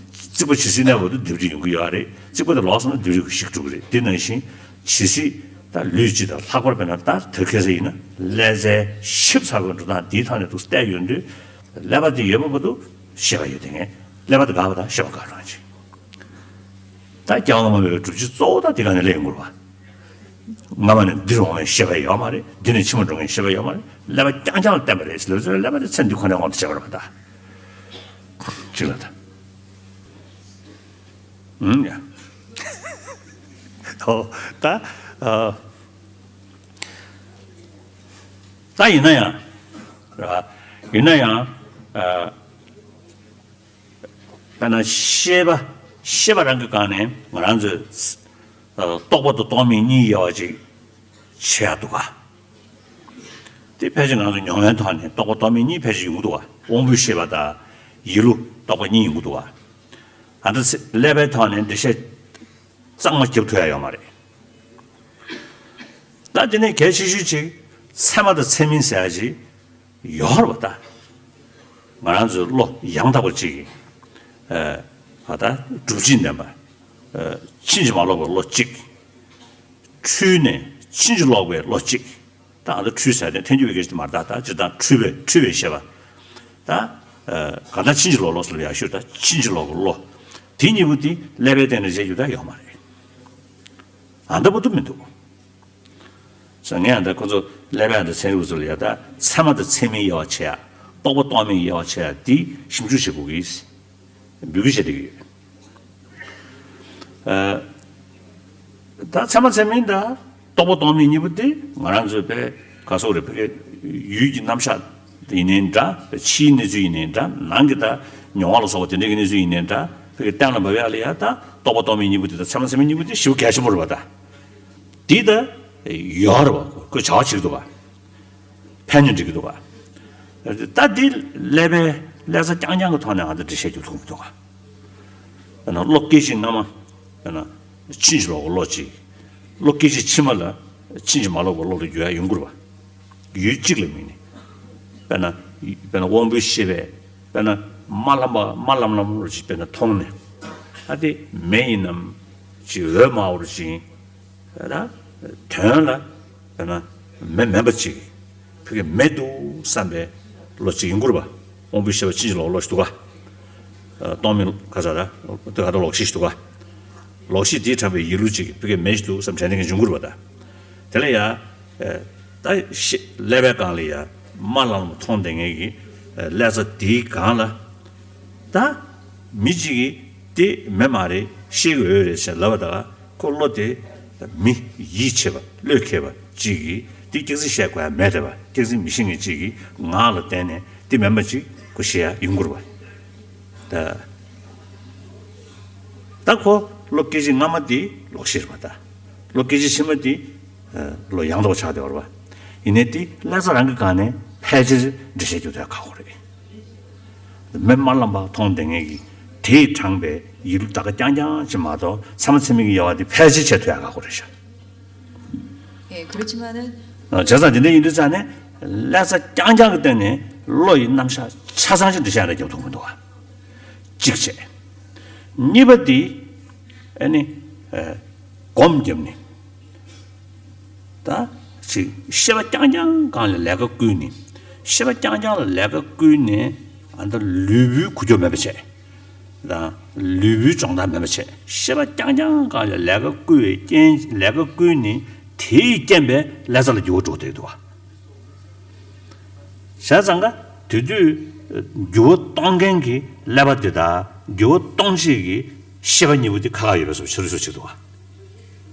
རྩིག་པ་ཇི་སྲིད་གནས་བར་དུ་ལྡེབས་རིས་ཡོང་གི་ཡོད་རེད། རྩིག་པ་དེ་ལོག་སོང་ན་ལྡེབས་རིས་ཞིག་འགྲུབ་ཀྱི་རེད། དེ་ནང་བཞིན་ཇི་སྲིད་ད་ལུས་སྤྱི་དང་ལྷག་པར་དཔེར་ན་ད་དེ་ཁ་སང་ཡིན་ན་ཀླད་རྩའི་ཞིབ་ཚགས་པའི་འགྲོ་སྟངས་འདིའི་ཐོག་ནས་འདུག་བལྟས་ཡོང་དུས་ཀླད་པ་དེ་ཡོད་པ་མ་གཏོགས་ཤེས་པ་ཡོད་དེ་ངས་ཀླད་པ་དེ་འགག་པ་དང་ཤེས་པ་འགག་གྲོང་ཆེ། ད་སྐྱེ་བ་སྔ་མ་མེད་པའི་སྒྲུབ་བྱེད་གཙོ་བོ་ད་དེ་ག་ནས་སླེབས་ཡོང་གི་རེད་པ། སྔ་མ་ནས་འདིར་འོང་བའི་ཤེས་པ་ཡོད་མ་རེད། འདི་ནས་ཕྱི་མ་འགྲོ་མཁན་ཤེས་པ་ཡོད་མ་རེད། ཀླད་པ་རྐྱང་རྐྱང་ལ་བརྟེན་པ་རེད་ཟེར་ལབ་ཚེ་ཀླད་པ་དེ་ཚེ་འདི་ཁོ་ནའི་དབང་དུ་བྱས་པ་རེད་པ་ད། གཅིག་ལ་ད། ཨུམ་ཡ། ཨོ་ད། ཨ། ད་ཡིན་ན་ཡང་། ར། ཡིན་ན་ཡང་། ཨ། དཔེར་ན་ཤེས་པ་ཤེས་པ་རང་གི་སྒང་ནས་ང་རང་ཚོས་ཨ་རྟོག་པ་དང་རྟོག་མེད་གཉིས་དབྱེ་བ་ཅིག་ཕྱེ་ཡ་འདུག་ག་དེ་ཕལ་ཆེར་ང་ཚོ་མྱོང་བའི་ཐོག་ནས་རྟོག་པ་རྟོག་མེད་གཉིས་ཕལ་ཆེར་ཡོང་གི་འདུག་ག་དབང་པོའི་ཤེས་པ་དང་ཡིད་བློ་རྟོག་པ་གཉིས་ཡོང་གི་འདུག་ག་ཨ་ད་ཚེ་ཀླད་པའི་ཐོག་ནས་འགྲེལ་བཤད་གཙང་མ་རྒྱབ་ཐུབ་ཡ་ཡོད་མ་རེད། ད་དེ་ནས་གལ་ཆེ་ཤོས་ཅིག་ཚད་མ་དང་ཚད་མིན་ཟེར་ཡ་ཅིག་ཡོད་རེད་པ་ད། ང་རང་ཚོའི་བློ་ཡང་དག་པ་ཅིག་གིས། ཨ་ད་སྒྲུབ་བྱེད་ལྡན་པ། ཕྱིན་ཅི་མ་ལོག་པའི་བློ་གཅིག་འཁྲུལ་ནས་ཕྱིན་ཅི་ལོག་པའི་བློ་གཅིག་ད་ཨ་ད་འཁྲུལ་ཟེར་དེ་ཐལ་འགྱུར་བའི་སྐད་ཆ་དེ་མ་རེད་ད། ད་སྤྱིར་བཏང་འཁྲུལ་པའི་འཁྲུལ་པའི་ཤེས་པ། ད་གང་ལྟར་ཕྱིན་ཅི་ལོག་ལོག་ཟེར་ལབ་ཡག་ཤོས་ད་ཕྱིན་ཅི་ལོག་གི་བློ། དེ་གཉིས་པོ་དེ་ཀླད་པའི་སྟེང་ནས་བཤད་རྒྱུ་ད་ཡོད་མ་རེད། ཨ་ད་པོ་ཏོ་མི་འདུག་ས་ངས་ཨ་ད་ཁོ་ཚོ་ཀླད་པའི་ཨ་ད་ཚན་རིག་པ་ཚོ་ལ་ཡ་ད་ཚད་མ་དང་ཚད་མིན་དབྱེ་བ་ཕྱེ་ཡ། རྟོག་པ་རྟོག་མེད་དབྱེ་བ་ཕྱེ་ཡ་དེ་ཞིབ་འཇུག་བྱེད་དགོས་ཀྱི་ཡོད། འབོད་སྐུལ་བྱེད་བསྡད་ཀྱི་ཡོད། ཨ་ད་ཚད་མ་ཚད་མིན་ད་རྟོག་པ་རྟོག་མེད་གཉིས་པོ་དེ་ང་རང་ཚོའི་པའི་ག་སོག་རེད་ཕ་གི་ཡུལ་གྱི་རྣམ་གཞག་ཡིན་ནའི་འདྲ། ཕྱིའི་གནས་ཚུལ་ཡིན་ནའི་འདྲ། ནང་གི་ད་མྱོང་བ་ལ་སོགས་པ་དེ་འདྲའི་གནས་ཚུལ་ཡིན་ནའི་འདྲ། ཕ་གི་གཏན་ལ་འབེབས་ཡག་ལ་ཡ་ད་རྟོག་པ་རྟོག་མེད་གཉིས་པོ་དེ་དང་ཚད་མ་ཚད་མིན་གཉིས་པོ་དེ་ཞེ་པོ་གལ་ཆེན་པོ་རེད་པ་ད། འདི་ད་ཡོད་རེད་པ། ཁོས་བྱ་བ་བྱེད་ཀྱི་འདུག་པ། ཕན་ནུས་འགྲིག་གི་འདུག་ག་ད་འདི་ཀླད་པའི་ཀླད་རྩ་རྐྱང་རྐྱང་གི་ཐོག་ནས་ང་ཚོ་འགྲེལ་བཤད་རྒྱག་ཐུབ་མི་འདུག་ག་དཔེར་ན་བློ་སྐད་ཅིག་སྔ་མ། དཔེར་ན་ཕྱིན་ཅི་ལོག་གི་བློ་གཅིག་བློ་སྐད་ཅིག་ཕྱི་མ་ལ་ཕྱིན་ཅི་མ་ལོག་པའི་བློ་ལ་འགྱུར་ཡ་ཡོང་གི་རེད་པ། ཡུལ་གཅིག་ལ་དམིགས་ནས། དཔེར་ན། དཔེར་ན་དབང་པོའི་ཤེས་པས། དཔེར་ན། དམར་ལམ་པ་དམར་ལམ་ལམ་རུ་ཅིག་དཔེར་ན་མཐོང་ནས། ཨ་དེ་མེ་ཡིན་ནམ། ཅིག་འོད་དམར་པོ་རུ་ཅིག་ད་དོན་ལ་དཔེར་ན་མེ་མིན་པ་ཅིག་ཕ་གི་མེད་འདུག་བསམ་པའི་བློ་ཅིག་ཡོང་གི་རེད་པ། དབང་པོའི་ཤེས་པ་ཕྱིན་ཅི་ལོག་བློ་ཞིག་འདུག་ག་རྟོག་མེད་ག་ས་ར་དེ་ག་ད་ལོག་ཤེས་ཤིག་འདུག་ག་ལོག་ཤེས་དེས་དྲངས་པའི་ཡིད་བློ་ཅིག་ཕ་གི་མེད་ཅིག་འདུག་བསམ་དྲན་ནས་ཡོང་གི་རེད་པ་ད། དེ་ལ་ཡ། ད་ཤེས་ཀླད་པའི་སྒང་ལ་ཡ་དམར་ལམ་ལམ་མཐོང་བསྡད་མཁན་གྱི་ཀླད་རྩ་དེའི་སྒང་ལ། ད་མི་གཅིག་གིས་དེ་མེ་མ་རེད་ཤེལ་གྱི་འོད་རེད་ཟེར་ལབ་པ་ད་ཁོ་བློ་དེ་མི་ཡིད་ཆེས་པ་བློས་འཁེལ་བ་གཅིག་གིས་དེ་སྐྱག་རྫུན་བཤད་དགོས་ཡ་མེད་བསྡད་པ། སྐྱག་རྫུན་མི་ཤེས་མཁན་གཅིག་གིས་ངག་ལ་བརྟེན་ནས་དེ་མེན་པ་ཅིག་ཁོ་བཤད་ཡ་ཡོང་གི་རེད་པ། ད་ད་ཁོ་བློ་སྐད་ཅིག་སྔ་མ་དེ་ལོག་ཤེས་རེད་པ་ད། བློ་སྐད་ཅིག་ཕྱི་མ་དེ་བློ་ཡང་དག་ཆགས་བསྡད་པ་རེད་པ། ཡིན་ནའི་དེ་ཀླད་རྩ་རང་གི་སྒང་ནས་ཕལ་ཆེར་འགྲེལ་བཤད་རྒྱག་ཐུབ་ཡ་ཁག་པོ་རེད། མེ་དམར་ལམ་པ་མཐོང་བསྡད་མཁན་གྱིས་དེས་དྲངས་པའི་ཡིད་བློ་ད་ག་རྐྱང་རྐྱང་ཅིག་མ་གཏོགས་ཚད་མ་ཚད་མིན་གྱི་དབྱེ་བ་དེ་ཕལ་ཆེར་ཕྱེ་ཐུབ་ཡ་ཁག་པོ་རེད་ཤག 예, 그렇지만은 བྱས་ཙང་དེ་འདྲ་ཡིན་དུས་ཙང་ནས་ཀླད་རྩ་རྐྱང་རྐྱང་གི་སྟེང་ནས་བློ་ཡི་རྣམ་གཞག་ཆ་ཚང་ཅིག་འགྲེལ་བཤད་རེ་རྒྱབ་ཐུབ་མི་འདུག་ག་གཅིག་བྱས། གཉིས་པ་དེ་ཨ་ནི་ཨ་སྒོམ་བརྒྱབ་ནས། ད་ཅིག་ཤེས་པ་རྐྱང་རྐྱང་སྒང་ལ་ལས་ཀ་བསྐུལ་ནས། ཤེས་པ་རྐྱང་རྐྱང་ལ་ལས་ཀ་བསྐུལ་ནས་ཨ་ད་ལུས་པོའི་འཁུར་ཕྱོགས་མེད་པ་བྱས། ད་ལུས་པོའི་སྦྱོང་བརྡར་མེད་པ་བྱས། ཤེས་པ་རྐྱང་རྐྱང་སྒང་ལ་ལས་ཀ་བསྐུལ་བའི་རྐྱེན་ལས་ཀ་བསྐུལ་ནས་དེའི་རྐྱེན་པས་ཀླད་རྩ་ལ་འགྱུར་བ་འགྲོ་བསྡད་འདུག་ག་བྱས་ཙང་ཀ་དེ་དུས་འགྱུར་བ་གཏོང་མཁན་གྱི་ཀླད་པ་དེ་དང་འགྱུར་བ་གཏོང་བྱེད་ཀྱི་ཤེས་པ་གཉིས་པོ་དེ་ཁ་ཁ་ཡོད་པའི་བཟོ་ཆ་རུ་བཟོ་བྱེད་འདུག་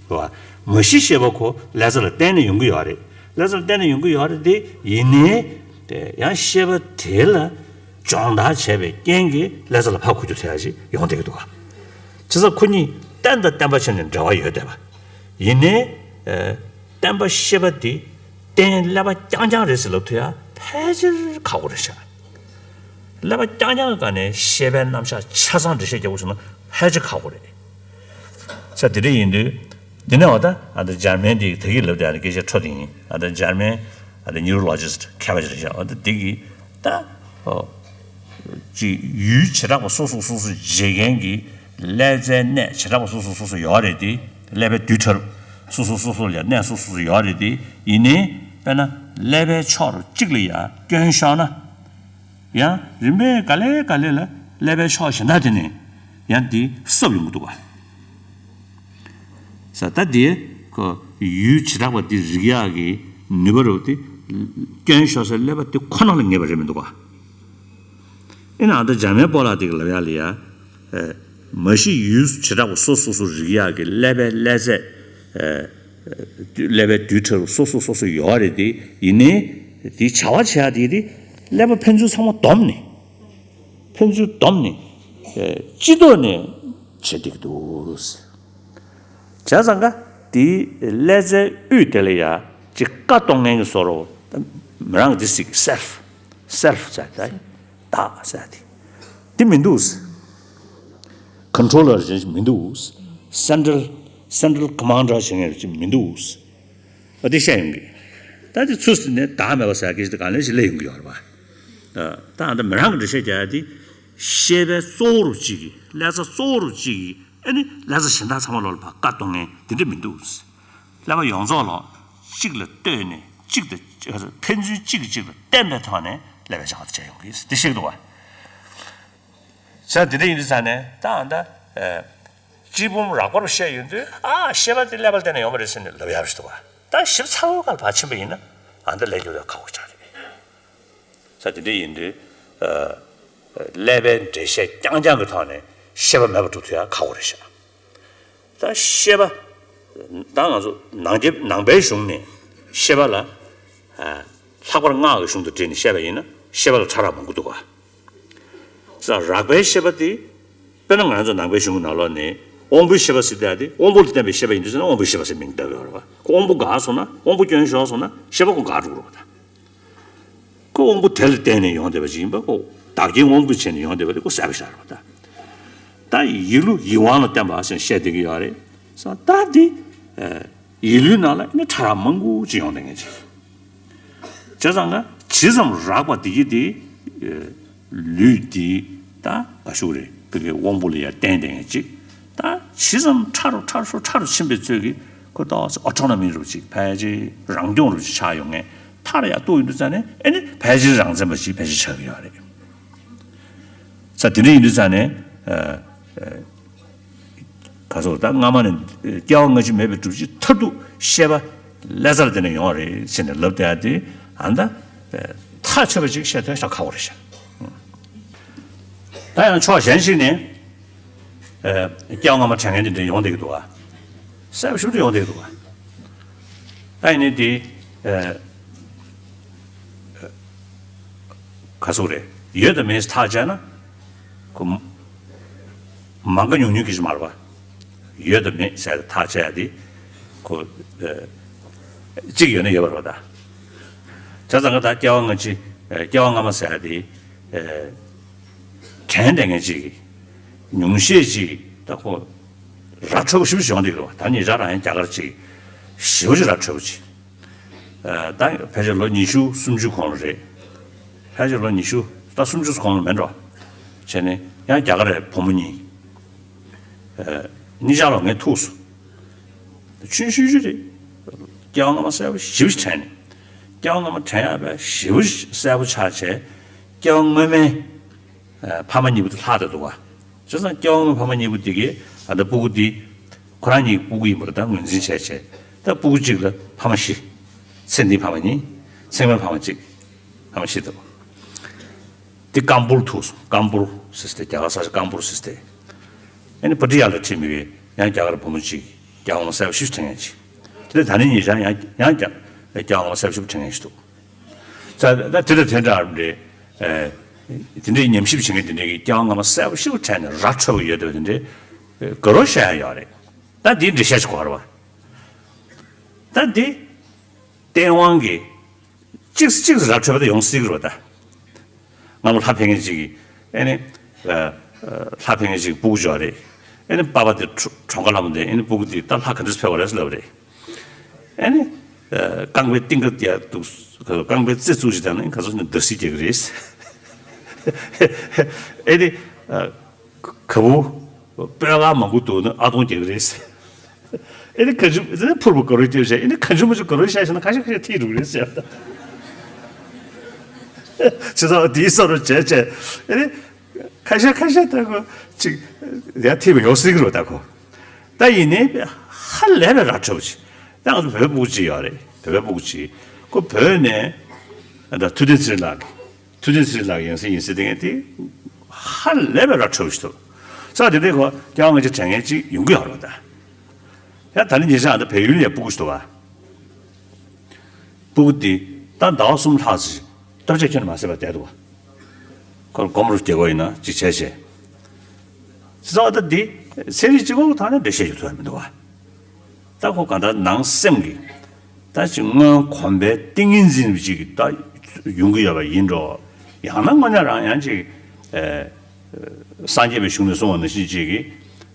ག་རེད་པ། མ་གཞི་ཤེས་པ་ཁོ་ཀླད་རྩ་ལ་བརྟེན་ནས་ཡོང་གི་ཡོད་རེད། ཀླད་རྩ་ལ་བརྟེན་ནས་ཡོང་གི་ཡོད་རེད་དེ། ཡིན་ནའི་དེ་ཡང་ཤེས་པ་དེ་ལ་སྦྱོང་བརྡར་བྱས་པའི་རྐྱེན་གྱིས་ཀླད་རྩ་ལ་ཕར་འཁོར་རྒྱུག་ཐེབས་ཡ་ཞིག་ཡོང་བསྡད་ཀྱི་འདུག་ག་བྱས་ཙང་ཁོ་གཉིས་རྟེན་དང་བརྟེན་པ་བྱས་ནས་འབྲེལ་བ་ཡོད་བསྡད་པ། ཡིན་ནའི་ཨ་བརྟེན་པ་ཤེས་པ་དེ་རྟེན་ཀླད་པ་རྐྱང་རྐྱང་རེད་ཟེར་ལབ་ཐུབ་ཡ་ ཕལ་ཆེར་ཁག་པོ་རེད་ཤག་ཀླད་པ་རྐྱང་རྐྱང་གི་སྒང་ནས་ཤེས་པའི་རྣམ་གཞག་ཆ་ཚང་འགྲེལ་བཤད་རྒྱག་དགོས་བྱུང་ན་ཕལ་ཆེར་ཁག་པོ་རེད། ས་དེ་འདྲ་ཡིན་དུས། འདི་ནས་འོ་ད་ཨ་ད་འཇར་མན་དེ་ད་གིན་ལབ་དེ་ཨ་ད་སྐད་ཆ་འཕྲོ་དེ་ཡིན། ཨ་ད་འཇར་མན་ཨ་ད་ནིའུ་རོ་ལོ་ཇི་སི་ཊི་མཁས་པ་ཅིག་རེད་ཤག་ཨ་ད་དེ་གིས་ད་ཨོ་ཅིག་ཡུལ་བྱེ་བྲག་པ་སོ་སོ་སོ་སོ་བྱེད་མཁན་གྱི་ཀླད་རྩའི་གནས་བྱེ་བྲག་པ་སོ་སོ་སོ་སོ་ཡོད་རེད་དེ། ཀླད་པའི་རྡུལ་ཕྲ་རབ་སོ་སོ་སོ་སོ་ལ་ཡང་གནས་སོ་སོ་སོ་ཡོད་རེད་དེ། ཡིན་ནའི་དཔེར་ན་ཀླད་པའི་ཕྱོགས་རུ་གཅིག་ལ་ཡང་སྐྱོན་ཤོར་ན། ཡང་རིམ་པས་ག་ལེ་ག་ལེ་ལ་ཀླད་པའི་ཕྱོགས་གཞན་དག་དེ་ནས་ཡང་དེ་གསོབ་ཡོང་གི་འདུག་ག་ས་ད་དེ་ཁོ་ཡུལ་བྱེ་བྲག་པ་དེ་རིག་ཡག་གི་ནུས་པ་རུ་དེ་སྐྱོན་ཤོར་སའི་ཀླད་པ་དེ་ཁོ་ན་ལ་ངེས་པ་རེད་མི་འདུག་ག་ཨེ་ན་ཨ་ད་འཇར་མན་སྤོ་ལགས་དེ་གི་ལབ་ཡག་ལ་ཡ། མ་གཞི་ཡུལ་བྱེ་བྲག་པ་སོ་སོ་སོ་རིག་ཡག་གི་ཀླད་པའི་ཀླད་རྩ། ཀླད་པའི་རྡུལ་ཕྲ་རུ་སོ་སོ་སོ་སོ་ཡོད་རེད་དེ། ཡིན་ནའི་དེའི་བྱ་བ་བྱེད་ཡག་དེ་དེ་ཀླད་པ་ཕན་ཚུན་ཚང་མ་བསྡོམས་ནས། ཕན་ཚུན་བསྡོམས་ནས་སྤྱི་ལྡོག་ནས་བྱེད་བསྡད་ཀྱི་འདུག་བྱས་ཙང་ཀ་དེའི་ཀླད་རྩའི་དབུས་དེ་ལ་ཡ་ཅིག་བཀའ་གཏོང་མཁན་གྱི་བཟོ་འདྲ་མི་རང་གི་དེ་ཟིག་self self ཟེར་ཏེ་བདག་ཟེར་ཏེ་དེ་མི་འདུག controller་ཞིག་མི་འདུག central central commander་ཞིག་མི་འདུག་ཨ་དེ་བཤད་ཡོང་གི། ད་དེ་ཚུལ་ནས་བདག་མེད་པ་ཟེར་སྐད་ཆ་དེ་གང་ལེགས་ཤིག་སླེབས་ཡོང་གི་ཡོད་རེད་པ། ད་ཨ་ད་མི་རང་གི་འགྲེལ་བཤད་རྒྱག་ཡ་དེ་ཤེས་པའི་གཙོ་བོ་རུ་གཅིག་གིས་ཀླད་རྩ་གཙོ་བོ་རུ་གཅིག་གིས་ཨ་ནི་ཀླད་རྩ་གཞན་དག་ཚང་མ་ལོག་ལ་ཕར་བཀའ་གཏོང་མཁན་དེ་འདྲ་མི་འདུག་ཀླད་པ་ཡོངས་རྫོགས་ལོག་གཅིག་ལ་ལྟོས་ནས་གཅིག་དང་ཕན་ཚུན་གཅིག་གིས་གཅིག་ལ་བརྟེན་པའི་ཐོག་ནས་ཀླད་པའི་བྱ་བ་དེ་བྱས་ཡོང་གི་དེ་ཤེས་ཀྱི་འདུག་བ། ས་དེ་འདྲ་ཡིན་དུས་ཙང་ནས་ད་ཨ་ད་ཨ་སྤྱི་སྤོམ་རགས་པར་བཤད་ཡོང་དུས་ཨ་ཤེས་པ་དེ་ཀླད་པ་ལ་བརྟེན་ནས་ཡོང་བ་རེད་ཟེར་ནས་ལབ་ཡག་རེད་འདུག་བ། ད་ཞིབ་ཚགས་པོའི་སྒང་ལ་ཕར་ཕྱིན་པ་ཡིན་ན་ཨ་ད་ལས་རྒྱུ་ཡང་ཁག་པོ་ཆགས་རེད། ས་དེ་འདྲ་ཡིན་དུས་ཨ་ཀླད་པའི་འགྲེལ་བཤད་རྐྱང་རྐྱང་གི་ཐོག་ནས་ཤེས་པ་མེད་པར་སྒྲུབ་ཐུབ་ཡག་ཁག་པོ་རེད་ཤག་ད་ཤེས་པ། ད་ང་ཚོ་ནང་རྒྱབ་ནང་པའི་གཞུང་ནས་ཤེས་པ་ལ། ལྷག་པར་སྔགས་ཀྱི་གཞུང་དུ་བསྒྲིལ་ནས་བཤད་པ་ཡིན་ན་ཤེས་པ་ལ་ཕྲ་རགས་མང་པོ་འདུག་ག་ས་རགས་པའི་ཤེས་པ་དེ། དཔེར་ན་ང་ཚོ་ནང་པའི་གཞུང་གི་ནང་ལོགས་ནས་དབང་པོའི་ཤེས་པ་ཟེར་དེ་དེ་དབང་པོ་ལ་བརྟེན་པའི་ཤེས་པ་ཡིན་དུས་ཙང་ན་དབང་པོའི་ཤེས་པ་ཟེར་མིང་བཏགས་ཡོད་རེད་པ། ཁོ་དབང་པོ་འགག་སོང་ན་དབང་པོ་སྐྱོན་ཤོར་སོང་ན་ཤེས་པ་ཁོ་འགག་འགྲོ་གི་རེད་པ་ད། ཁོ་དབང་པོ་དེ་ལ་བརྟེན་ནས་ཡོང་བསྡད་པ་ཅིག་ཡིན་པ་ཁོ་བདག་རྐྱེན་དབང་པོ་བྱས་ནས་ཡོང་བསྡད་པ་དེ་ཁོ་གསལ་པོ་ཤར་བ་ད། ད་ཡིད་བློ་ཡིད་དབང་ལ་བརྟེན་པ་ཟེར་བཤད་བསྡད་ཀྱི་ཡོད་རེད། ས་ད་འདི་ཡིད་བློའི་ནང་ལ་ཨ་ནི་ཕྲ་རགས་མང་པོ་ཅིག་ཡོང་བསྡད་མཁན་ཅིག་བྱས་ཙང་ཀ་ཇི་ཙམ་རགས་པ་འདི་གི་དེ་ལུས་འདི་ད་ག་ཞུ་རེད་བོད་ཀྱི་དབང་པོ་ལ་ཡང་བརྟེན་བསྡད་མཁན་ཅིག་ད་ཇི་ཙམ་ཕྲ་རུ་ཕྲ་རུ་ཕྲ་རུ་ཕྱིན་པའི་ཚོད་ཀྱིས་ཁོ་ཏོག་ཙམ་ཨོ་ཊོ་ནོ་མི་རུ་ཅིག་ཕལ་ཆེར་རང་སྐྱོང་རུ་ཅིག་ཆགས་ཡོང་ངེས། མཐར་ཡར་གཏུགས་ཡོང་དུས་ཙང་ནས་ཨ་ནི་ཕལ་ཆེར་རང་མཚན་པ་ཅིག་ཕལ་ཆེར་ཆགས་ཀྱི་ཡོད་རེད། ས་དེ་འདྲ་ཡིན་དུས་ཙང་ནས་ཨ་ཨ་ག་ཚོད་ད་སྔ་མ་ནས་སྐྱེ་བ་སྔ་ཕྱི་མེད་པའི་སྒྲུབ་བྱེད་མཐར་ཐུག་ཤེས་པ་ཀླད་རྩ་ལ་བརྟེན་ནས་ཡོང་བ་རེད་ཟེར་ནས་ལབ་བསྡད་ཡ་དེ་ཨ་ད་ཐག་ཆོད་པ་ཅིག་བཤད་ཐུབ་ཤག་ཁག་པོ་རེད་ཤག་ད་ཡང་ཕྱོགས་གཞན་ཞིག་ནས། ཨ་སྐྱེ་བ་སྔ་མ་དྲན་མཁན་དེ་འདྲ་ཡོང་བསྡད་ཀྱི་འདུག་ག་གསལ་པོ་ཞིབ་ཏུ་ཡོང་བསྡད་ཀྱི་འདུག་ག་ད་ཡིན་ནའི་དེ་ཨ་ག་ཚོད་རེད། ཡོད་དང་མེད་ཐག་བཅད་ན་ཁོ་མང་ག་ཉུང་ཉུང་གི་ཞིག་མ་རེད་པ། ཡོད་དང་མེད་ཟེར་ཐག་བཅད་ཡ་དེ་ཁོ་ཨ་གཅིག་ཡོད་ན་ཡོད་པ་རེད་པ་ད། བྱས་ཙང་ཀ་ད་སྐྱེ་བ་སྔ་ཕྱི་ཨ་སྐྱེ་བ་སྔ་མ་ཟེར་ཡ་དེ་ཨ། དྲན་བསྡད་མཁན་ཅིག་གིས་ཉུང་ཤས་ཅིག་ད་ཁོ་ར་འཕྲོད་པོ་ཞེ་པོ་ཅིག་ཡོང་བསྡད་ཀྱི་རེད་པ། ད་ནི་ར་རང་ཡང་རྒྱ་གར་ཅིག་ཞེ་པོ་ཅིག་ར་འཕྲོད་པོ་ཅིག་ཨ་ད་ཕལ་ཆེར་ལོ་ཉི་ཤུ་སུམ་ཅུ་གོང་ལ་རེད། ཕལ་ཆེར་ལོ་ཉི་ཤུ་ད་སུམ་ཅུ་གོང་ལ་མེད་འགྲོ། བྱས་ནས་ཡང་རྒྱ་གར་རེད་བུ་མོ་གཉིས། ཨ་གཉིས་ཆ་ལོ་ངས་ཐུག་སོང་། ཆུང་ཆུང་ཆུང་རེད། སྐྱེ་བ་སྔ་མ་གསལ་པོ་ཞེ་པོ་ཅིག་དྲན་ནས། སྐྱེ་བ་སྔ་མ་དྲན་ཡག་དཔེ་ཞེ་པོ་ཅིག་གསལ་པོ་ཆགས་བྱས། སྐྱེ་བ་སྔོན་མའི་ཨ་ཕ་མ་གཉིས་པོ་དེ་ལྷག་བསྡད་འདུག་ག་བྱས་ཙང་སྐྱེ་བ་སྔོན་མའི་ཕ་མ་གཉིས་པོ་དེ་གིས་ཨ་ད་སྤུ་གུ་འདི་ཁོ་རང་གཉིས་ཀྱི་སྤུ་གུ་ཡིན་པ་རེད། ད་ངོས་འཛིན་བྱས་བྱས་ད་སྤུ་གུ་གཅིག་ལ་ཕ་མ་བཞི། ཚེ་འདིའི་ཕ་མ་གཉིས། མཚན་མོའི་ཕ་མ་གཅིག་ཕ་མ་བཞི་འདུག་འདི་ཀམ་པུར་ཐུག་སོང་། ཀམ་པུར་ཟེར་ཏེ་རྒྱ་གར་ས་ཆ་ཀམ་པུར་ཟེར་ཏེ། ཨ་ནི་ཕ་ཏི་ཡ་ལ་ཁྲིད་མི་བས་ཡང་རྒྱ་གར་བུ་མོ་གཅིག་རྒྱ་འོང་གསལ་པོ་ཞིག་དྲན་མཁན་ཅིག་དེ་ལས་ད་ནི་ཉེ་ཆར་ཡང་ཡང་རྒྱ་རྒྱ་འོང་གསལ་པོ་ཞིག་དྲན་མཁན་ཞིག་འདུག་ས་ད་དེ་དང་དེ་འདྲ་རེད་འདྲ། ཨེ། དེ་འདྲའི་ཉམས་ཞིབ་བྱེད་མཁན་དེ་འདྲའི་གི་སྐྱེ་བ་སྔ་མ་གསལ་པོ་ཞིག་དྲན་ནས་ར་འཕྲོད་པོ་ཡོད་དེ་དེ་འདྲའི་དགའ་རབ་བཤད་ཡ་ཡོད་རེད། ད་འདི་འགྲེལ་བཤད་ཅིག་དགོས་རེད་པ། ད་འདི་སྟེས་དབང་གི་ གཅིག་གཅིག་ར་འཕྲོད་པ་དེ་ཡོང་སྲིད་ཀྱི་རེད་པ་ད། སྔ་མོ་ལྷ་ཕལ་སྐད་ཅིག་གིས་ཨེ་ནི། ལྷ་ཕལ་སྐད་ཅིག་སྤུ་གུ་འབྱོར་རེད། ཨེ་ནི་པ་ཕ་དེ་གྲོངས་ཁ་ལྷ་མོ་དེ་ཨེ་ནི་སྤུ་གུ་དེ་ད་ལྷ་ག་འདྲས་ཕེབས་པ་རེད་ཟེར་ལབ་རེད། ཨེ་ནི། རྐང་པའི་རྟིང་ཀ་དེ་འདུག་རྐང་པའི་རྩེ་བཙུགས་ཤིག་དང་ནི་ག་ཚོད་ནི་འདར་སིག་རྒྱག་གི་རེད། ཨེ་ནི། ག་བུ། སྤོས་ཀ་མང་པོ་འདུག་ན་ཨ་སྟོང་རྒྱག་གི་རེད། ཨེ་ནི་ག་ཅུ་ཨེ་ནི་ཕུར་བུ་ག་རུ་སྐྱེ་བྱས་ཨེ་ནི་ག་ཅུ་མ་ཅུ་ག་རུ་བཤད་བྱས་ན་ཁ་ཤས་ཁ་ཤས་ཐིག་འགྲོ་གི་རེད་ཟེར། ཇི་ལྟར་འདིའི་ས་རུ་བྱས་བྱས་ཨེ་ནི་ཁ་ཤས་ཁ་ཤས་ད་ཁོ་ཅིག་ཡ་ཐིག་པ་ཡོང་སྲིད་ཀྱི་རེད་ད་ཁོ། ད་ཡིན་ནའི་ཧ་ལས་པའི་ར་འཕྲོད་པོ་ཅིག་ད་ང་ཚོ་བོད་སྤུ་གུ་ཅིག་ཡོད་རེད། བོད་པའི་སྤུ་གུ་ཅིག་ཁོ་བོད་ནས་ད་ཐུབ་བསྟན་ཚེ་རིང་ལགས་ཀྱི། ཐུབ་བསྟན་ཚེ་རིང་ལགས་ཡང་སྲིད་ཡིན་སྲིད་དེ་ངས་དེ་ཧ་ལས་པའི་ར་འཕྲོད་ཞིག་འདུག་ས་དེ་འདྲའི་གོ་སྐྱེ་བ་སྔ་ཕྱི་དྲན་མཁན་ཅིག་ཡོང་གི་ཡོད་རེད་ད། ཡ་ད་ནི་ཉེ་ཆར་ཨ་ད་བལ་ཡུལ་ནས་སྤུ་གུ་ཞིག་འདུག་བ། སྤུ་གུ་དེ་ད་ཟླ་བ་གསུམ་ལྷག་ཙམ་ལྟོ་ཆས་ཁྱོན་ནས་མ་ཟས་པར་བསྡད་འདུག་བ། ཁོར་སྒོམ་རུ་སྐྱེ་དགོས་ཡིན་ན་ཅིག་བྱས་བྱས། ས་ད་དེ་ཚན་རིག་སྤྱི་ཁོག་ཐང་ནས་འགྲེལ་བཤད་ཞིག་ཐུབ་ཡ་མི་འདུག་བ། ད་ཁོ་ག་ད་ནང་སེམས་ཀྱི་ད་ཅིག་སྔོན་གོམས་པའི་ཏིང་ངེ་འཛིན་ཅིག་ད་ཡོང་གི་ཡོད་པ་ཡིན་འགྲོ། ཡང་ན་དངོས་གནས་རང་ཡང་ཅིག་ཨེ་སངས་རྒྱས་པའི་གཞུང་ནས་གསུངས་པ་ནང་བཞིན་ཅིག་གི་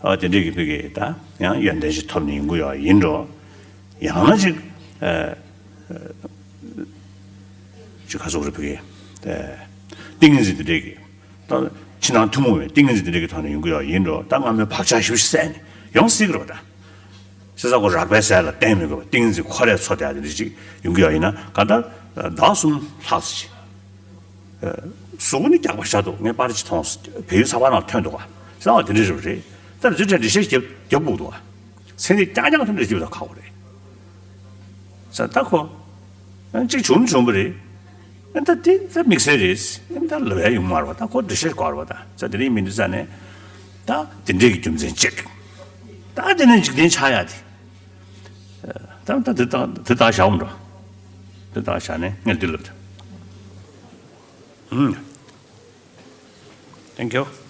ཨ་དེ་འདྲས་ཀྱི་ཕ་གི་ད་ཡང་ཡོན་ཏན་ཅིག་ཐོབ་ནས་ཡོང་གི་ཡོད་པ་ཡིན་འགྲོ། ཡང་ན་ཅིག་ཨེ་ཅིག་ག་ཟེར་དགོས་རེད་ཕ་གི་ཨེ་ཏིང་ངེ་འཛིན་དེ་འདྲས་ཀྱི། ད་ཕྱི་ནང་ཐུན་མོང་བའི་ཏིང་ངེ་འཛིན་དེ་འདྲ་གི་ཐོག་ནས་ཡོང་གི་ཡོད་ཡིན་འགྲོ། ད་སྔ་མོའི་བག་ཆགས་ཞེ་པོ་ཞིག་བསལ་ནས་ཡོང་སྲིད་ཀྱི་རེད་པ་ད། བྱས་ཙང་ཁོ་རགས་པའི་ཟས་ལ་བརྟེན་མི་དགོས་པ་ཏིང་ངེ་འཛིན་ཁོ་རས་འཚོ་བསྡད་དེ་འདྲ་ཅིག་ཡོང་གི་ཡོད་ཡིན་ན་ག་ད་ཟླ་གསུམ་ལྷག་ཙམ་ཅིག་གཟུགས་པོ་ནི་རྒྱགས་པ་ཤ་འདུག་ངས་པར་ཅིག་མཐོང་སོང་། བལ་ཡུལ་ཚགས་པར་ནང་ཐོན་འདུག་ག་བྱས་ཙང་དེ་འདྲ་རེད་པ་རེད། ད་རེ་ཚོའི་གྲས་འགྲེལ་བཤད་རྒྱབ་རྒྱབ་དགོས་འདུག་ག་ཚན་རིག་རྐྱང་རྐྱང་ཐོན་འདྲ་ཅིག་ད་ཁག་པོ་རེད། ས་ད་ཁོ། ཨ་གཅིག་བྱུང་བྱུང་བ་རེད། ཨ་ད་དེ་ད་དམིགས་བསལ་རེད། ཨ་ད་ལབ་ཡ་ཡོང་མ་རེད་པ། ད་ཁོ་འགྲེལ་བཤད་དགོས་རེད་པ། ད་ས་དེ་རིང་མི་འདི་ས་ནས་ད་དེ་འདྲས་ཀྱི་རྒྱུ་མཚན་གཅིག་ད་དེ་ནས་འཇིག་རྟེན་ཆགས་ཡ་དེ། ཨ་ད་ད་དེ་ད་དེ་ད་བཞག་འོང་འགྲོ། དེ་ད་བཞག་ནས་ངས་འདི་ལབ་ད། ཨུམ། Thank you.